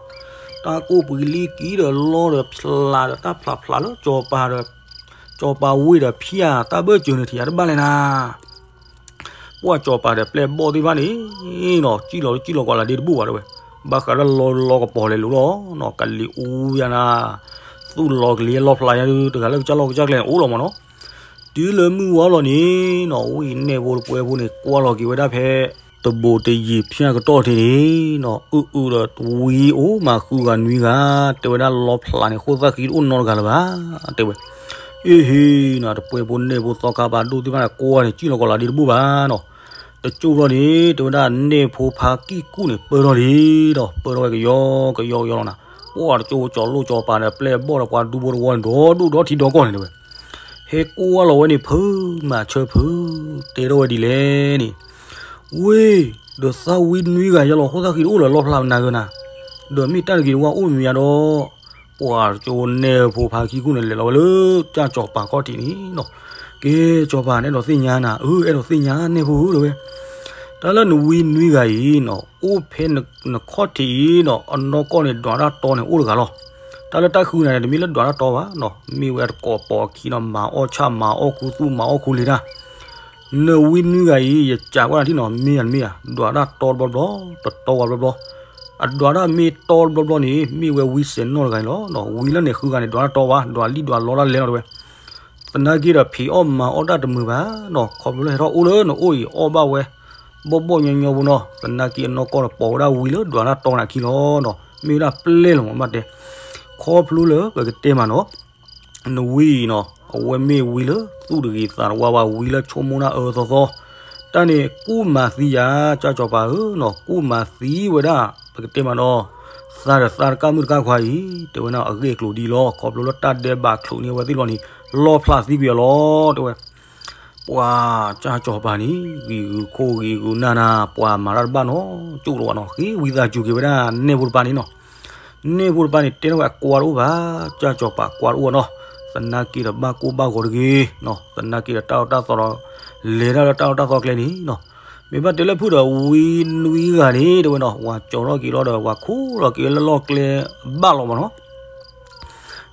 တၢ်ကိၢ်ပှ့ၤလံကံဒီးလီဒီးဖျးဒီးတၢ်ဖျးဖျးလၢစီၤပၤဒီး စီၤပၤဝ့ၢ်ဒီးဖံယၤတၢ်ဘၢၣ်စၢၤန့ၣ် ထံၣ်ယၤတဘၣ်လဲၣ်နၤ ပှၢ်စီၤပၤဒီးပျဲၢ်ဘီၣ်သ့ၣ်တဖၣ်န့ၣ်နီၤ စံၣ်လီၤလၢစံၣ်လီၤကွၢ်လၢ်ဒ့တဘူၣ်ဘၣ် တဲဝဲ. ဘၣ်ဃးလၢလီလီကပီၤလဲၤလိၤလီၤနီၤ ကလံၤအူယၤနၤ သူၣ်လီၤကလံၤလီဖျးယၤ တဂၤလၢကစၢ်လီၢ်ကစၢ်ကျဲအိၣ်လီၤမးနီၤ. တုၤလၢမုၢ်ဝါလီၤန့ၣ်နီၤ ဝံန့ၢ်ဖိတပှဲၤဖိန့ၣ် ကွၢ်လီၤက့ၤဝဲဒၣ်ဖဲ တဘိးတယံာ်ဖၠၣ်ကတီၢ်ထံးန့ၣ်နီၤ အုၣ်အုၣ်ဒီးဝံအိၣ်မးဃုဂၤနွံဂၤ တဲဝဲဒၣ်လီဖျးန့ၣ် ဃိၣ်သၣ်ဃံတအိၣ်နီတဂၤလၢၤဘၣ် တဲဝဲ. အ့ဟ့နၤ တပှဲၤဖိန့ၢ်ဖိသီခါပာ်ဒိၣ်သ့ၣ်တဖၣ်န့ၣ် ကွၢ်န့ၣ် စံၣ်လီၤကီးလၢ်ဒ့တဘူၣ်ဘၣ်နီၤ. တကၠိၢ်လီၤန့ၣ် တဲဝဲဒၣ်န့ၢ်ဖိဖါကံၢ်ကူၣ်န့ၣ် ပၢထီၣ်လံဒီး ပၢထီၣ်ဝဲကယီကယီကယီလီၤနၤ. ပှၢ်တကၠိကၠီၤလိၣ်ကၠီၤပၤဒီးပျဲၢ်ဘီၣ်ဒီးပှၤဒူဖိတဝီန့ၣ် ဒီဒူၣ်ဒီထံဒီကီၢ်န့ၣ်တဲဝဲ ဟဲကွၢ်လီၤဝဲန့ၣ် ဖုမၤဆၢဖု တဲထီၣ်ဝဲဒ်လဲၣ်န့ၣ် ဝ့ၢ် ဒီးသးဝံနွံဂၤယဲလီၤ ဃိၣ်သၣ်ဃံတအိၣ်လၢၤလီဖျးနၤဂ့ၤနၤ, ဒီးမ့ၢ်တၢ်တဂ့ၤတဝါအိၣ်မ့ၢ်ယါဒီး ပှၤကၠိန့ၢ်ဖိဖါကံၢ်ကူၣ်န့ၣ် လဲၤလီၤဝဲလၢကၠၢ်စီၤပၤခီၣ်ထံးန့ၣ်နီၤ. ကဲ စီၤပၤန့ၣ်အဲၣ်ဒိးသ့ၣ်ညါနၤ, အၢ အဲၣ်ဒိးသ့ၣ်ညါန့ၢ်ဖိဧၢ တဲဝဲ. တၢ်လၢနဝံနွံဂၤအံၤနီၤ အိၣ်ဖဲနခီၣ်ထံးအံၤနီၤ အနီၢ်ကီၢ်န့ၣ် ဒွးတၢ်တီန့ၣ်အိၣ်တဂၤလီၤ. တၢ်လၢတၢ်ဃုနၤန့ၣ် တမ့ၢ်လၢဒွးတၢ်တီဘၣ်နီၤ, မ့ၢ်ဝဲတကိးပိာ်အခံနီၤ မၤအီၣ်ဆၣ် မၤအီၣ်ခူသူၣ် မၤအီၣ်ခူလံၤတၢ် နဝံနွံဂၤအံၤ ယကးကွၢ်နၤထံၣ်နီၤ မ့ၢ်ဧါတမ့ၢ်ဧါ, ဒွးတၢ်တီတဘျီဘျီ, တတီဝဲဘျီဘျီ, အဒွးတၢ်မ့ၢ်တီတဘျီဘျီန့ၣ် မ့ၢ်ဝဲဝံစဲးနီၢ်တဂၤအံၤလီၤ. ဝံလၢန့ၣ်ဃုဂၤန့ၣ် ဒွးတၢ်တီဘၣ်, ဒွးလံၣ်ဒွးလီတၢ်လဲလီၤတဲဝဲ. သနာ်က့ဒီး ဖံးအီၣ်မၤအီၣ်တၢ်တမုာ်ဘၣ်နီၤ, ခီဖျိလၢဟဲထီၣ်အိၣ်လၢနအိၣ်အံၤ အီၣ်ဘၣ်ဝဲ ဘီၣ်ဘီၣ်ညီညီဖိနီၤ. သနာ်က့အနီၢ်ကီၢ်ဒီးပိာ်ဝဲဒၣ်ဝံလၢဒွးတၢ်တီနၤခံလီၤနီၤ, မ့ၢ်ဝဲဒၣ်ပျဲၢ်လီၤမး ဘၣ်တဲ, ခီဖျိလၢပကတဲမးနီၤ နဝံအံၤနီၤ အဝဲမ့ၢ်ဝံလၢသူၣ်တဂ့ၤသးတဝါဘၣ်, ဝံလၢဆိကမိၣ်တၢ်အၢသီသီ, တၢ်န့ၣ်ကူၣ်မၤသံယၤ ကၢ်စီၤပၤဧၢနီၤ, ကူၣ်မၤသံဝဲဒၣ် ပကတဲမးနီၤ သးဒီးသးတကၢ်မုၣ်တကၢ်ခွါအံၤ တဲဝဲဒၣ် အဂ့ၢ်အကျိၤဒ်အံၤလီၤ. ခီဖျိလၢတၢ်ဒဲးဘးချိးန့ၢ်အဝဲသ့ၣ်လီၤန့ၣ် လီၣ်ဖျးသံကွံာ်အီၤလီၤ တဲဝဲ. ပှၤကၢ်စီၤပၤန့ၣ် ဂံၤဂုၤခိၣ်ဂံၤဂုၤနၢ်နၤ, ပှၤမၤတၢ်တဘၣ်နီတကၠိၢ်လၢၤဘၣ်နီၤ, ဃ့ဝံသးစူၤက့ၤဝဲဒၣ်နဲၣ်ဖိတပၤန့ၣ်နီၤ. နဲၣ်ဖိတပၤန့ၣ် တဲထီၣ်ဝဲအကွၢ်တအိၣ်ဘၣ်, ကၢ်စီၤပၤကွၢ်တအိၣ်နီၤ. သနာ်က့ဒီးဘၣ်ကိၢ်ဘၣ်ဂီၤတဂ့ၤနီၤ, သနာ်က့ဒီးတၢ်အၢတၢ်သီဒီး လဲၤတၢ်လၢတၢ်အၢတၢ်သီကျဲန့ၣ်နီၤ. မ့ၢ်ဘၣ်တဲလၢဖုၣ်ဒီးဝံနွံဂၤန့ၣ် တဲဝဲနီၤ, ဝၤကၠီၤထီၣ်က့ၤလီၤဒီး ဝၤခူၣ်လီၤက့ၤလၢလီၢ်ကျဲဘၣ်လီၤမးနီၤ.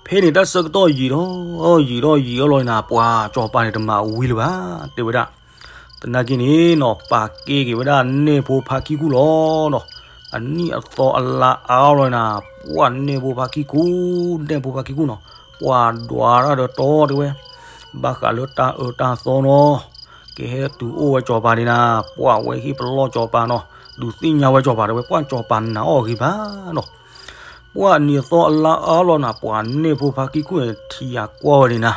ဖဲန့ၣ်တၢ်ဆၢကတီၢ်ယံာ်ထီၣ်ယံာ်ထီၣ်ယံာ်အီၤလီၤန့ၣ်နၤ, ပှၤစီၤပၤန့ၣ်တမၤဝံလၢၤဘၣ် တဲဝဲဒၣ်. သနာ်က့န့ၣ်နီၤ ပာ်ကဲက့ၤဝဲဒၣ်နဲၣ်ဖိဖါခံကူၣ်လီၤနီၤ. အနံၣ်အသီအလါအါအီၤလီၤန့ၣ်နၤ, ပှၤနဲၣ်ဖိဖါခံကူၣ်, နဲၣ်ဖိဖါခံကူၣ်နီၤ, ပှၤဒွးတၢ်ဒီးတီတဲဝဲ, ဘၣ်ဃးလၢတၢ်အၢတၢ်သီနီၤ, ကဟဲတုၤအိၣ်ဝဲစီၤပၤန့ၣ်နၤ, ပှၤဝဲဟ့ၣ်ပလီၢ်စီၤပၤနီၤ, ဒုးသ့ၣ်ညါဝဲစီၤပၤတဲဝဲ, ပှၤစီၤပၤနာ်အီၤဂ့ၤဘၣ်နီၤ. ပှၤနံၣ်အသီအလါအါလီၤနၤ, ပှၤနဲၣ်ဖိဖါခံကူၣ်န့ၣ် ထံၣ်ယၤကွၢ်ဝဲန့ၣ်နၤ,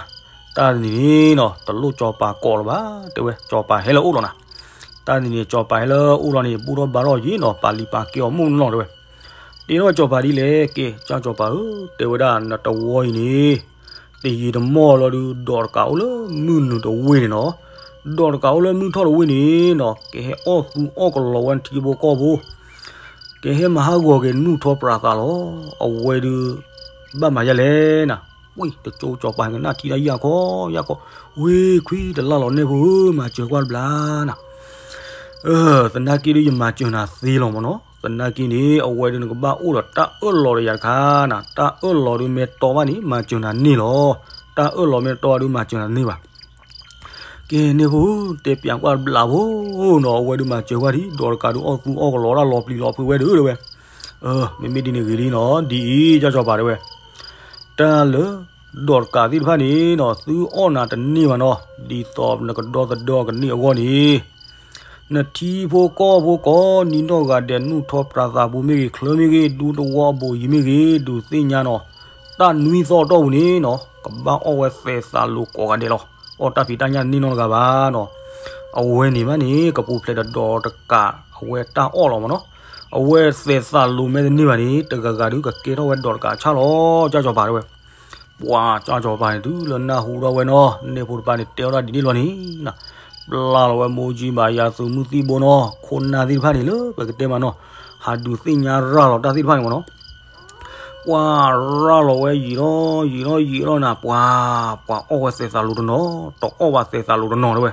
တၢ်န့ၣ်နီၤ တလိၣ်စီၤပၤကိးလၢၤဘၣ် တဲဝဲ, စီၤပၤဟဲလၢအအိၣ်လီၤနၤ. တၢ်န့ၣ်န့ၣ် စီၤပၤဟဲလၢအအိၣ်လီၤန့ၣ် ဘူၣ်ထီၣ်ဘါထီၣ်ယံၤနီၤ, ပာ်လံၤပာ်ကဲအီၤမုၢ်နီၤတဲဝဲ. တဲထီၣ်စီၤပၤဒ်လဲၣ်, ကဲ ကၢ်စီၤပၤဧၢ, တဲဝဲဒၣ် နတဝီအံၤန့ၣ် တယံာ်တမီၢ်လီၤဒုး ဒိးတကးအိၣ်လၢမုၢ်နုာ်တဝ့ၢ်န့ၣ်နီၤ. ဒိးတကးအိၣ်လၢမုၢ်ထီၣ်တဝ့ၢ်န့ၣ်နီၤ, ကဟဲအီၣ်သူအီၣ်ကလီၤဝဲနထံဖိကီၢ်ဖိ, ကဟဲမၤဟးဂီၤက့ၤနူၢ်ထီပြးသးလီၤ. အဝဲဒုး ဘၣ်မၤယဲလဲၣ်နၤ, ဝံ တကၠိစီၤပၤကနၣ်ထံတၢ်ယၢ်ခီယၢ်ခီ, ဝ့ခွံတလၢ်လီၤနဲၣ်ဖိဧၢ, မၤစၢၤကွၢ်တဘျီနၤ. သနာ်က့ဒုး ယမၤစၢၤနၤသ့လီၤမးနီၤ, သနာ်က့န့ၣ် အဝဲဒုးနကဘၣ်အိၣ်ဒီးတၢ်အၢၣ်လီၤဒီးယၤတခါနၤ, တၢ်အၢၣ်လီၤဒုးမ့ၢ်တီဘၣ်န့ၣ် မၤစၢၤနၤန့ၢ်လီၤ, တၢ်အၢၣ်လီၤမ့ၢ်တတီဘၣ်ဒုး မၤစၢၤနၤတန့ၢ်ဘၣ်. ကဲနဲၣ်ဖိဧၢ, တဲပျးကွၢ်တဘျီဖိနီၤ, အဝဲဒုးမၤစၢၤကွၢ်ဒံး, ဒိးတကးဒုးအီၣ်သူအီၣ်ကလီၤဒၣ်လီၤပျံၤလီၤဖုးဝဲဒုးတဲဝဲ. မ့မ့ၢ်ဒ်န့ၣ်ဂ့ၤလံနီၤ, ဒ်အံၤ ကၢ်စီၤပၤတဲဝဲ, တၢ်လၢ ဒိးတကးသ့ၣ်တဖၣ်န့ၣ်နီၤ, သုအီၣ်နၤတန့ၢ်ဘၣ်နီၤ, ဒ်သိးနကဒီသဒၢအီၤကန့ၢ်အဂီၢ်န့ၣ် နထံဖိကီၢ်ဖိကိးနံၤနီၢ်ဂၤဒဲး နူၢ်ထီပြးသးပူၤမ့ၢ်ဂ့ၤ, ချၢမ့ၢ်ဂ့ၤ, ဒူသဝီအဘူးအယံၤမ့ၢ်ဂ့ၤ, ဒုးသ့ၣ်ညါနီၤ, တၢ်နွံသီအတီၢ်ပူၤန့ၣ်နီၤ, ကဘၣ်အီၣ်ဝဲသဲးသးလိာ်ကိးဂၤဒဲးလီၤ. အီၣ်တၢ်ဖံးတၢ်ညၣ်န့ၢ်နီတဂၤဘၣ်နီၤ. အဝဲန့ၣ်မးန့ၣ် ကပူၤဖျဲးဒီးဒိးတကးအဝဲတၢ်အီၣ်လီၤမးနီၤ. အဝဲသဲးသးလိာ်မ့ၢ်တန့ၢ်ဘၣ်န့ၣ် တဂၤဂၤဒုးကကဲထီၣ်ဝဲဒိးတကးဆၣ်လီၤ, ကၢ်စီၤပၤတဲဝဲ. ပှၤကၠီစီၤပၤန့ၣ် တုၤလၢနၢ်ဟူထီၣ်ဝဲနီၤ, နဲၣ်ဖိတပၤန့ၣ် တဲအီၣ်တၢ်ဒ်န့ၣ်လီၤန့ၣ်, ပျၢ်လီၤဝဲမိၢ်ကၠံဘၣ်ယၤသုးမုၢ်သံၣ်ဘိနီၤ, ခိၣ်နၢ်သ့ၣ်တဖၣ်န့ၣ်လၢပကတဲမးနီၤ, ဟးဒုးသ့ၣ်ညါရၤလီၤတၢ်သ့ၣ်တဖၣ်န့ၣ်မးနီၤ. ပှၤရၤလီၤဝဲယံာ်လီၤယံာ်လီၤယံာ်လီၤနၤ, ပှၤ ပှၤအီၣ်ဝဲသဲးသးလိာ်တနီၤ, တအီၣ်ဘၣ်သဲးသးလိာ်တနီၤတဲဝဲ.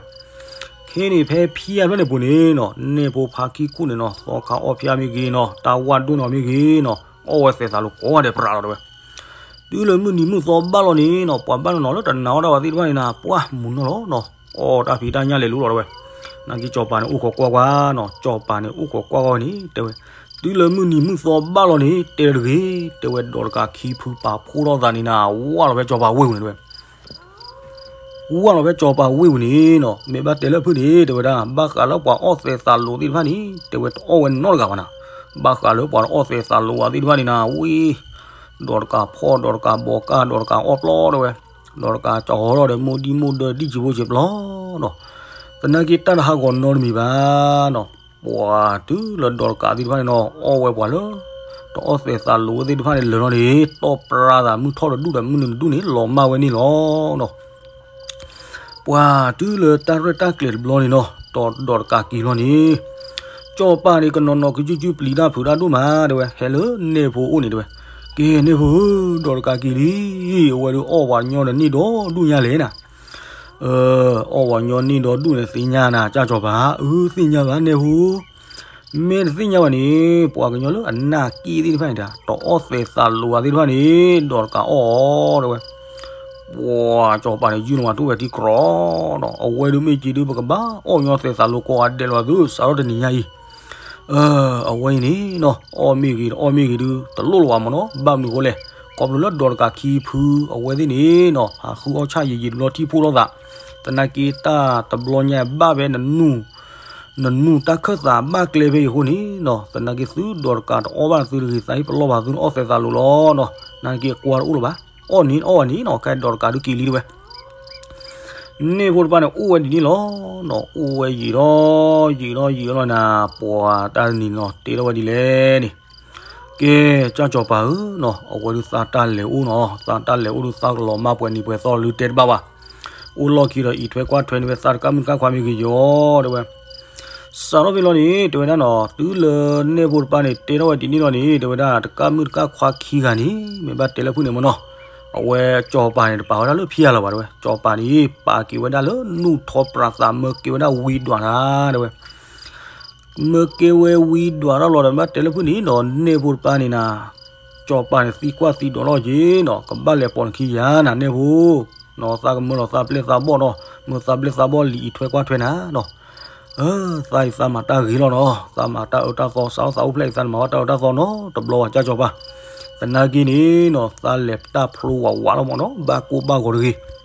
ခဲန့ၣ်ဖဲဖဲအဖျၢၣ်န့ၣ်ပူၤန့ၣ်နီၤ, နဲၣ်ဖိဖါခံခိၣ်န့ၣ်နီၤ, သီခါအီၣ်ဖျါမ့ၢ်ဂ့ၤနီၤ, တၢ်ဝၣ်ဒိၣ်နီၤမ့ၢ်ဂ့ၤနီၤ, အီၣ်ဝဲသဲးသးလိာ်ကိးဂၤဒဲးပြးလီၤတဲဝဲ. တုၤလၢမုၢ်နံၤမုၢ်သီဘၣ်လီၤန့ၣ်နီၤ, ပှၤဘၣ်နီၢ်နီၢ်လၢတနာ်အီၣ်တၢ်ဘၣ်သ့ၣ်တဖၣ်န့ၣ်နၤ, ပှၤမူၤနီၢ်လီၤနီၤ, အီၣ်တၢ်ဖံးတၢ်ညၣ်လဲၤလိၤလီၤတဲဝဲ. နာ်က့စီၤပၤန့ၣ်အိၣ်ခိးကွၢ်ကွၢ်နီၤ, စီၤပၤန့ၣ်အိၣ်ခိးကွၢ်ကွၢ်ဝဲန့ၣ်တဲဝဲ. တုၤလၢမုၢ်နံၤမုၢ်သီဘၣ်လီၤန့ၣ် တဲတဂ့ၤ, တဲဝဲဒိးတကးခံဖုပာ်ဖှိၣ်ထီၣ်သးန့ၣ်နၤ, ဝၢ်လီၤဖဲစီၤပၤဝ့ၢ်ပူၤန့ၣ်တဲဝဲ. ဝၢ်လီၤဖဲစီၤပၤဝ့ၢ်ပူၤန့ၣ်နီၤ, မ့ၢ်ဘၣ်တဲလၢဖုၣ်န့ၣ် တဲဝဲဒၣ်, ဘၣ်ဃးလၢပှၤအီၣ်သဲးသးလိာ်သ့ၣ်တဖၣ်န့ၣ် တဲဝဲတအီၣ်ဝဲနီတဂၤဘၣ်နၤ. ဘၣ်ဃးလၢပှၤအီၣ်သဲးသးလိာ်ဝဲသ့ၣ်တဖၣ်န့ၣ်နၤ, ဝံ ဒိးတကးဖီၣ်, ဒိးတကးဘီကၢ်, ဒိးတကးအီၣ်ပျီတဲဝဲ, ဒိးတကးကီၤထီၣ်ဒီးမိၢ်ဒံၣ်မိၢ်ဒၢဒံၣ်ဆံးဖိဆံးပျီနီၤ. သနာ်က့တၢ်တဟးဂီၤနီတမံၤဘၣ်နီၤ. ပှၤတုၤလၢဒိးတကးသ့ၣ်တဖၣ်န့ၣ်နီၤ, အီၣ်ဝဲပှၤလၢ တအီၣ်သဲးသးလိာ်ဝဲသ့ၣ်တဖၣ်န့ၣ်လၢာ်လီၤန့ၣ်, တီၢ်ပြါသးမုၢ်ထီၣ်တဒူၣ်ဒီးမုၢ်နုာ်တဒူၣ်န့ၣ် လီၤမၢ်ဝဲန့ၣ်လီၤနီၤ. ပှၤတုၤလၢတၢ်ရဲၣ်တၢ်ကျဲၤတဘျီန့ၣ်နီၤ, ဒိးတကးက့ၤလီၤန့ၣ်, စီၤပၤန့ၣ်ကနီၤနီၤကယုၢ်ကယုၢ်ပျံၤတၢ်ဖုးတၢ်ဒိၣ်မးတဲဝဲ, ဟဲလၢနဲၣ်ဖိအိၣ်န့ၣ်တဲဝဲ, ကဲနဲၣ်ဖိဧၢ, ဒိးတကးက့ၤလံ, အဝဲဒုးအီၣ်ပှၤညီဒီးန့ၢ်ဒီဒူၣ်ညါလဲၣ်နၤ. အီၣ်ပှၤညီန့ၢ်ဒီဒူၣ်န့ၣ်သ့ၣ်ညါနၤ, ကၢ်စီၤပၤ, အၢ သ့ၣ်ညါဘၣ်နဲၣ်ဖိဧၢ. မ့ၢ်တသ့ၣ်ညါဘၣ်န့ၣ် ပှၤကညီလၢအနၢ်က့ၣ်သ့ၣ်တဖၣ်န့ၣ်ဒီး တအီၣ်သဲးသးလိာ်ဝဲသ့ၣ်တဖၣ်န့ၣ် ဒိးတကးအီၣ်အီၤတဲဝဲ. ပှၤစီၤပၤန့ၣ် ယုၢ်လီၤဝဲတအိၣ်ဝဲထံကြၢးနီၤ, အဝဲဒုးမ့ၢ်က့ၤဒုး ပကဘၣ်အီၣ်ညီသဲးသးလိၤကိးဂၤဒဲးလီၤသု စးထီၣ်တနံၤညါအံၤ အဝဲအံၤန့ၣ်နီၤ အီၣ်မ့ၢ်ဂ့ၤ တအီၣ်မ့ၢ်ဂ့ၤဒုး တလိၣ်လၢၤဘၣ်မ့ၢ်နီၤ, ဘၣ်မနုၤအဃိလဲၣ်, ခီဖျိလၢဒီးတကးခံဖု အဝဲသ့ၣ်န့ၣ်နီၤ ဟးဃုအီၣ်ဆၣ်ယံာ်ယံာ်တဘျီထံၣ်ဖှိၣ်လိာ်သး, သနာ်က့တၢ်တဘျီညါဘၣ်ဖဲ နနူၢ်တၢ်ခၢၣ်သးဘၣ်ကျဲဖဲအံၤအဃိန့ၣ်နီၤ, သနာ်က့သုဒီးတကးတအီၣ်ဘၣ်သုတဂ့ၤ သးဟ့ၣ်ပလီၢ်ဘၣ်သုအီၣ်သဲးသးလိၤလီၤနီၤ, သနာ်က့အကွၢ်တအိၣ်လၢၤဘၣ်, အီၣ်န့ၣ်အီၣ်ဘၣ်န့ၣ်နီၤ, ခဲဒီးတကးဒုးက့ၤလံတဲဝဲ န့ၢ်ဖိတဖၣ်န့ၣ် အိၣ်ဝဲဒ်န့ၣ်လီၤနီၤ, အိၣ်ဝဲယံာ်ထီၣ်ယံာ်ထီၣ်ယံာ်ထီၣ်လီၤနၤ, ပှၤတၢ်တနံၤနီၤ တဲထီၣ်ဝဲဒ်လဲၣ်န့ၣ်, ကဲ ကၢ်စီၤပၤဧၢနီၤ, အဝဲဒုးသးတၢ်လဲၤအိၣ်နီၤ, သးတၢ်လဲၤအိၣ်ဒုးသးကလီၤမၢ်ပှဲၤနံၤပှဲၤသီလၢတဲတဘၣ်ဘၣ်, အိၣ်လီၢ်ခံဒီးအံးထွဲကွၢ်ထွဲန့ၢ်ဝဲသးတကးမုၣ်တကးခွါမ့ၢ်ဂ့ၤယီၤ တဲဝဲ စးထီၣ်ဖဲလီၤန့ၣ် တဲဝဲဒၣ်နီၤ, တုၤလၢန့ၢ်ဖိတဖၣ်န့ၣ် တဲထီၣ်ဝဲဒ်န့ၣ်လီၤန့ၣ် တဲဝဲဒၣ် တကးမုၣ်တကးခွါခံဂၤန့ၣ် မ့ၢ်ဘၣ်တဲလၢဖုၣ်န့ၣ်မ့ၢ်နီၤ, အဝဲစီၤပၤန့ၣ် တပာ်ဝဲဒၣ်လၢဖံးအလီၤဘၣ်တဲဝဲ, စီၤပၤန့ၣ် ပာ်က့ၤဝဲဒၣ်လၢနူၢ်ထီပြးသး မၢက့ၤဝဲဒၣ်ဝံဒွးနၤတဲဝဲ မၢက့ၤဝဲဝံဒွးထီၣ်လီၤဒီး မ့ၢ်ဘၣ်တဲလၢဖုၣ်န့ၣ်နီၤ, န့ၢ်ဖိတဖၣ်န့ၣ်နၤ, စီၤပၤန့ၣ်သံကွၢ်သံဒိးထီၣ်က့ၤနီၤ, ကဘၣ်လဲၤပိာ်နခံယၤနၤ န့ၢ်ဖိ, နီၤ သးကမၢလီၤသးပျဲၢ်သးဘီၣ်နီၤ, မၢသးပျဲၢ်သးဘီၣ်လံအံးထွဲကွၢ်ထွဲနၤနီၤ, သးအံၤသးမၤတၢ်ဂ့ၤလီၤနီၤ, သးမၤတၢ်အၢတၢ်သီ စးထီၣ်သးအိၣ်ဖျဲၣ်အံၤ သးမၤဘၣ်တၢ်အၢတၢ်သီနီတဘျီဘၣ် ကၢ်စီၤပၤ, သနာ်က့န့ၣ်နီၤ သးလဲၤတၢ်ဖျိဝးဝးလီၤမ့ၢ်နီၤ, ဘၣ်ကိၢ်ဘၣ်ဂီၤတဂ့ၤ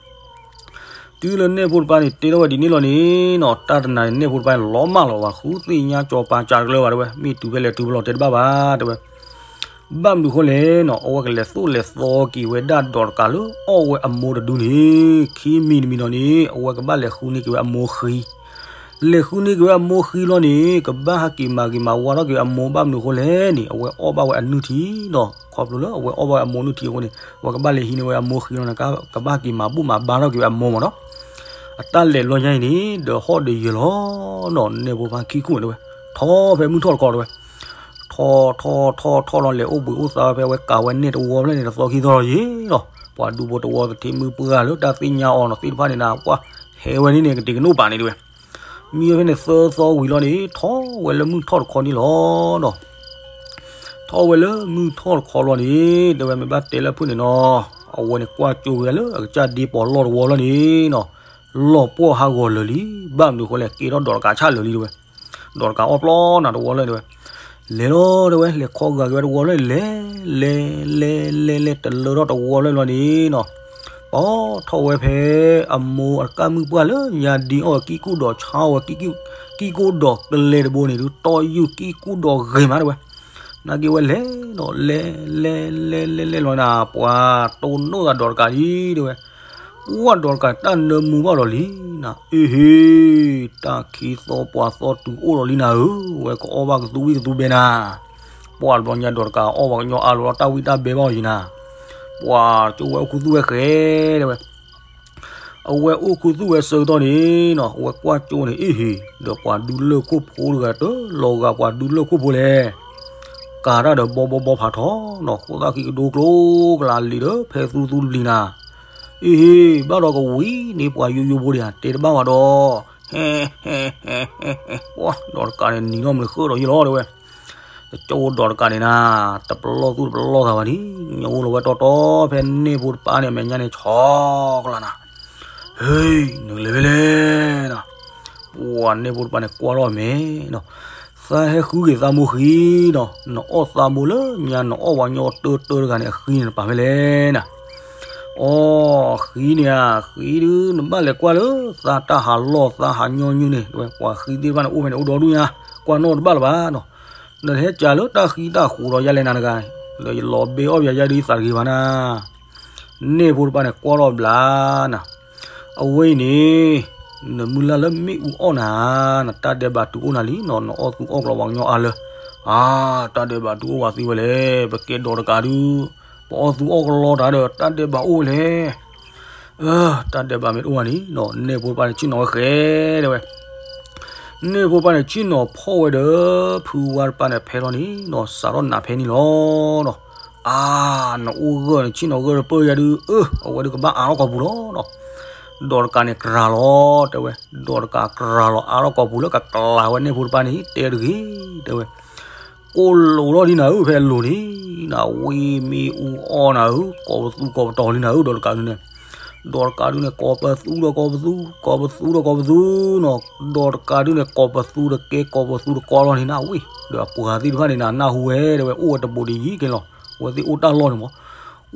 တုၤလၢန့ၢ်ဖိတဖၣ်န့ၣ် တဲထီၣ်ဝဲဒ်န့ၣ်လီၤန့ၣ်နီၤ, တၢ်တနၤန့ၣ် န့ၢ်ဖိတဖၣ်န့ၣ် လီၤမၢ်လီၤဘၣ် ဃုသ့ၣ်ညါစီၤပၤစးတကလၢဘၣ်တဲဝဲ, မ့ၢ်တုၤဖဲလဲၣ်တုၤဖဲလဲၣ်တဲတဘၣ်ဘၣ်တဲဝဲ, ဘၣ်မနုၤအဃိလဲၣ်နီၤ, အဝဲကလဲၤသိၣ်လဲၤသီက့ၤဝဲဒၣ်ဒီးတကးလၢအီၣ်ဝဲအမိၢ်တဒုန့ၣ်, ခံမံၤတမံၤနီၤန့ၣ် အဝဲကဘၣ်လဲၤဃုန့ၢ်က့ၤဝဲအမိၢ်ဃံ လဲၤဃုန့ၢ်က့ၤဝဲအမိၢ်ဃံလီၤန့ၣ် ကဘၣ်ဟဲက့ၤမၤဂ့ၤမၤဝါထီၣ်က့ၤဝဲအမိၢ် ဘၣ်မနုၤအဃိလဲၣ်န့ၣ် အဝဲအီၣ်ဘၣ်ဝဲအနုၢ်ထံနီၤ, ခီဖျိလၢအဝဲအီၣ်ဘၣ်ဝဲအမိၢ်နုၢ်ထံအဃိန့ၣ် အဝဲကဘၣ်လဲၤဟံးန့ၢ်ဝဲအမိၢ်ဃံလီၤန့ၣ် ကဘၣ်ဟဲက့ၤမၤဘူၣ်မၤဘါထီၣ်က့ၤဝဲအမိၢ်မ့ၢ်နီၤ, အတၢ်လဲၤလီၤညါအံၤန့ၣ် ဒီးဟီၣ်ဒီးယၢၤလီၤနီၤ, န့ၢ်ဖိတဖၣ်ခံခိၣ်တဲဝဲ, ထီၣ်ဖဲမုၢ်ထီၣ်တခီတဲဝဲ ထီၣ်ထီၣ်ထီၣ်ထီၣ်လီၤ လဲၤအိၣ်ဘှံးအိၣ်သါဝဲဖဲအဝဲကးဝဲန့ၢ်တဝီဖျၢၣ်န့ၣ် တသီခံသီလီၤယံၤလီၤ, ပှၤဒူဖိတဝီသထ့မုၢ်ပှၢ်လၢတၢ်သ့ၣ်ညါအီၤနီၤ သ့ၣ်တဖၣ်န့ၣ်နၤ ပှၤဟဲဝဲန့ၣ်န့ၣ် ကတ့ၤကနိၣ်ပာ်န့ၣ်တဲဝဲ, မံဝဲဖဲန့ၣ်သၢသီဝံၤလီၤန့ၣ် ထီၣ်ဝဲလၢမုၢ်ထီၣ်တခီန့ၣ်လီၤနီၤ ထီၣ်ဝဲလၢမုၢ်ထီၣ်တခီလီၤန့ၣ် တဲဝဲမ့ၢ်ဘၣ်တဲလၢဖုၣ်န့ၣ်နီၤ, အဝဲန့ၣ်ကွၢ်ကၠိဝဲလၢအကစၢ်ဒ့ပီးလီၢ်တဝီလီၤန့ၣ်နီၤ, လီၤပှီၢ်ဟးဂီၤလၢာ်လံ, ဘၣ်မနုၤအဃိလဲၣ် ကဲထီၣ်ဒီးတကးဆၣ်လၢာ်လံတဲဝဲ, ဒီးတကးအီၣ်ပျီနၤတဝီလၢာ်တဲဝဲ, လဲၤလီၤတဲဝဲ လဲၤခီဂာ်က့ၤဝဲတဝီလၢာ်န့ၣ် လဲၤ လဲၤ လဲၤ လဲၤ လဲၤ တလၢထီၣ်တဝီလၢာ်လီၤန့ၣ်နီၤ ပီထီၣ်ဝဲဖဲအမိၢ်အတကးမုၢ်ပှၢ်လၢညါဒ့အီၣ်ဝဲကံၢ်ကူၣ်ဒီးဆါအီၣ်ဝဲ ကံၢ်ကူၣ်ဒီးကလဲၤတဘိန့ၣ် ဒုးတီၢ်ယုၢ်ကံၢ်ကူၣ်ဒီးဂ့ၤမးတဲဝဲ, နာ်က့ဝဲလဲၤနီၤ လဲၤ လဲၤ လဲၤ လဲၤ လဲၤလီၤနၤ ပှၤတိၢ်နီၣ်သးဒီးတကးလံတဲဝဲ, ပှၢ်ဒီးတကးတၢ်နၢမူဘၣ်ဒီးလံနၤ အ့ဟ့ တၢ်ခံသီပှၤသီတုၤအိၣ်ဒီးလံနၤဧၢ, ဝဲကအီၣ်ဘၣ်ကသူဝံၣ်ကသူဘဲနၤ ပှၢ်တဘျီညါဒီးတကးအီၣ်ပှၤကညီအါလီၤတၢ်ဝံၣ်တၢ်ဘဲဘၣ်အီၤယံၤနၤ, ပှၤကၠိဝဲအိၣ်ခူသူၣ်ဝဲဃဲတဲဝဲ, အဝဲအိၣ်ခူသူၣ်ဝဲဆၢကတီၢ်န့ၣ်နီၤ အဝဲကွၢ်ကၠိန့ၣ် အ့ဟ့ ဒီးပှၤဒူလၢၢ်ခိၣ်ဖိတဂၤတလီၤဂာ်ပှၤဒူလၢၢ်ခိၣ်ဖိလဲၣ်, ကၤတၢ်ဒီးဘီဘီဘီဖးထီနီၤ ဃိသၣ်ခံကဒိကျိကလးလံာ်ဒီးဖဲသူသူတပျံၤနၤ, အ့ဟ့ ဘၣ်ဒီးကဝံၤန့ၢ်ပှၤယိယိဖိဒံးဧါ တဲတဘၣ်ဘၣ်ဒီး, ဟဲ ဟဲ ဟဲ ဟဲ ဟဲ ပှၢ်ဒီးတကးန့ၣ် နံၤနီၢ်မနုၤဃၢဒီးယံၤလီၤတဲဝဲ ကၠိဒီးတကးန့ၣ်နၤ, တပလီၢ်သူၣ်တပလီၢ်သးဘၣ်န့ၣ်, ညိလီၤဝဲတီတီဖဲန့ၢ်ဖိတဖၣ်န့ၣ် အမဲာ်ညါန့ၣ် ဆီကလးနၤ, ဟ့ နကလဲၤဖဲလဲၣ်နၤ, ပှၤန့ၢ်ဖိတဖၣ်န့ၣ် ကွၢ်ထီၣ်အမဲာ်နီၤ, သးဟဲဃုက့ၤသးမိၢ်ဃံနီၤ, နအီၣ်သးမိၢ်လၢညါ နအီၣ်ဝဲညီတၢတၢတဂၤန့ၣ် အဃံန့ၣ်နပာ်ဖဲလဲၣ်နၤ အီဃံန့ၣ်ဧါ, ဃံဒုး နဘၣ်လဲၤကွၢ်လၢ သးတၢ်ဟးလီၢ်သးဟးညီနုၢ်န့ၣ်, ပှၤဃံသ့ၣ်တဖၣ်န့ၣ် အိၣ်ဖဲန့ၣ်အိၣ်ဒီဒူၣ်ညါ, ကွၢ်နီၣ်တဘၣ်လၢၤဘၣ်နီၤ, နဟဲကးလၢတၢ်ဃံတၢ်ဃူဒီးယၤလဲၣ်နၤတဂၤ, ဒီးယလီၤဘဲအီၣ်ပယၤယၤဒုးသးတဂ့ၤဘၣ်နၤ, န့ၢ်ဖိတဖၣ်န့ၣ် ကွၢ်ထီၣ်ဘျါနၤ အဝဲအံၤန့ၣ် နမုၢ်လၢ်လၢမ့ၣ်အူအီၣ်နၤ, နတၢ်ဒဲးဘးတုၤအိၣ်နၤလံနီၤ, နအီၣ်သူအီၣ်ကလီပှၤကညီအါလၢာ်, အါ, တၢ်ဒဲးဘးတုၤအိၣ်ဝဲသ့ဝဲလဲၣ်, ပကဲဒီးတကးဒုး, ပအီၣ်သူအီၣ်ကလီတၢ်ဒီး တၢ်ဒဲးဘးအိၣ်ဝဲလဲၣ်, တၢ်ဒဲးဘးမ့ၢ်တအိၣ်ဘၣ်န့ၣ်နီၤ, န့ၢ်ဖိတဖၣ်န့ၣ် ဆ့ၣ်နီၤဝဲဃဲတဲဝဲ န့ၢ်ဖိတဖၣ်န့ၣ် ဆ့ၣ်နီၤဖီၣ်ဝဲဒီး ဖုဝါတဖၣ်န့ၣ် ဖဲထီၣ်န့ၣ်နီၤ, စးထီၣ်နးဖဲန့ၣ်လီၤနီၤ, အါ, နအိၣ်ဂၢၢ်န့ၣ် ဆ့ၣ်နီၤဂၢၢ်တပၢၢ်ယၤဒုး, အၢ, အဝဲဒုးကဘၣ်အါထီၣ်ကီၢ်ပူၤလီၤနီၤ, ဒီးတကးန့ၣ်ကြၤလီၤတဲဝဲ, ဒီးတကးကြၤလီၤ အါထီၣ်ကီၢ်ပူၤလၢကကျးဝဲန့ၢ်ဖိတဖၣ်န့ၣ် တဲတဂ့ၤတဲဝဲ ကိၣ်လိာ်ထီၣ်လံနၤဧၢ, ဖဲအလိၤန့ၣ်နၤ, ဝံမ့ၣ်အူအီၣ်နၤဧၢ, ကိးပသူကိးပတီၤလံနၤဧၢ, ဒီးတကးဒုးန့ၣ်, ဒီးတကးဒုန့ၣ် ကိးပသူဒီးကိးပသူ, ကိးပသူဒီးကိးပသူနီၤ, ဒီးတကးဒုန့ၣ် ကိးပသူတကဲ ကိးပသူတကီလီၤန့ၣ်နဝံၣ်, ဒီးအပှၤသ့ၣ်တဖၣ်န့ၣ်နနၢ်ဟူဝဲ တဲဝဲ အိၣ်ဝဲတဘူးဒံးယံၤက့ၤလီၤ, အဝဲသ့ၣ်အိၣ်တၢ်လီၢ်န့ၣ်မး,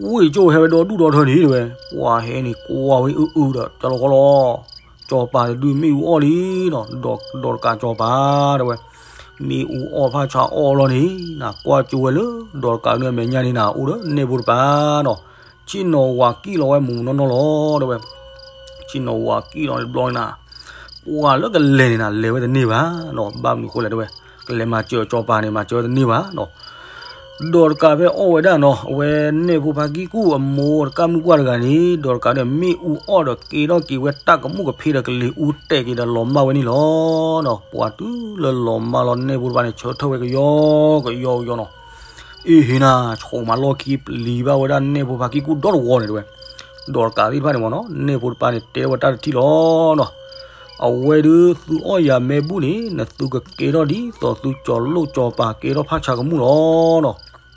ဝံၣ်ကၠိၣ်ဟဲဝဲဒီဒူၣ်ဒီထၢန့ၣ် တဲဝဲ, ပှၤဟဲန့ၣ်ကွၢ်ဝဲအုအုဒီး ကၠီလီၤခီလီၤ ကၠီၤပၤတဒုမ့ၣ်အူအီၣ်လံနီၤ, ဒီးတကးကၠီၤပၤ တဲဝဲ, မ့ၣ်အူအီၣ်ဖးဆါအီၣ်လီၤန့ၣ် နကွၢ်ကၠိဝဲလၢ ဒီးတကးန့ၣ်အမဲာ်ညါန့ၣ်နၤ အိၣ်ဒီးနဲၣ်ဖိတပၤနီၤ, ဆ့ၣ်နီၤဝၤကံၣ်လီၤဝဲမူနီၢ်နီၢ်လီၤ တဲဝဲ, ဆ့ၣ်နီၤဝၤကံၣ်လီၤန့ၣ်တဘျီန့ၣ်နၤ, ပှၤလၢကလဲၤန့ၣ်နၤ လဲၤဝဲတန့ၢ်ဘၣ်နီၤ, ဘၣ်မနုၤဃိလဲၣ်တဲဝဲ, ကလဲၤမၤစၢၤကၠီၤပၤန့ၣ် မၤစၢၤဝဲတန့ၢ်ဘၣ်နီၤ ဒီးတကးဖဲအီၣ်ဝဲဒၣ်နီၤ, အဝဲနဲၣ်ဖိဖါကံၢ်ကူၣ်အမိၢ်တကးမုၣ်ပှၢ်တဂၤန့ၣ် ဒီးတကးန့ၣ် မ့ၣ်အူအီၣ်ဒီးက့ၤထီၣ်က့ၤဝဲတၢ်ကမူၣ်ကဖ့ဒီးကလံၤအူတဲာ်က့ၤဒီးလီၤမၢ်ဝဲန့ၣ်လီၤ. ပှၤတုၤလၢလီၤမၢ်လီၤ နဲၣ်ဖိတဖၣ်န့ၣ် ဆၢထၢၣ်ဝဲကယီကယီကယီနီၤ, အ့ဟ့နၤ ဆိးမးလီၢ်ခံပျံၤဘၣ်ဝဲဒၣ်နဲၣ်ဖိဖါကံၢ်ကူၣ်ဒီတဝီန့ၣ်တဲဝဲ, ဒီးတကးသ့ၣ်တဖၣ်န့ၣ်မ့ၢ်နီၤ နဲၣ်ဖိတဖၣ်န့ၣ် တဲဝဲတၢ်တထံၣ်လီၤနီၤ အဝဲဒုးသုအီၣ်ယၤမဲဘူၣ်န့ၣ် နသုကကဲထီၣ်ဒ်သိးသုကၠီၤလိၣ်ကၠီၤပၤကဲထီၣ်ဖးဆါကမူၣ်လီၤနီၤ,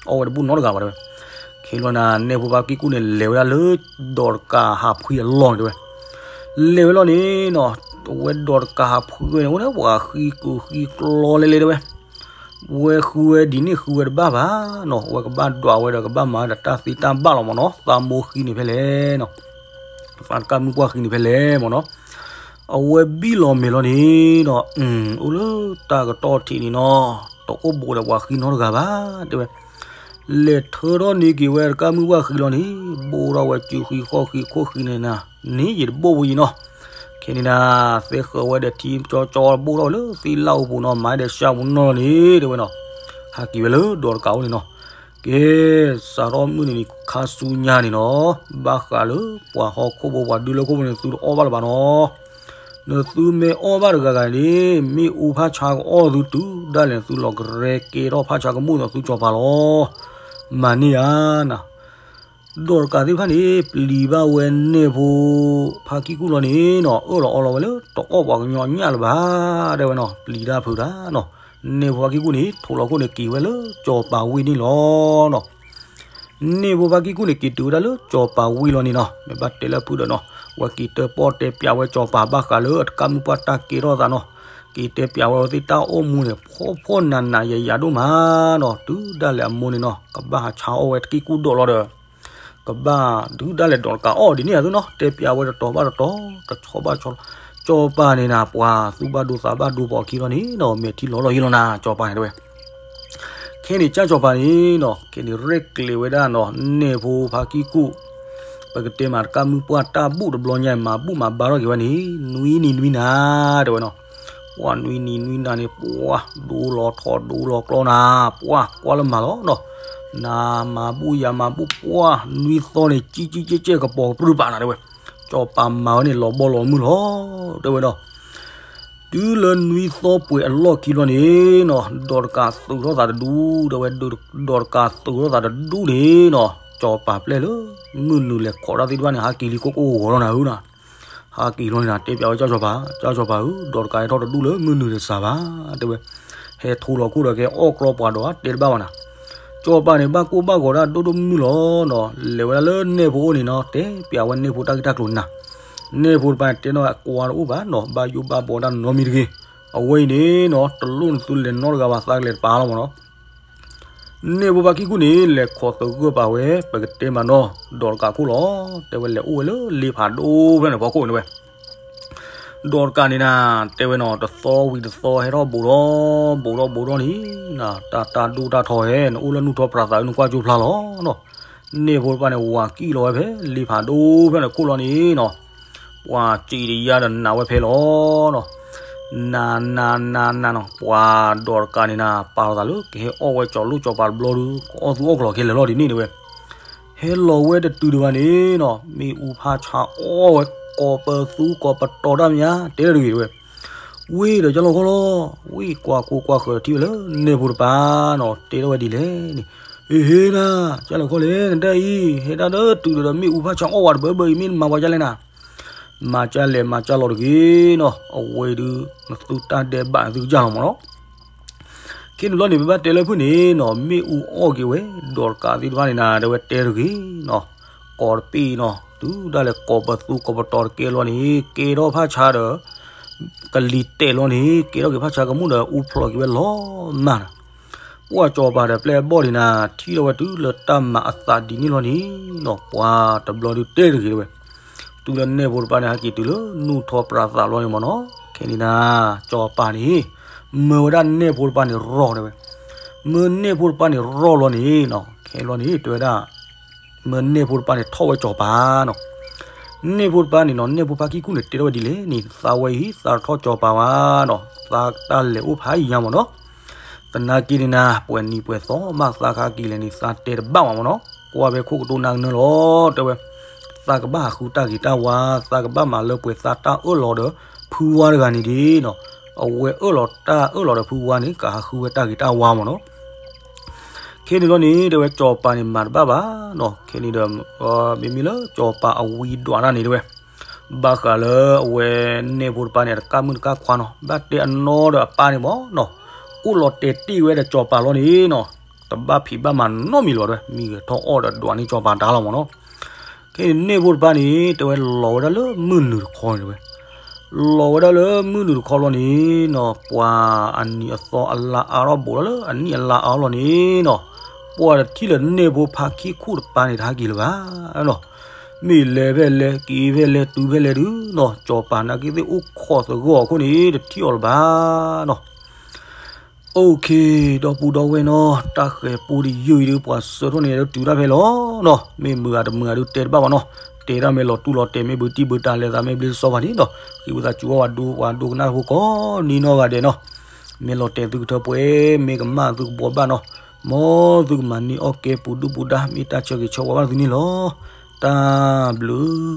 အီၣ်ဝဲတဘူၣ်နီတဂၤဘၣ်တဲဝဲ, ခဲလီၤနၤ နဲၣ်ဖိဖါကံၢ်ကူၣ်န့ၣ် လဲၤဝဲဒၣ်လၢ ဒီးတကးဟးဖှံအလီၢ်န့ၣ်တဲဝဲ, လဲၤဝဲလီၤန့ၣ်နီၤ, အဝဲဒီးတကးဟးဖှံဝဲန့ၣ် အိၣ်န့ၣ်ပှၤဃံကုာ်ဃံကျီလဲလဲတဲဝဲ ဝဲဃုဝဲဒ်န့ၣ်ဃုဝဲတဘၣ်ဘၣ်နီၤ, အဝဲကဘၣ်ဒွးဝဲဒီးကဘၣ်မၤဒီးတၢ်သ့တၢ်ဘၣ်လီၤမ့ၢ်နီၤ, သးမိၢ်ဃံန့ၣ်ဖဲလဲၣ်နီၤ, သးတကးမုၣ်ပှၢ်ဃံန့ၣ်ဖဲလဲၣ်မ့ၢ်နီၤ, အဝဲဘံၣ်လီၤမဲာ်လီၤန့ၣ်နီၤ, အိၣ်လၢတၢ်ကတီၢ်ထံးန့ၣ်နီၤ, တအိၣ်ဘူးဒီးပှၤဃံနီတဂၤဘၣ်တဲဝဲ, လဲၤထၢထီၣ်န့ၢ်က့ၤဝဲတကးမုၣ်ပှၢ်ဃံလီၤန့ၣ်, ဘိၣ်ထီၣ်ဝဲစုဃံဃီၣ်ဃံခိၣ်ဃံန့ၣ်နၤ, န့ၣ်ယတဘိၣ်ဝဲယံၤနီၤ, ခဲန့ၣ်နၤ, သဲဃၢၤဝဲဒီးထံကၠီကၠီဘိၣ်ထီၣ်ဝဲလၢသ့လၢ်အိၣ်ပူၤနီၤ, မၤဒီးစှၤပူၤနီၢ်လီၤန့ၣ်တဲဝဲနီၤ, ဟးက့ၤဝဲလၢဒီးတကးအိၣ်န့ၣ်နီၤ, ကဲ, စးထီၣ်မုၢ်နံၤန့ၣ်ခါဆူညါန့ၣ်နီၤ, ဘၣ်ဃးလၢပှၤဟီၣ်ခိၣ်ဖိပှၤဒုလၢခိၣ်ဖိန့ၣ် သုတအီၣ်ဘၣ်လၢၤဘၣ်နီၤ, နသုမ့ၢ်အီၣ်ဘၣ်တဂၤဂၤန့ၣ် မ့ၣ်အူဖးဆါကအီၣ်သုတုၤဒၣ်လဲာ် သုလီၤကရဲကဲထီၣ်ဖးဆါကမူၣ်ဒီးသုကၠီၤပၤလီၤ, မၤန့ၢ်ဧါနၤ ဒီးတကးသ့ၣ်တဖၣ်န့ၣ် ပျံၤဘၣ်ဝဲနဲၣ်ဖိဖါကံၢ်ကူၣ်လီၤန့ၣ်နီၤ, အၢၣ်လီၤအီလီၤဝဲလၢတအီၣ်ပှၤကညီအညၣ်လၢၤဘၣ်, တဲဝဲနီၤ, ပျံၤတၢ်ဖုးတၢ်နီၤ, နဲၣ်ဖိဖါကံၢ်ကူၣ်န့ၣ် ထိးလီၤခိၣ်န့ၣ်က့ၤဝဲလၢကၠီၤပၤဝ့ၢ်န့ၣ်လီၤနီၤ, န့ၣ်ဖိဖါကံၢ်ကူၣ်န့ၣ် က့ၤတုၤဝဲဒၣ်လၢကၠီၤပၤဝ့ၢ်လီၤန့ၣ်နီၤ, မ့ၢ်ဘၣ်တဲလၢဖုဒီးနီၤ, ဝဲက့ၤတၢၣ်ပီၣ်တဲပၠးဝဲကၠီၤပၤဘၣ်ဃးလၢအတကးမုၣ်ပှၢ်တၢ်ကဲထီၣ်သးနီၤ, က့ၤတဲပၠးဝဲအဝဲသ့ၣ်တၢ်အိၣ်မူန့ၣ် ဖှီၣ်ဖှီၣ်နးနးယၤယၤဒိၣ်မးနီၤ, တုၤဒၣ်လဲာ်အမိၢ်န့ၣ်နီၤ, ကဘၣ်ဟးဆါအီၣ်ဝဲတကံၢ်ကူၣ်ဒိးလီၤဒီး ကဘၣ်ဒုးဒၣ်လဲာ်ဒီးတကးအီၣ်ဒ်န့ၣ်အသိးနီၤ, တဲပၠးဝဲတတီၤဘၣ်တတီၤ, တဆီဘၣ်ဆီလီၤ, ကၠီၤပၤန့ၣ်နၤ ပှၤသူၣ်ဘၣ်ဒိသးဘၣ်ဒိပိာ်အခံလီၤန့ၣ်နီၤ, မဲာ်ထံလီၤလီၤယံလီၤနၤ ကၠီၤပၤန့ၣ်တဲဝဲ, ခဲန့ၣ်ကၠၢ်ကၠီၤပၤန့ၣ်နီၤ, ခဲန့ၣ်ရဲၣ်ကျဲၤဝဲဒၣ်နီၤ, နဲၣ်ဖိဖါကံၢ်ကူၣ်, ပကတဲမးတကးမုၣ်ပှၢ်တၢ်ဘူၣ်တဘျီညါအံၤ မၤဘူၣ်မၤဘါထီၣ်က့ၤဝဲန့ၣ်, နွံနံၤနွံနၤ တဲဝဲနီၤ, ပှၤနွံနံၤနွံနၤန့ၣ် ပှၤဒိလီၤထီၣ်ဒိလီၤကျီနၤ, ပှၤကွၢ်လၢမၤလီၤနီၤ, နၤမၤဘူၣ်ယၤမၤဘူၣ် ပှၤနွံသီန့ၣ် ကံကံကဲကဲကပီၤကပြုၢ်ပာ်နၤတဲဝဲ, ကၠီၤပၤမၤဝဲန့ၣ် လီၤဘီလီၤမုၢ်လီၤ, တဲဝဲဒီး တုၤလၢနွံသီပှဲၤအလီၢ်ခံဘျီန့ၣ်နီၤ, ဒီးတကးသုးထီၣ်သးတဒူၣ်, ဒီးဝဲဒီးတကးသုးထီၣ်သးတဒူၣ်န့ၣ်နီၤ, ကၠီၤပၤပျဲၢ်လၢ မုၢ်နုာ်လဲၤခိးတၢ်သ့ၣ်တဖၣ်န့ၣ် ဟးက့ၤလံကိၣ်ကိၣ်ဂီၤလီၤနၤဧၢနီၤ, ဟးက့ၤလီၤန့ၣ်နၤ တဲပၠးဝဲကၠၢ်ကၠီၤပၤ, ကၠၢ်ကၠီၤပၤဧၢ, ဒီးတကးဟဲထီၣ်တဒူၣ်လၢမုၢ်နုာ်တစှၤဘၣ်, တဲဝဲ, ဟဲထိလီၤခိၣ်ဒီးကဲအီၣ်ကျီပှၤဒီးတဲတဘၣ်ဘၣ်နၤ ကၠီၤပၤန့ၣ် ဘၣ်ကိၢ်ဘၣ်ဂီၤဒၣ်ဒိၣ်ဒိၣ်မုၢ်မုၢ်လီၤနီၤ, လဲၤဝဲဒၣ်လၢနဲၣ်ဖိအိၣ်န့ၣ်နီၤ, တဲပၠးဝဲနဲၣ်ဖိတၢ်ဂ့ၢ်တၢ်ကျိၤနၤ, နဲၣ်ဖိတပၤတဲနီၤ အကွၢ်တအိၣ်ဘၣ်နီၤ, ဘၣ်ယိၣ်ဘၣ်ဘီတၢ်နီတမံၤတဂ့ၤ, အဝဲအံၤန့ၣ်နီၤ တလိၣ်နသုလဲၤနီတဂၤဘၣ် သးကလဲၤတပၤလီၤမ့ၢ်နီၤ နဲၣ်ဖိဖါကံၢ်ကူၣ်န့ၣ် လဲၤခိးသဂၢၢ်ပာ်ဝဲ ပကတဲမးနီၤ ဒီးတကးခိၣ်လီၤ, တဲဝဲလဲၤအိၣ်ဝဲလၢလ့ဖးဒိၣ်ဖဲန့ၣ် ဖီခိၣ်န့ၣ်ဝဲ ဒီးတကးန့ၣ်နၤ တဲဝဲနီၤ တသီဝံၤတသီဟဲထီၣ်ဘူးထီၣ်ဘူးထီၣ်ဘူးထီၣ်န့ၣ် နတၢ်တၢ်ဒိၣ်တၢ်ထီဟဲ နအိၣ်လၢနူၢ်ထီၣ်ပြးသး နကွၢ်ကၠိဖျါလီၤနီၤ, နဲၣ်ဖိတပၤန့ၣ် ဝၤကံၣ်လီၤဝဲဖဲလ့ဖးဒိၣ်ဖဲန့ၣ်ခိၣ်လီၤန့ၣ်နီၤ, ပှၤစံးတယါဒီးနးဝဲဖဲလီၤနီၤ, နၤနၤနၤနၤနီၤ ပှၤဒီးတကးန့ၣ်နၤ ပာ်လီၤသးလၢကဟဲအီၣ်ဝဲကၠီၤလိၣ်ကၠီၤပၤတဘျီဒီး ကအီၣ်သူအီၣ်ကလီၤခဲလၢာ်လီၤဒ်န့ၣ်တဲဝဲ ဟဲလီၤဝဲတတုၤဒံးဘၣ်န့ၣ်နီၤ မ့ၣ်အူဖးဆါအီၣ်ဝဲ ကိးပသူကိးပတီၤတၢ်မညါ တဲတဂ့ၤတဲဝဲ, ဝ့ၢ်ဒီးကၠီလီၤခီလီၤ ဝ့ၢ်ကွၢ်ကိၢ်ကွၢ်ဃၢၤထံၣ်ဝဲလၢနဲၣ်ဖိတပၤနီၤ တဲထီၣ်ဝဲဒ်လဲၣ်န့ၣ်, ဟ့ၣ်ဟ့ၣ်နၤ ကၠီလီၤခီလဲၣ် နတၢ်အံၤ ဟဲတၢ်ဒီးတုၤဒီးမ့ၣ်အူဖးဆါအီၣ်ဝဲတဘၢဘၢအံၤ မ့ၢ်နမၤပှၤကၢ်လဲၣ်နၤ မၤကၢ်လဲၣ်မၤကၢ်လီၤတဂ့ၤနီၤ အဝဲဒုး နသုတၢ်ဒဲးဘးသုကစၢ်လီၤမ့ၢ်နီၤ ခဲန့ၣ်ဘျီန့ၣ် ပဘၣ်တဲလၢဖုၣ်န့ၣ်နီၤ မ့ၣ်အူအီၣ်က့ၤဝဲ ဒီးတကးသ့ၣ်တဖၣ်န့ၣ်နၤ တဲဝဲတဲတဂ့ၤနီၤ, ကိးတပ့ၢ်နီၤ, တုၤဒၣ်လဲာ်ကိးပသူကိးပတီၤတကဲလီၤန့ၣ် ကဲထီၣ်ဖးဆါဒီး ကလံၤတဲာ်လီၤန့ၣ် ကဲထီၣ်က့ၤဖးဆါကမူၣ်ဒီး အူဖျိးက့ၤဝဲလီၤမၢ်နီၤ. ပှၢ်စီၤပၤဒီးပျဲၢ်အဘီၣ်န့ၣ်နၤ ထံၣ်ထီၣ်ဝဲတုၤလၢတၢ်မၤအသးဒ်န့ၣ်လီၤန့ၣ်နီၤ ပှၤတဘျီဒုးတဲတဂ့ၤဝဲ တုၤလၢနဲၣ်ဖိတပၤန့ၣ် ဟဲက့ၤတုၤလၢနူၢ်ထီပြးသးလီၤန့ၣ်မ့ၢ်နီၤ. ခဲန့ၣ်နၤ စီၤပၤန့ၣ် မၢဝဲဒၣ်နဲၣ်ဖိတပၤန့ၣ်ရီၢ်တဲဝဲ, မၢနဲၣ်ဖိတပၤန့ၣ်ရီၢ်လီၤန့ၣ်နီၤ ခဲလီၤန့ၣ် တဲဝဲဒၣ် မၢနဲၣ်ဖိတပၤန့ၣ် ထီၣ်ဝဲစီၤပၤနီၤ. နဲၣ်ဖိတပၤန့ၣ်နီၤ နဲၣ်ဖိဖါခံခူၣ်န့ၣ် တဲထီၣ်ဝဲဒ်လဲၣ်န့ၣ် သးဝဲအံၤ သးတထီၣ်စီၤပၤဘၣ်နီၤ သးတၢ်လဲၤအိၣ်ဖးယံၤညါမ့ၢ်နီၤ. သနာ်က့န့ၣ်နၤ ပှဲၤနံၤပှဲၤသီမး သးခါက့ၤလဲၣ်န့ၣ် သးတဲတဘၣ်ဝဲမ့ၢ်နီၤ ကွၢ်ဖဲခိၣ်ကတိၤနၢ်ကနၢလီၤ တဲဝဲ သးကဘၣ်ဟးဃုတၢ်ဂ့ၤတၢ်ဝါ သးကဘၣ်မၤလၢပှဲၤသးတၢ်အၢၣ်လီၤဒီးဖုဝါတဂၤန့ၣ်ဒ်နီၤ. အဝဲအၢၣ်လီၤတၢ်အၢၣ်လီၤဒီးဖုဝါန့ၣ် ကဟးဃုဝဲတၢ်ဂ့ၤတၢ်ဝါမ့ၢ်နီၤ. ခဲန့ၣ်လီၤန့ၣ် တဲဝဲစီၤပၤန့ၣ်မၤတဘၣ်ဘၣ်နီၤ. ခဲန့ၣ်ဒီး မ့မ့ၢ်လၢစီၤပၤအဝံဒွးတၢ်န့ၣ်တဲဝဲ ဘၣ်ဃးလၢအဝဲနဲၣ်ဖိတပၤန့ၣ် အတကၢ်မုၣ်တကၢ်ခွါနီၤ ဘၣ်တဲအနီဒီးအပၢ်န့ၣ်မ့ၢ်နီၤ အိၣ်လီၤတဲာ်တ့ၢ်ဝဲဒီးစီၤပၤလီၤန့ၣ်နီၤ တဘၣ်ဖံးဘၣ်မၤနီတမံၤလီၤတဲဝဲ မံဂဲၤထီၣ်အီၣ်ဒီးဒွးန့ၢ်စီၤပၤတၢ်လီၤမ့ၢ်နီၤ. ခဲန့ၣ်နဲၣ်ဖိတပၤန့ၣ် တဲဝဲလီၤဝဲဒၣ်လၢမုၢ်နုာ်တခီန့ၣ်တဲဝဲ လီၤဝဲဒၣ်လၢမုၢ်နုာ်တခီလီၤန့ၣ်နီၤ ပှၤအနံၤအသီအလါအါထီၣ်ဘူးလီၤလၢအနံၣ်အလါအါထီၣ်လီၤန့ၣ်နီၤ ပှၤတထံၣ်လၢနဲၣ်ဖိဖါခံခူၣ်တပၤန့ၣ် တဟဲက့ၤလၢၤဘၣ်နီၤ. မ့ၢ်လဲၤဖဲလဲၣ် က့ၤဖဲလဲၣ် တုၤဖဲလဲၣ်ဒုနီၤ စီၤပၤနာ်က့သ့ၣ်အိၣ်ခိးသဂီၢ်အခိၣ်န့ၣ် တထံၣ်အီၤလၢၤဘၣ်နီၤ. အိၣ်ခ့ ဒီပုၢ်ဒီဝဲၢ်နီၤ တၢ်ဃဲၤပူတယုၢ်အံၤဒု ပှၤဆၢထီၣ်န့ၣ်ဒု တုၤဒၣ်ဖဲလီၤနီၤ မ့ၢ်မုာ်ဂၤတမုာ်ဂၤဒု တဲတဘၣ်ဘၣ်နီၤ တဲတၢ်မ့ၢ်လီၤတူၢ်လီၤတဲာ် မ့ၢ်ဘုတံၢ်ဘုတၢ်လဲၤသး မ့ၢ်ဘျ့တစီဘၣ်န့ၣ်နီၤ ဃ့ဝံသးစူၤဝဲပှၤဒိကနၣ်ဖိကိးနံၤနီၢ်ဂၤဒဲးနီၤ မ့ၢ်လီၤတဲာ်သုကထၢပှဲၤ မ့ၢ်ကမၣ်သုကဘှီဘၣ်နီၤ မ်သုကမၤန့ၢ်အီၣ်ကဲပူၤဒုၣ်ပူၤဒါ မ့ၢ်တၢ်ဆၢဂ့ၤဆၢဝါဘၣ်သုန့ၣ်လီၤ. တၢ်ဘျုး